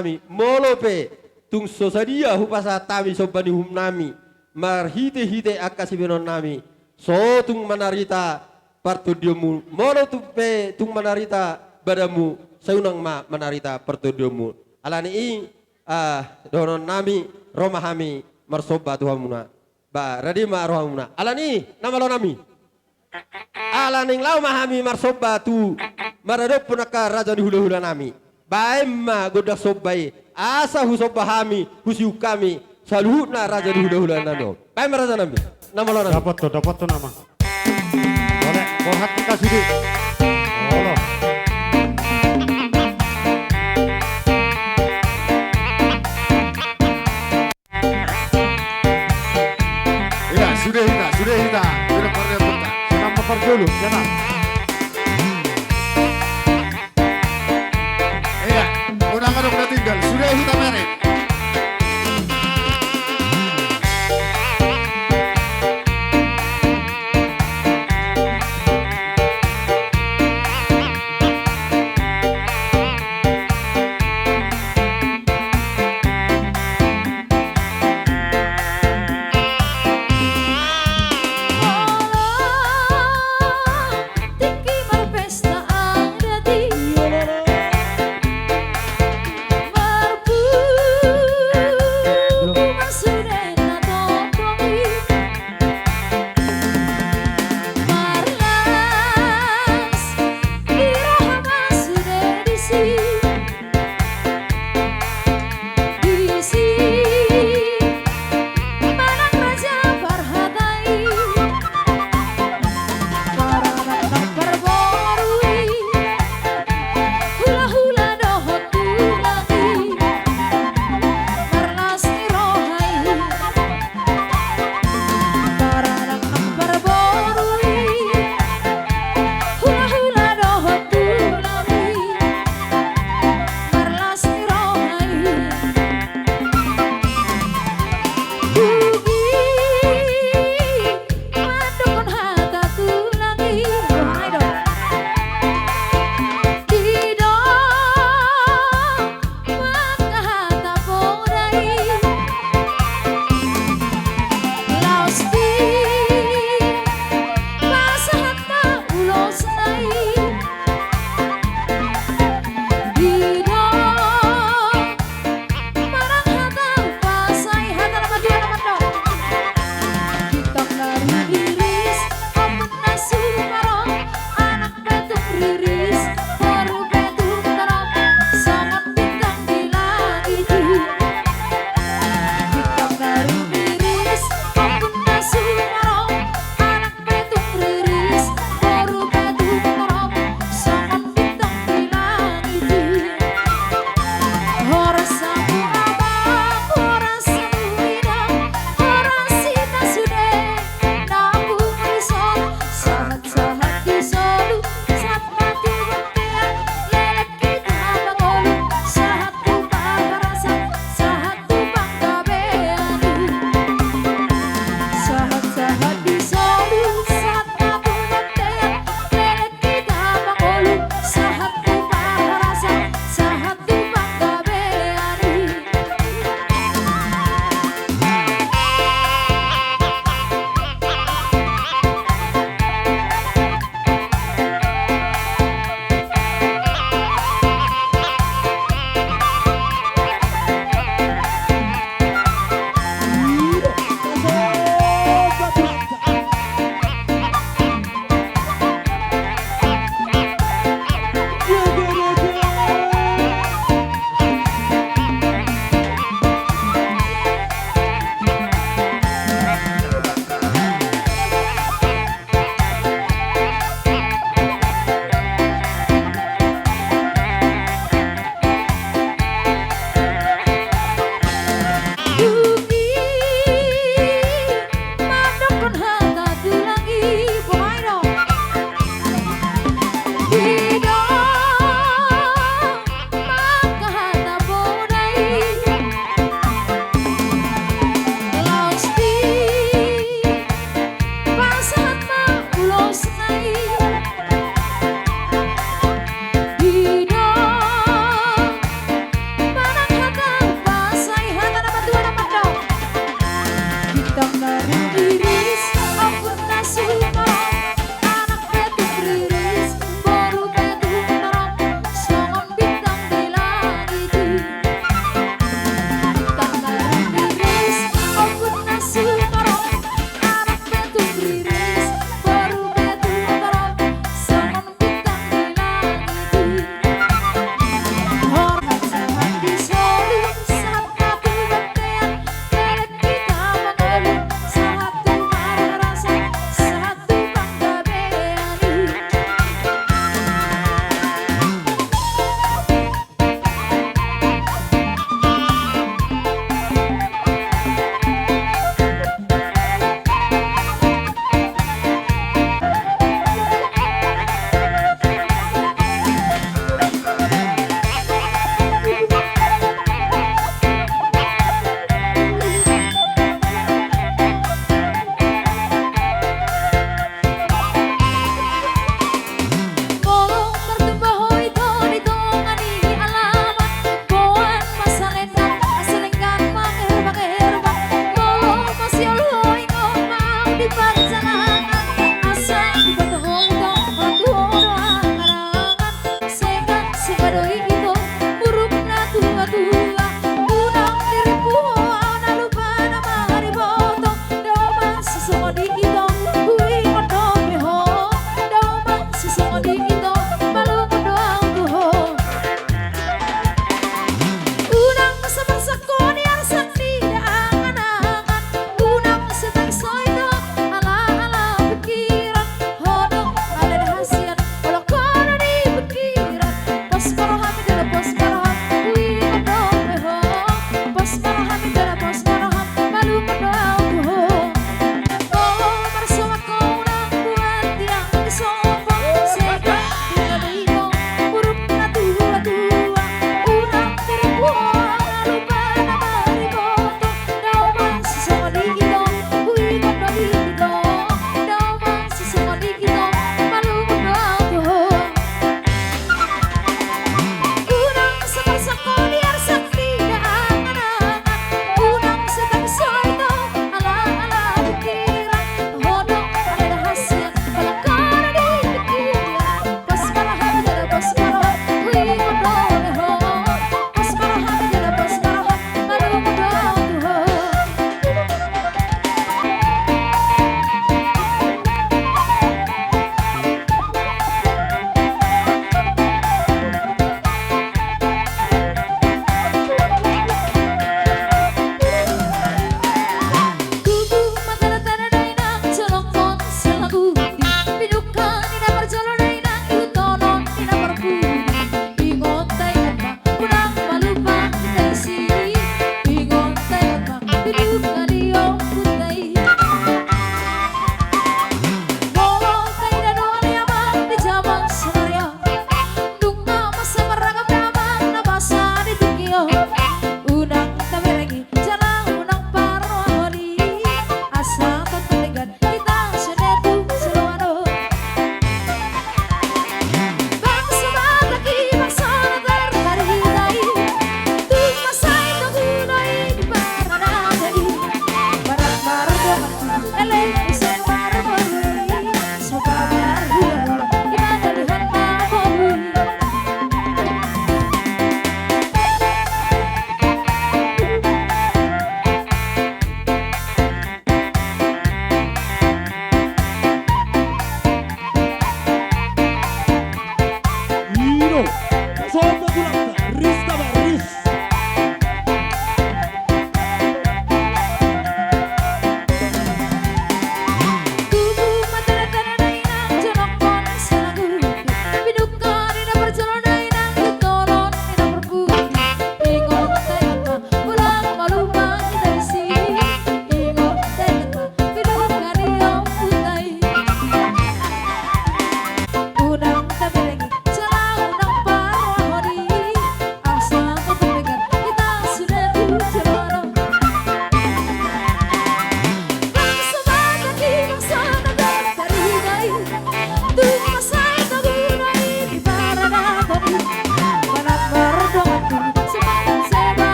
nami, molo pe tung so sadia hupasahat hami somba ni uhum nami marhite-hite angka sibahenon nami, so tung manarita partondionmu. Molo tung pe tung manarita badanmu, sai unang ma manarita partondionmu. Alani i, ah, dohonon nami, ro ma hami marsomba tu hamuna. Ba, rade ma rohamuna. Alani i, na malo nami. Ala naeng laho ma hami marsomba tu maradophon angka raja ni hula-hula nami. Baen ma gondang somba i, asa husomba hami, husiuk hami saluhutna raja ni hula-hula nami on. Baen ma raja nami. Na malo nami. Dapothon, dapothon nama. Boleh, borhat kita sude. Olo. Iya, sude hita, sude hita. Sude parjolo, sude. Senam nomor dulu, senam. Iya, unang adong na tinggal, sude hita mere.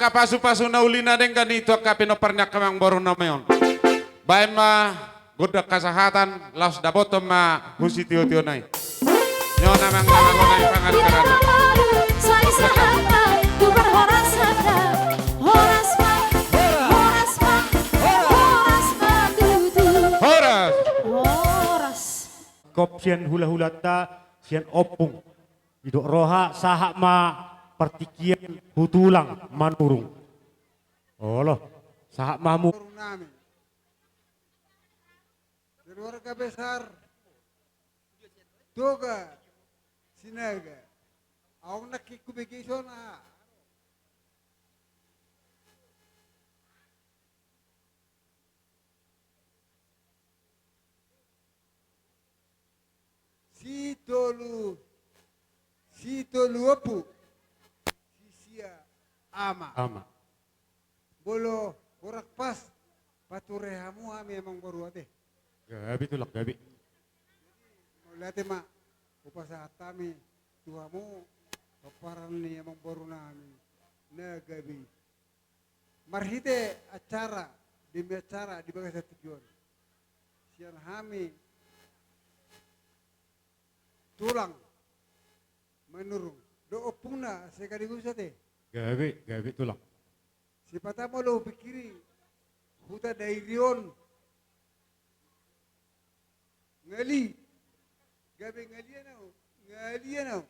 Angka pasu-pasu na uli na denggan i tu angka pinompar ni angka amangboru nami on. Baen ma gondang hasahatan, laos dapothon ma hu sitio-tiona i. Nyo na mangalangkona i pangan karana. Sai sahat ma tu parhorasan da. Horas ma, horas ma, horas ma tutu. Horas. Horas. Hop sian hula-hulanta, sian ompung. Didok roha, sahat ma partingkian hu tulang Manurung. Olo, sahat ma hamu. Nami. Keluarga besar Toga Sinaga. Aung nangkin hubege i songon aha. Sitolu, sitolu ompu, sisia ama. Ama. Molo hurang pas pature hamu hami amangboru ate. Gabe tulang, gabe. Mauliate ma hupasahat hami tu hamu pomparan ni amangboru nami na gabe i. Marhite acara demi acara di bagasan tingki on. Sian hami tulang Manurung dohot ompungna sekaligus ate. Gabe, gabe tulang. Sipata molo hupikiri huta Dairi on. Ngali. Gabe ngalian au. Ngalian au.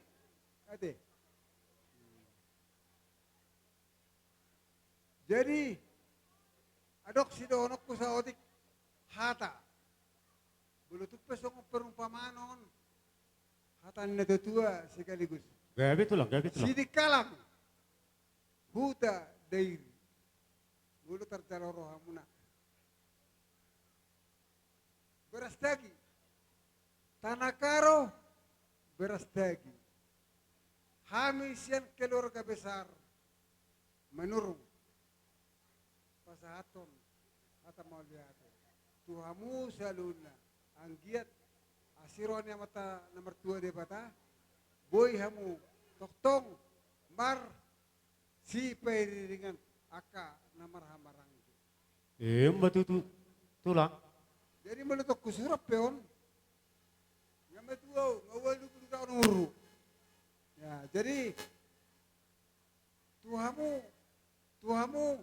Ate. Jadi, adong sidohononku saotik hata. Molo tung pe songon perumpamaan on, hata ni natuatua sekaligus. Gabe tulang, gabe tulang. Sidikalang huta Dairi. Molo tarjalo rohamuna. Berastagi. Tanah Karo, Berastagi. Hami sian keluarga besar Manurung pasahathon hata mauliate tu hamu saluhutna, anggiat asi roha ni Amanta na martua Debata, boi hamu tongtong mar sipairingiringan angka na marhahamaranggi. Emma tutu, tulang. Jadi molo tong husurat pe on, nga matua au, nga ualu pulu taon umurhu. Ya, jadi tu hamu, tu hamu.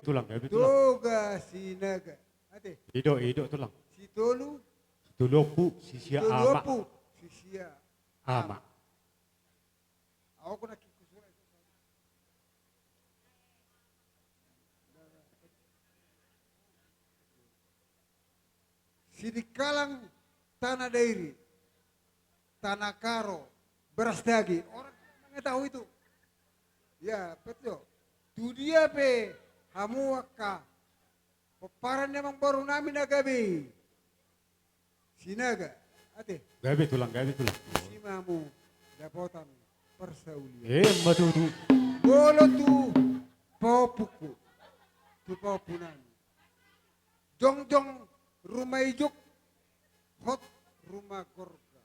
Tulang, gabe tulang. Toga Sinaga. Ate. Ido, ido tulang. Sitolu. Sitolu ompu, sisia ama. Sitolu ompu, sisia ama. Ama. Au ku na kikusurai. Sidikalang Tanah Dairi, Tanah Karo, Berastagi. Orang mengetahui itu. Ya, betul. Tu dia pe hamu angka pomparan ni amangboru nami na gabe i. Sinaga, ate. Gabe tulang, gabe tulang. Asi ma hamu dapotan parsaulian. Emma tutu. Molo tu pahompungku, tu pahompu nami. Jongjong ruma ijuk, hot ruma gorga.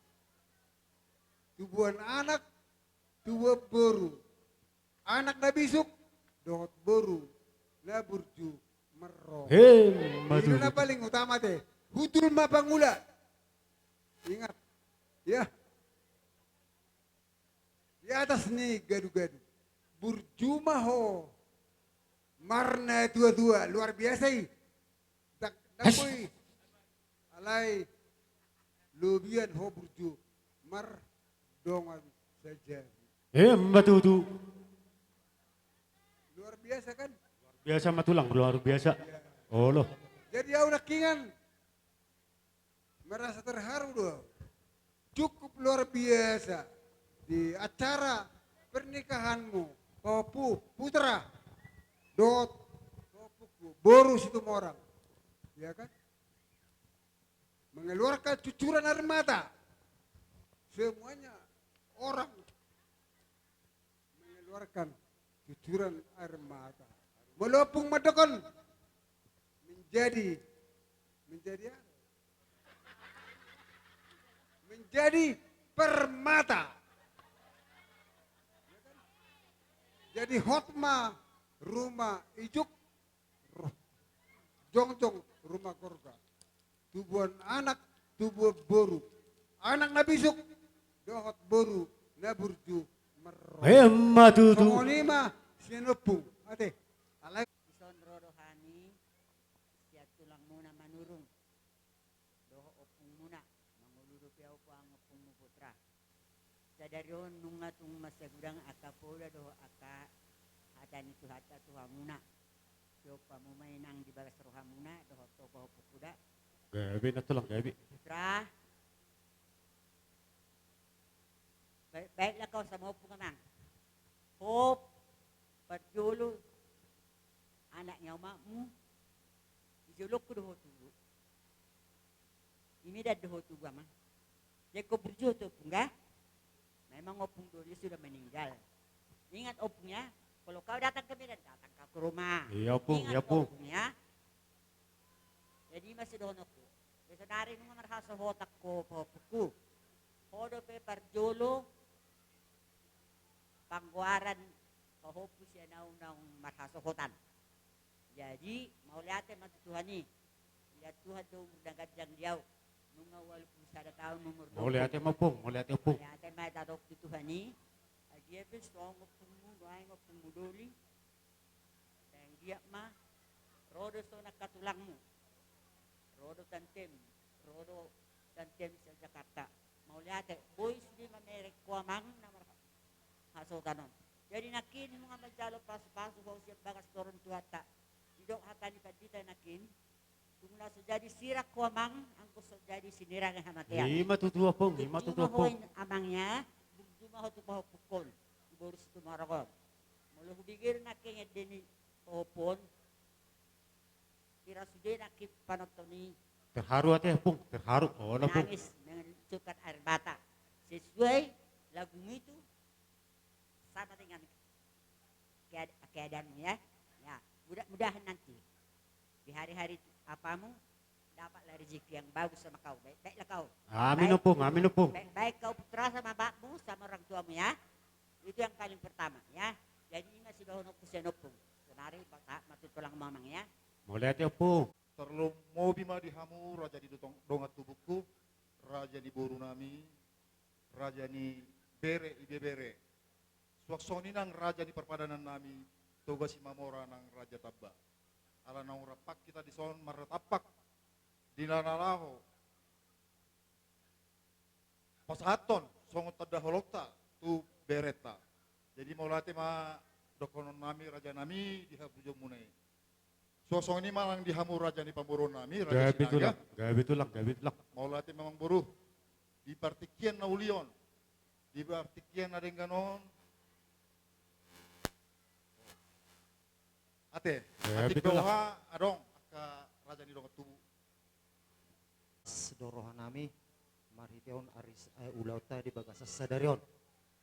Tubuan anak, tubuan boru. Anak na bisuk dohot boru na burju marroha. Emma tutu. I do na paling utama ate. Hundul ma pangula. Ingat. Ya. Di atas ni gadu-gadu. Burju ma ho. Mar na tua-tua, luar biasa i. Ndang, ndang boi. Alai lobian ho burju mardongan sajabu. Emma tutu. Luar biasa kan? Luar biasa ma tulang, luar biasa. Ya. Olo. Jadi au nangkiningan merasa terharu do au. Cukup luar biasa di acara pernikahanmu, pahompu putra dohot pahompuku boru Situmorang, ya kan? Mengeluarkan cucuran air mata. Semuanya orang mengeluarkan cucuran air mata. Molo ompung mandok on, menjadi, menjadi apa? Menjadi permata. Ya kan? Jadi Hot ma ruma ijuk, ro-, jongjong ruma gorga. Tubuan anak, tubuan boru. Anak na bisuk dohot boru na burju marroha. Emma tutu. Songon i ma sian ompung. Ate. Alai. Dison ro do hami sian tulangmuna Manurung dohot ompungmuna, mangolu dope au, Puang, ompungmu Putra. Sadari on nunga tung mansai godang angka poda dohot angka hata ni Tuhanta tu hamuna. Siop hamu ma i nang di bagas rohamuna dohot tu pahompu poda. Gabe na tulang, gabe. Putra. Baik, baiklah kau sama ompung, Amang. Hop, parjolo, anak ni omakmu, di jolongku do ho tubu. Di Medan do ho tubu, Amang. Jadi kau burju ho tu ompung, ga? Memang ompung do, dia sudah meninggal. Ingat ompung ya, kalau kau datang ke Medan, datang kau ke rumah. Iya, Ompung, iya, Ompung. Ingat ompung ya. Jadi masih dohononku. Jadi saudari nunga marhasohotan ho, pahompungku. Ho dope parjolo panggoaran pahompu sian au naung marhasohotan. Jadi mauliate ma tu Tuhan i. Ia Tuhan do umur na ganjang di au. Nunga ualu pulu sada taon umurku. Mauliate ma, Ompung, mauliate, Ompung. Mauliate ma tadok tu Tuhan i. Adia pe songon ompungmu, nuaeng ompungmu doli. Sai anggiat ma ro do songon angka tulangmu. Ro do tantem, ro do tantem sian Jakarta. Mauliate, boi sude mamereng ho, Amang, na marhasohotan on. Jadi nangkin nunga manjalo pasupasu ho sian bagas toru ni Tuhanta. Didok hata ni pandita nangkin, tung na so jadi sirang ho, Amang, anggo so jadi sinirang hamatean. Ima tutu, Ompung, ima tutu, Ompung. Burju ma ho, Amang, ya. Burju ma ho tu pahompungkon, di boru Situmorang on. Molo hubege nangkin ende ni pahompu on, pira sude nangkin panonton i. Terharu ate, Ompung, terharu. Oh, Ompung. Menangis mencucurkan air mata. Sesuai lagumu itu sama dengan kead-, keadaanmu ya. Ya, mudah-mudahan nanti di hari-hari apamu dapatlah rezeki yang bagus sama kau. Baik, baiklah kau. Amin, Ompung, amin, Ompung. Baik, baik kau Putra sama bapakmu, sama orang tuamu ya. Itu yang paling pertama ya. Jadi ima sidohononku sian ompung. Sonari pasahat ma tu tulangmu, Amang ya. Mauliate, Ompung. Tarlumobi ma di hamu raja ni dotong-, dongan tubungku, raja ni borunami, raja ni bere, ibebere. Suang songon i nang raja ni parpadanannami, Toga Simamora nang Raja Tamba. Ala naung rap hita dison marnatampak di na laho pasahathon songon tanda holongta tu berenta. Jadi mauliate ma dohononnami rajanami di habujonmuna i. Suang songon i ma nang di hamu raja ni pamoruonnami, Raja Sinaga. Gabe tulang, gabe tulang, gabe tulang. Mauliate ma, Amangboru. Di partingkian na uli on, di partingkian na denggan on, ate, gabe tulang. Antik doha adong angka raja ni dongan tubu. Sidohononnami marhitehon ari, eh, ulaonta di bagasan sadari on.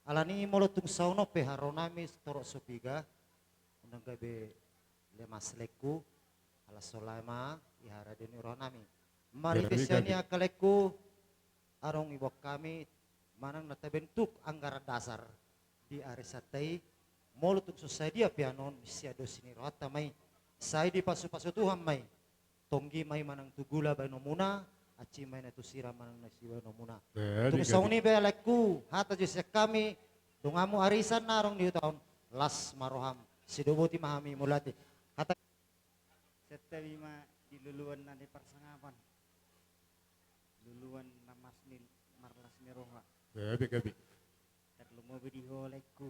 Alani molo tung saonari pe haroronnami torop so piga, unang gabe lemas laengku, ala so lae ma i haradeon ni rohanami. Marhite sian i angka laengku, adong diboan hami manang na tabentuk anggaran dasar di ari Santa i, molo tung so sadia pe annon sian dos ni rohanta ma i, sai dipasupasu Tuhan ma i. Tonggi ma i manang tu gula baenonmuna, hansit ma i na tu sira manang na sibaenonmuna. Tung songon i pe laengku, hata jo sian hami, donganmu arisan na adong di huta on, las ma roham, sidoboti ma hami, mauliate. Hata. Santabi ma di luluan na di parsangapan, luluan na mas ni, marlas ni roha. Gabe, gabe. Tarlumobi di ho laengku.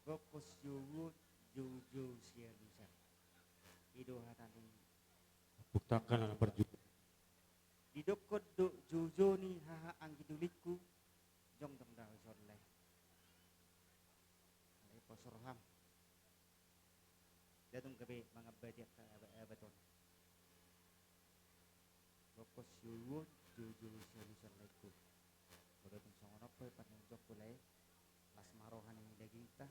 Gokhon siuhut, joujou sialusan. I do hata ni Putaka na parjolo. Didokkon do joujou ni haha anggi dulingku, jongjong do au dison lae. Alai pos roham. Nda tung gabe mangambati angka abat-abat on. Gokhon siuhut, joujou sialusan laengku. Molo tung songon on pe panjoujonku lae, las ma roha ni dagingta,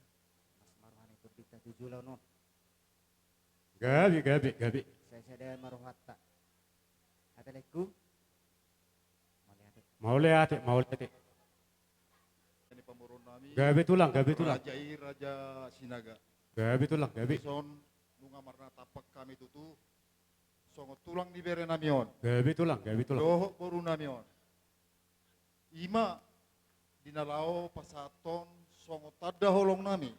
las ma roha ni tondinta tu joloan on. Gabe, gabe, gabe. Sai sada ma rohanta. Ate laengku. Mauliate. Mauliate, mauliate. Ni pamoruonnami, Gabe tulang, gabe tulang. Raja i, Raja Sinaga. Gabe tulang, gabe. Dison nunga marnatampak hami tutu songon tulang ni berenami on. Gabe tulang, gabe tulang. Dohot borunami on. I ma di na laho pasahathon songon tanda holongnami.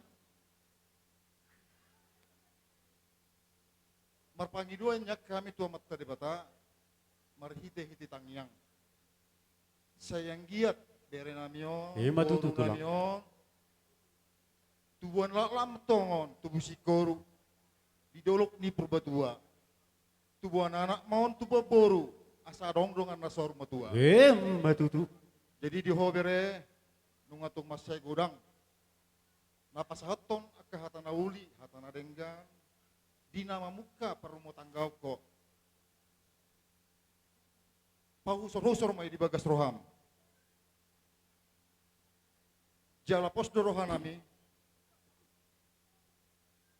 Marpangidoan ni angka hami tu Amanta Debata marhite-hite tangiang. Sai anggiat berenami on, i ma tutu, tulang, borunami on, tubuan laklak ma tongon tubu singkoru di dolok ni Purbatua. Tubuan anak ma on, tubuan boru, asa adong dongan na saur matua. I ma tutu. Jadi di ho bere, nunga tung mansai godang na pasahathon angka hata na uli, hata na denggan, di na mamungka parrumatanggaon ho. Pahusor-husor ma i di bagas roham. Jala pos do rohanami,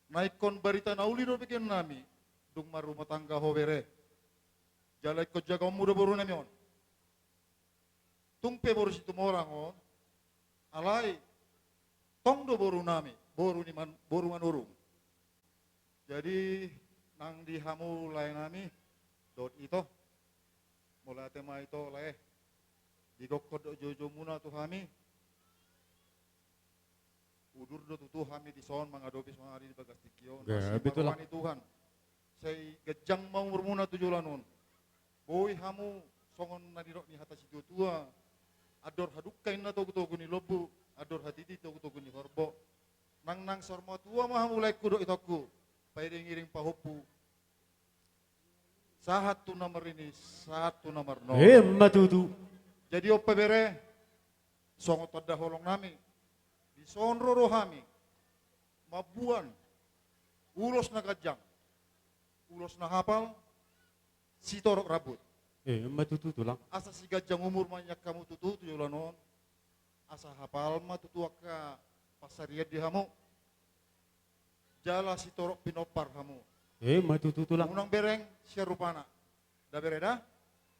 na ingkon barita na uli do begeonnami dung marrumatangga ho bere. Jala ingkon jagaonmu do borunami on. Tung pe boru Situmorang on, alai tong do borunami, boru ni man-, boru Manurung. Jadi nang di hamu laenami dohot ito, mauliate ma ito lae, digokhon dohot joujoumuna tu hami. Udur do tutu hami dison mangadopi saonari di bagas tingki on. Gabe tulang. Asi ma roha ni Tuhan. Sai ganjang ma umurmuna tu joloan on. Boi hamu songon na nidok ni hata situatua: Andor hadungka inna togutogu ni lombu, andor hatiti togutogu ni horbo. Nang, nang saur matua ma hamu laengku dohot itongku, pairing-iring pahompu, sahat tu na marnini, sahat tu na marnono. I ma tutu. Jadi on pe bere, songon tanda holongnami, dison ro rohami mamboan ulos na ganjang, ulos na hapal, sitorop rambut. I ma tutu, tulang. Asa siganjang umur ma nian hamu tutu tu joloan on. Asa hapal ma tutu angka pansarian di hamu. Jala sitorop pinompar hamu. I ma tutu, tulang. Unang bereng sian rupana. Da bere da?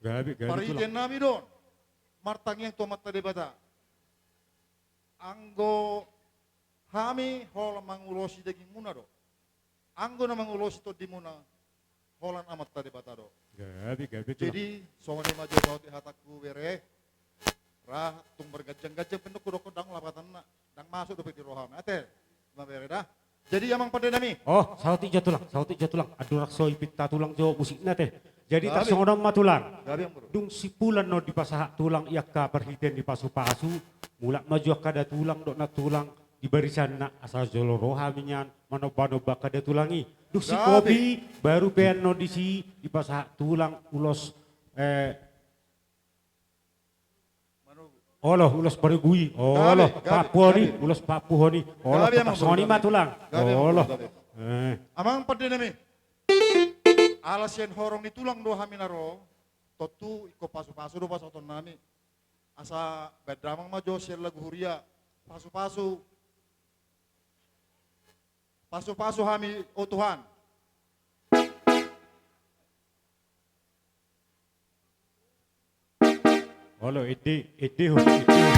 Gabe, gabe, tulang. Parhiteannami do on martangiang tu Amanta Debata. Anggo hami holan mangulosi dagingmuna do. Anggo na mangulosi tondimuna, holan Amanta Debata do. Gabe, gabe, tulang. Jadi songon i ma jo saotik hatangku bere. Ra tung marganjang-ganjang pe nangkin hudokkon, ndang lapatanna, ndang masuk dope di rohami. Ate ma bere da. Jadi amang pandenami. Oh, saotik jo, tulang, saotik jo, tulang. Andorang so ipinta tulang jo musikna, ate. Jadi tarsongon on ma, tulang. Gabe, amang boru. Dung simpulan on dipasahat tulang i angka parhitean ni pasupasu, mulak ma jo angka datulang dohot nantulang di barisanna, asa jolo ro hami nian manombanomba angka datulang i. Dung sikopi, baru pe annon disi dipasahat tulang ulos, eh, olo, ulos panogu i. Olo, gabe, gabe, pampuhon i, gabe. Ulos pampuhon i. Olo, gabe, amang boru, tarsongon i ma, tulang. Gabe, amang boru, olo. Gabe. Eh. Amang pandenami. Ala sian horong ni tulang do hami na ro, tontu ingkon pasupasu do pasahatonnami. Asa baen damang ma jo sian lagu huria. Pasupasu. Pasupasu hami, o Tuhan. Olo, indi, indi ho, indi ho.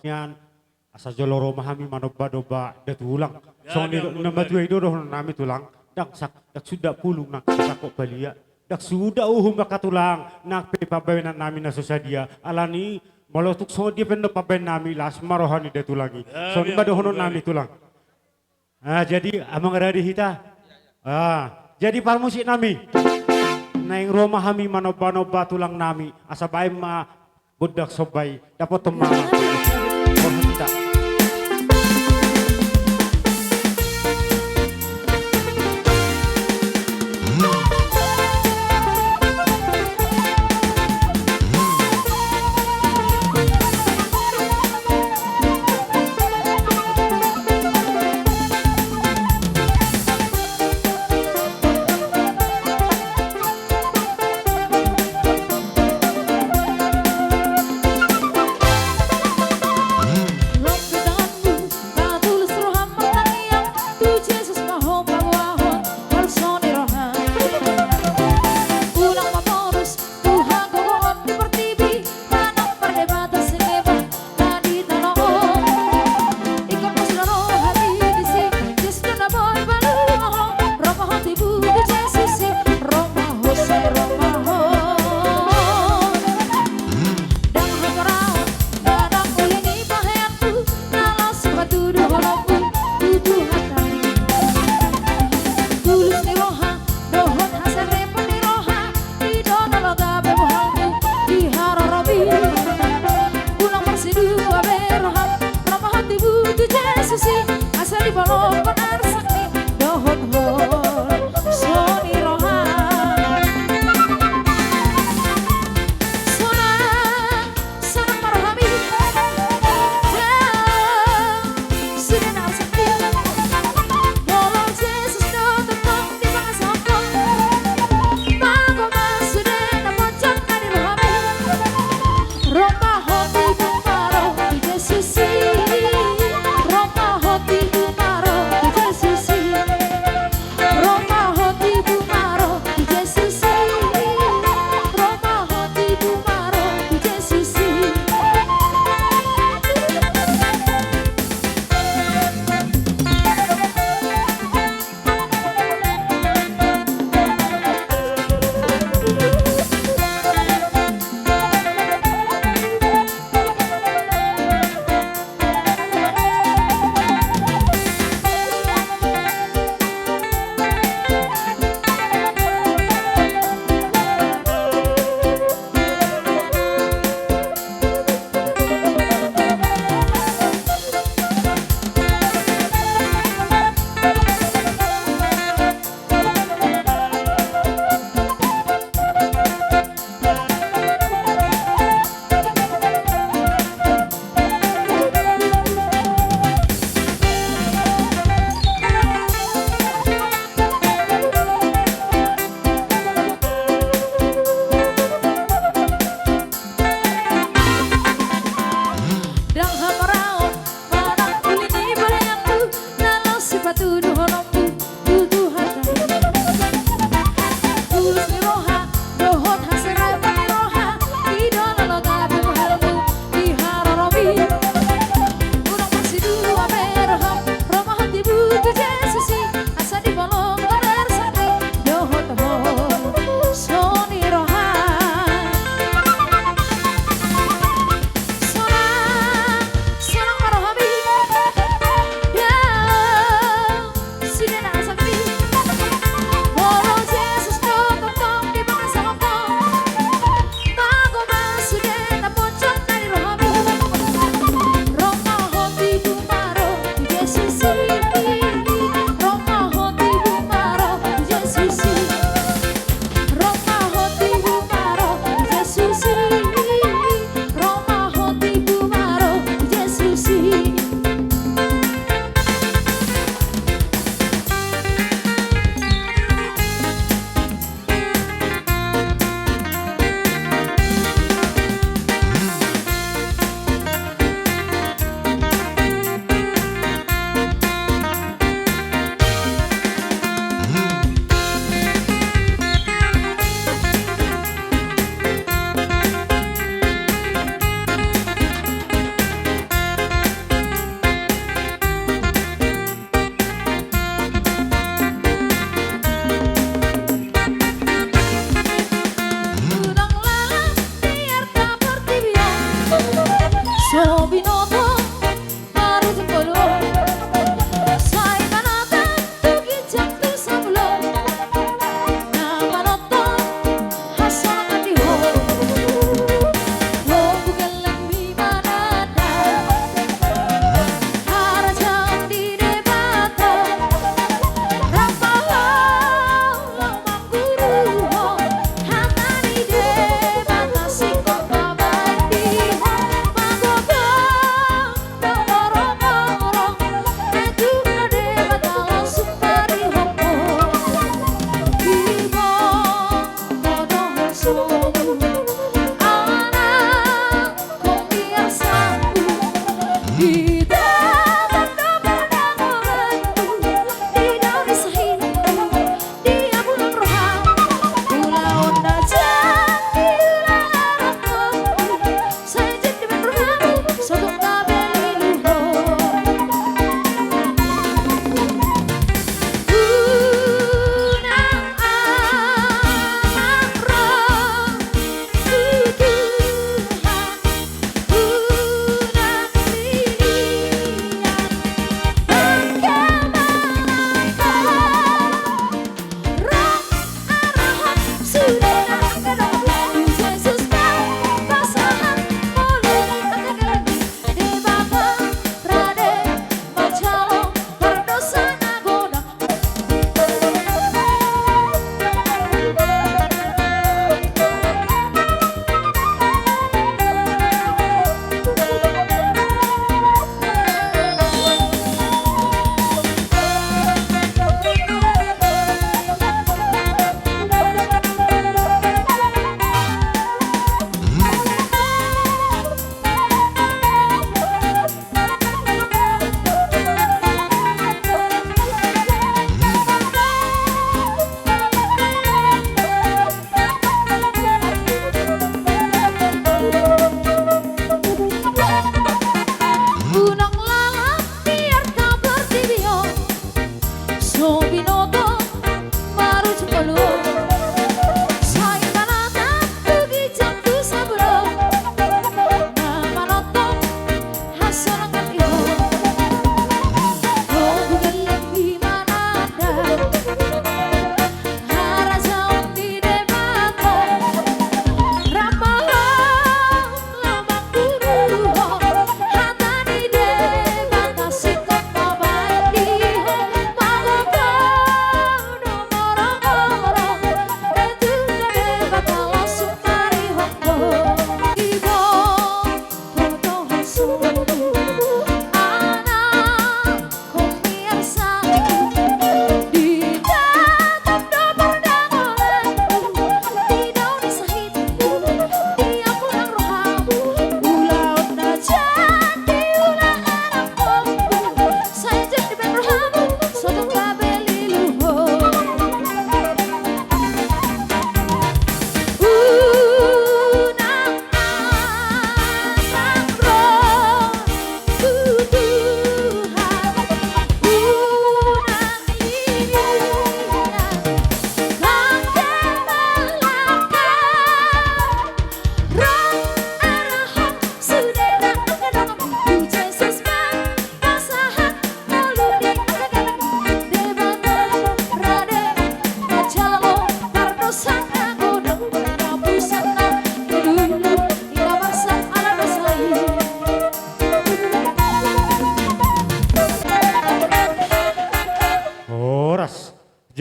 Nian, asa jolo ro ma hami manomba-nomba da tulang. Songon i do na matua i do dohonon nami tulang. Ndang sak, ndang suda pulung nang sasangkop palia. Ndang suda uhum angka tulang nang pe pambahenan nami na so sadia. Alani molo tung songon dia pe na pambahen nami las ma roha ni da tulang i. Songon i ma dohonon nami tulang. Ah, jadi amang rade hita. Ah, jadi parmusik nami. Naeng ro ma hami manomba-nomba tulang nami asa baen ma gondang somba i, dapothon ma. Borhat hita. Lam pe tanganmu, patulus roham martangiang, tu Jesus ma ho paboahon holso ni roham. Unang mamorus tu hagogoon di portibi, manang pardebatan sing lebat na di tano on. Ingkon muse do rohami disi, Jesus do na boi paluahon. Ro ma ho tibu tu Jesus i, ro ma ho, sai ro ma ho. Ndang haporaan, ndang uli ni paheanku, na laos sipatuduhononku tu Tuhanta i. Tulus ni roha dohot hasaripeon ni roha, i do na laho gabe bohalmu di haroromi. Unang marsidua be roham, ro ma ho tibu tu Jesus i, asa dibolongkon arsak ni dohot holso ni roha. Sonang, sonang ma rohami. Sude na arsak i, molo Jesus do tongtong dipangasahon, pago ma sude na ponjot na di rohami. Ro ma ho tibu ma ro tu Jesus i, ro ma ho tibu ma ro tu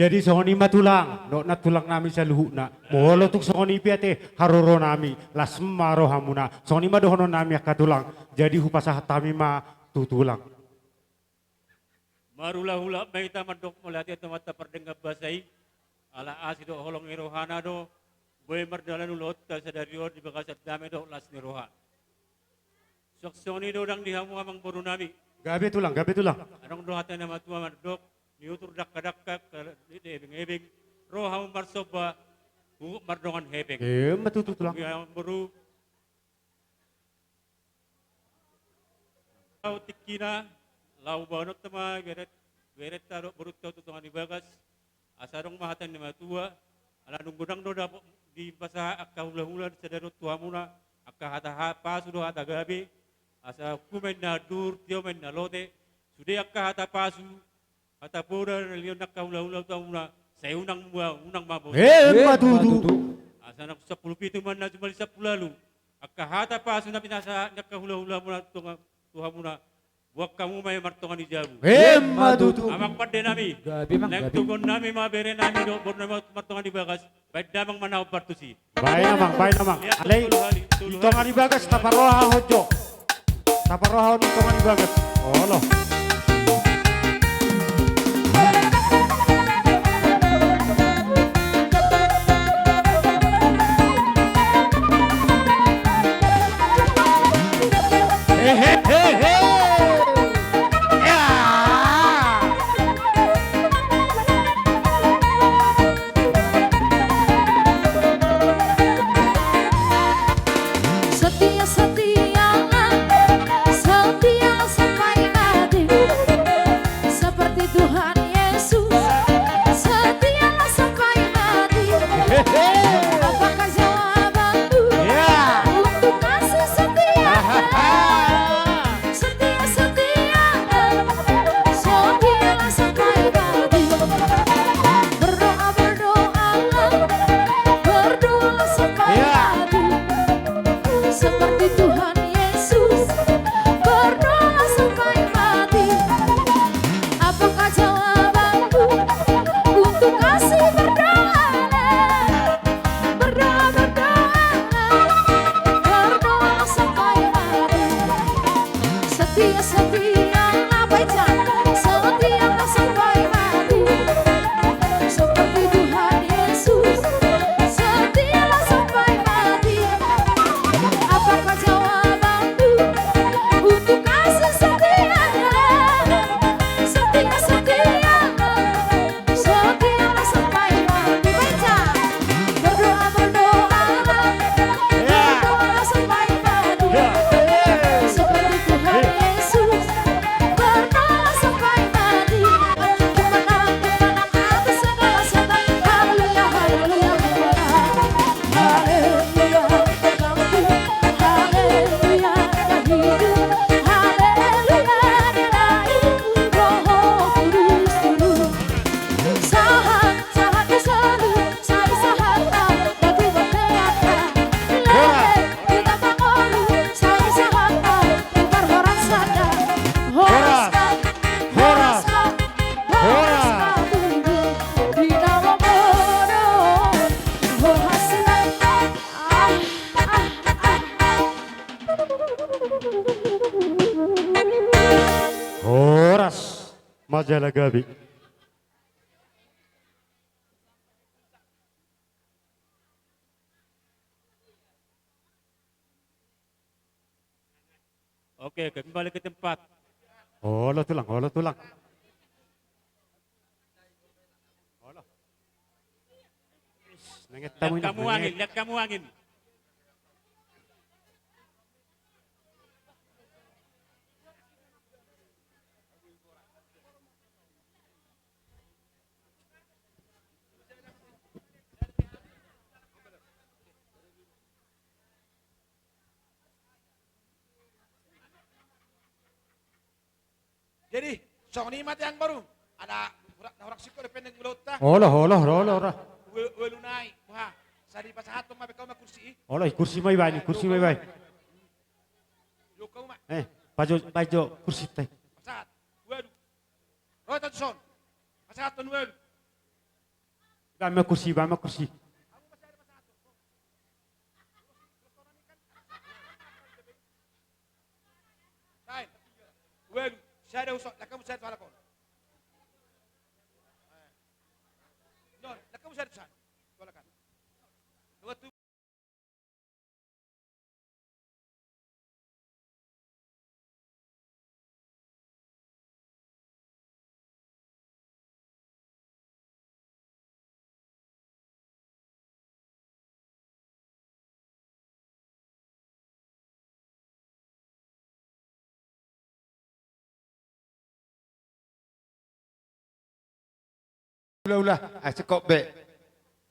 Jadi songon i ma tulang, dohot nantulang nami saluhutna. Molo tung songon i pe ate haroro nami, las ma rohamuna. Songon i ma dohonon nami angka tulang. Jadi hupasahat hami ma tu tulang. Marhulahula ma hita mandok mauliate tu Amanta pardenggan basa i, ala asi dohot holong ni rohana do boi mardalan ulaonta sadari on di bagasan dame dohot las ni roha. Suang songon i do dang di hamu amangboru nami. Gabe tulang, gabe tulang. Adong do hata ni na matua mandok, niutur dakka-dakka angka di ebeng-ebeng, ro hamu marsomba, huhut mardongan hepeng. Emma tutu tulang. Amangboru, tingkina, laho bahenonta ma iberet-, iberenta dohot borunta tu tonga ni bagas, asa adong ma hata ni na matua, ala nunga godang do dapot dipasahat angka hulahula sadari on tu hamuna, angka hata ha-, pasu dohot hata gabe, asa hu ma inna andur, tio ma inna lote, sude angka hata pasu, hata poda na nilehon angka hulahula tu hamuna, sai unang ma, unang ma bosan. Emma tutu. Asa nang sampulu pitu ma na jumadi sampulu ualu. Angka hata pasu na pinasahat ni angka hulahula muna tu tonga, tu hamuna. Boan hamu ma i martonga ni jabu. Emma tutu. Amang pande nami. Gabe, Mang, gabe. Naeng toguon nami ma bere nami dohot boru nami martonga ni bagas. Baen damang ma na hombar tusi. Baen amang, baen amang. Lihat. Alai, tolu hali, tolu hali. Di tonga ni bagas taparrohahon jo. Taparrohahon di tonga ni bagas. Olo. He, he, he, he. Ya. Setia, setia, setia sampai mati. Seperti Tuhan Yesus, setialah sampai mati. Apakah jawabanmu, ya, untuk kasih setia? Setia, setia, setialah sampai mati. Berdoa, berdoalah, berdoalah sampai mati. Seperti Tuhan Yesus, berdoalah sampai mati. Apakah jawabanmu untuk kasih? Berdoalah. Berdoa, berdoa, berdoa sampai mati. Setia, setia, apa itu? Setia sampai mati. Seperti Tuhan Yesus, setialah sampai mati. Apakah jawabanmu untuk kasih setia? Setia, setia. Setialah sampai mati. Baca. Berdoa, berdoalah. Ya. Berdoalah sampai mati. Ya. Seperti Tuhan Yesus. Berdoalah sampai mati. Ku menang, ku menang atas segala setan. Haleluya, haleluya, ku menang. Haleluya, haleluya, haleluya, haleluya. Sahat, sahat di solu, sahat, sahat, ah, batu berdekat, ah. Horas. Lele, kita pangolu, sahat, sahat, ah, tukar horas sada. Horas. Horas, horas, horas, horas. Horas. Di dalam bodo, horas. Horas, ma jala gabe. Oke, kembali ke tempat. Olo tulang, olo tulang. Olo. Lihat kamu angin, lihat kamu angin. Jadi, songon i ma ate amangboru. Ala, na horas singkop dope nang ulaonta. Olo, olo, olo, olo. Ualu nai, boha. Sai dipasahathon ma be hamu ma kursi i. Olo, kursi ma ibaen, kursi ma ibaen. Jok hamu ma. Eh, pajo, pajo kursi te. Pasahat. Ualu. Ro hita tu son. Pasahathon ualu. Baen ma kursi, baen ma kursi. Time. Ualu, sada husok, lakka mu sada tu halak on. Non, lakka mu sada tu halak on. Ula, ula, ah, singkop be.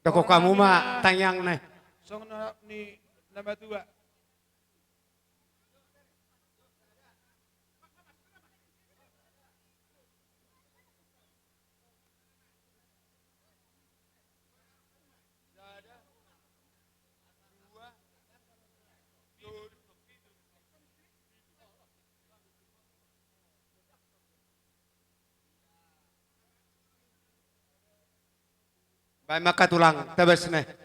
Dohot hamu ma tangiang na i. Songon na ni na matua. Baen ma angka tulang, tebas na i.